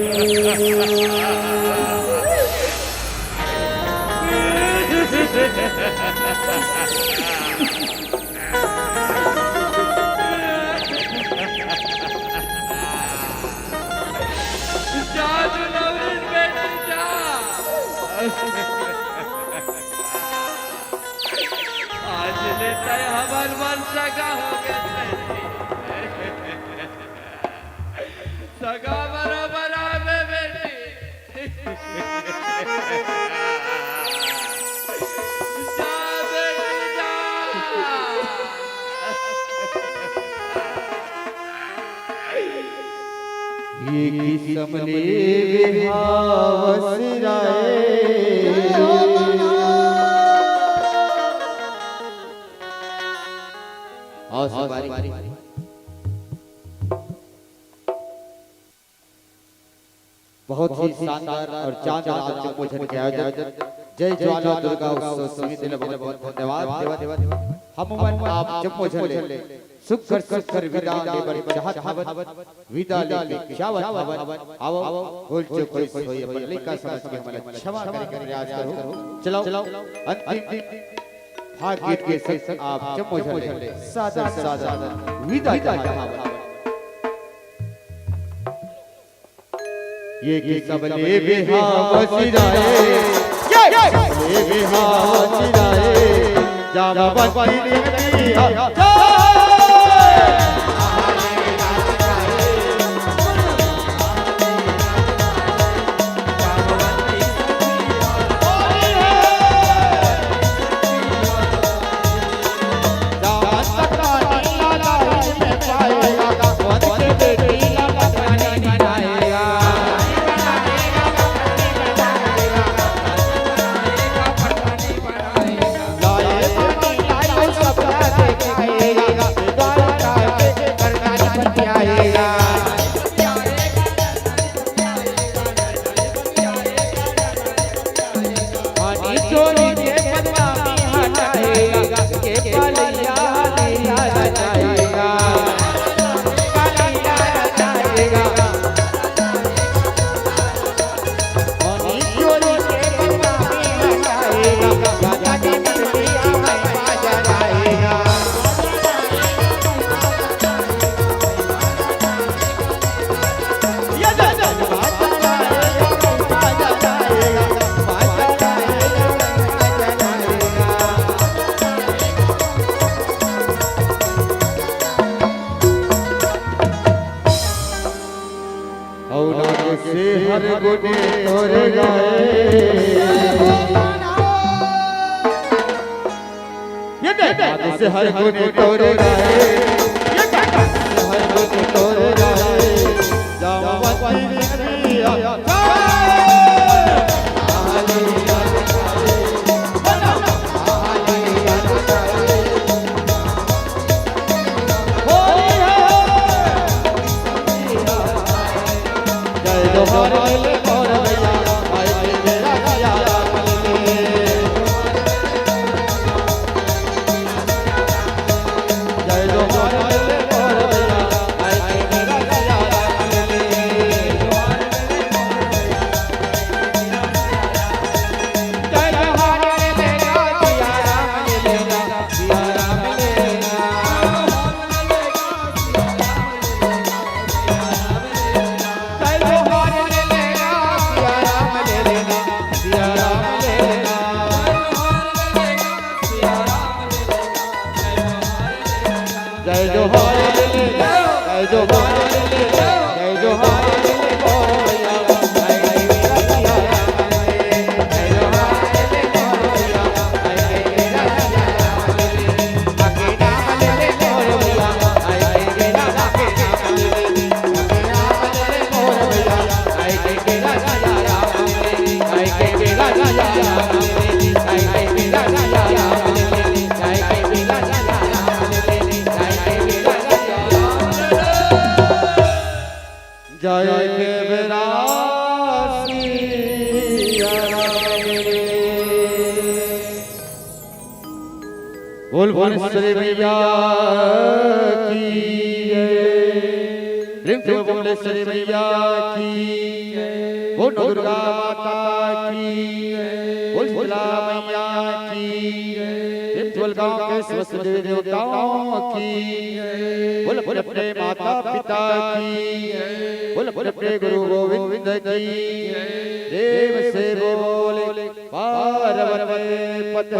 तू नवनीत बेटी जा। आज ले तय हमर मन सगा हो गे बेटी। सगा बरोबर आवे बेटी। जा बेटी जा। ये किसम ले बिहाव सिराए। आओ संगवारी। बहुत ही शानदार और चांद रात जम्मो झन के आयोजन जय ज्वाला दुर्गा उत्सव समिति ले बहुत बहुत धन्यवाद देवत हम मन आप जम्मो झन ले सुग्घर सुग्घर विदा लेबर चाहत हवन। विदा लेके जावत हवन। आवो, भूल चूक होइस होही अपन लइका समझ के हमन ला क्षमा करे के प्रयास करो। चलो, अंतिम भाग गीत के संग आप जम्मो झन ले सादर सादर विदा चाहत हवन। ये किसम ले बिहाव सिराए, ये किसम ले बिहाव सिराए, जामवंती नगरिया। अउ नाग से हर गुने तोरे गाए। ये देख, नाग से हर गुने तोरे गाए। ये देख, नाग से हर गुने तोरे गाए। जामवंती नगरिया। जय जोहार, जय जोहार, जय जोहार। जय के बेरा सिया राम रे। बोल भुवनेश्वरी मैया की जय। प्रेम से बोल भुवनेश्वरी मैया की। बोल दुर्गा माता की, बोल शीतला मैया की, बोल गांव के समस्त देवी देवताओं की, बोल अपने अपने माता पिता की, बोल अपने अपने गुरु गोविंद की, प्रेम से बोल पार्वती पते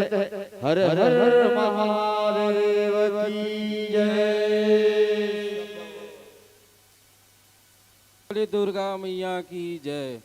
हर हर महादेव की जय। बोले दुर्गा मैया की जय।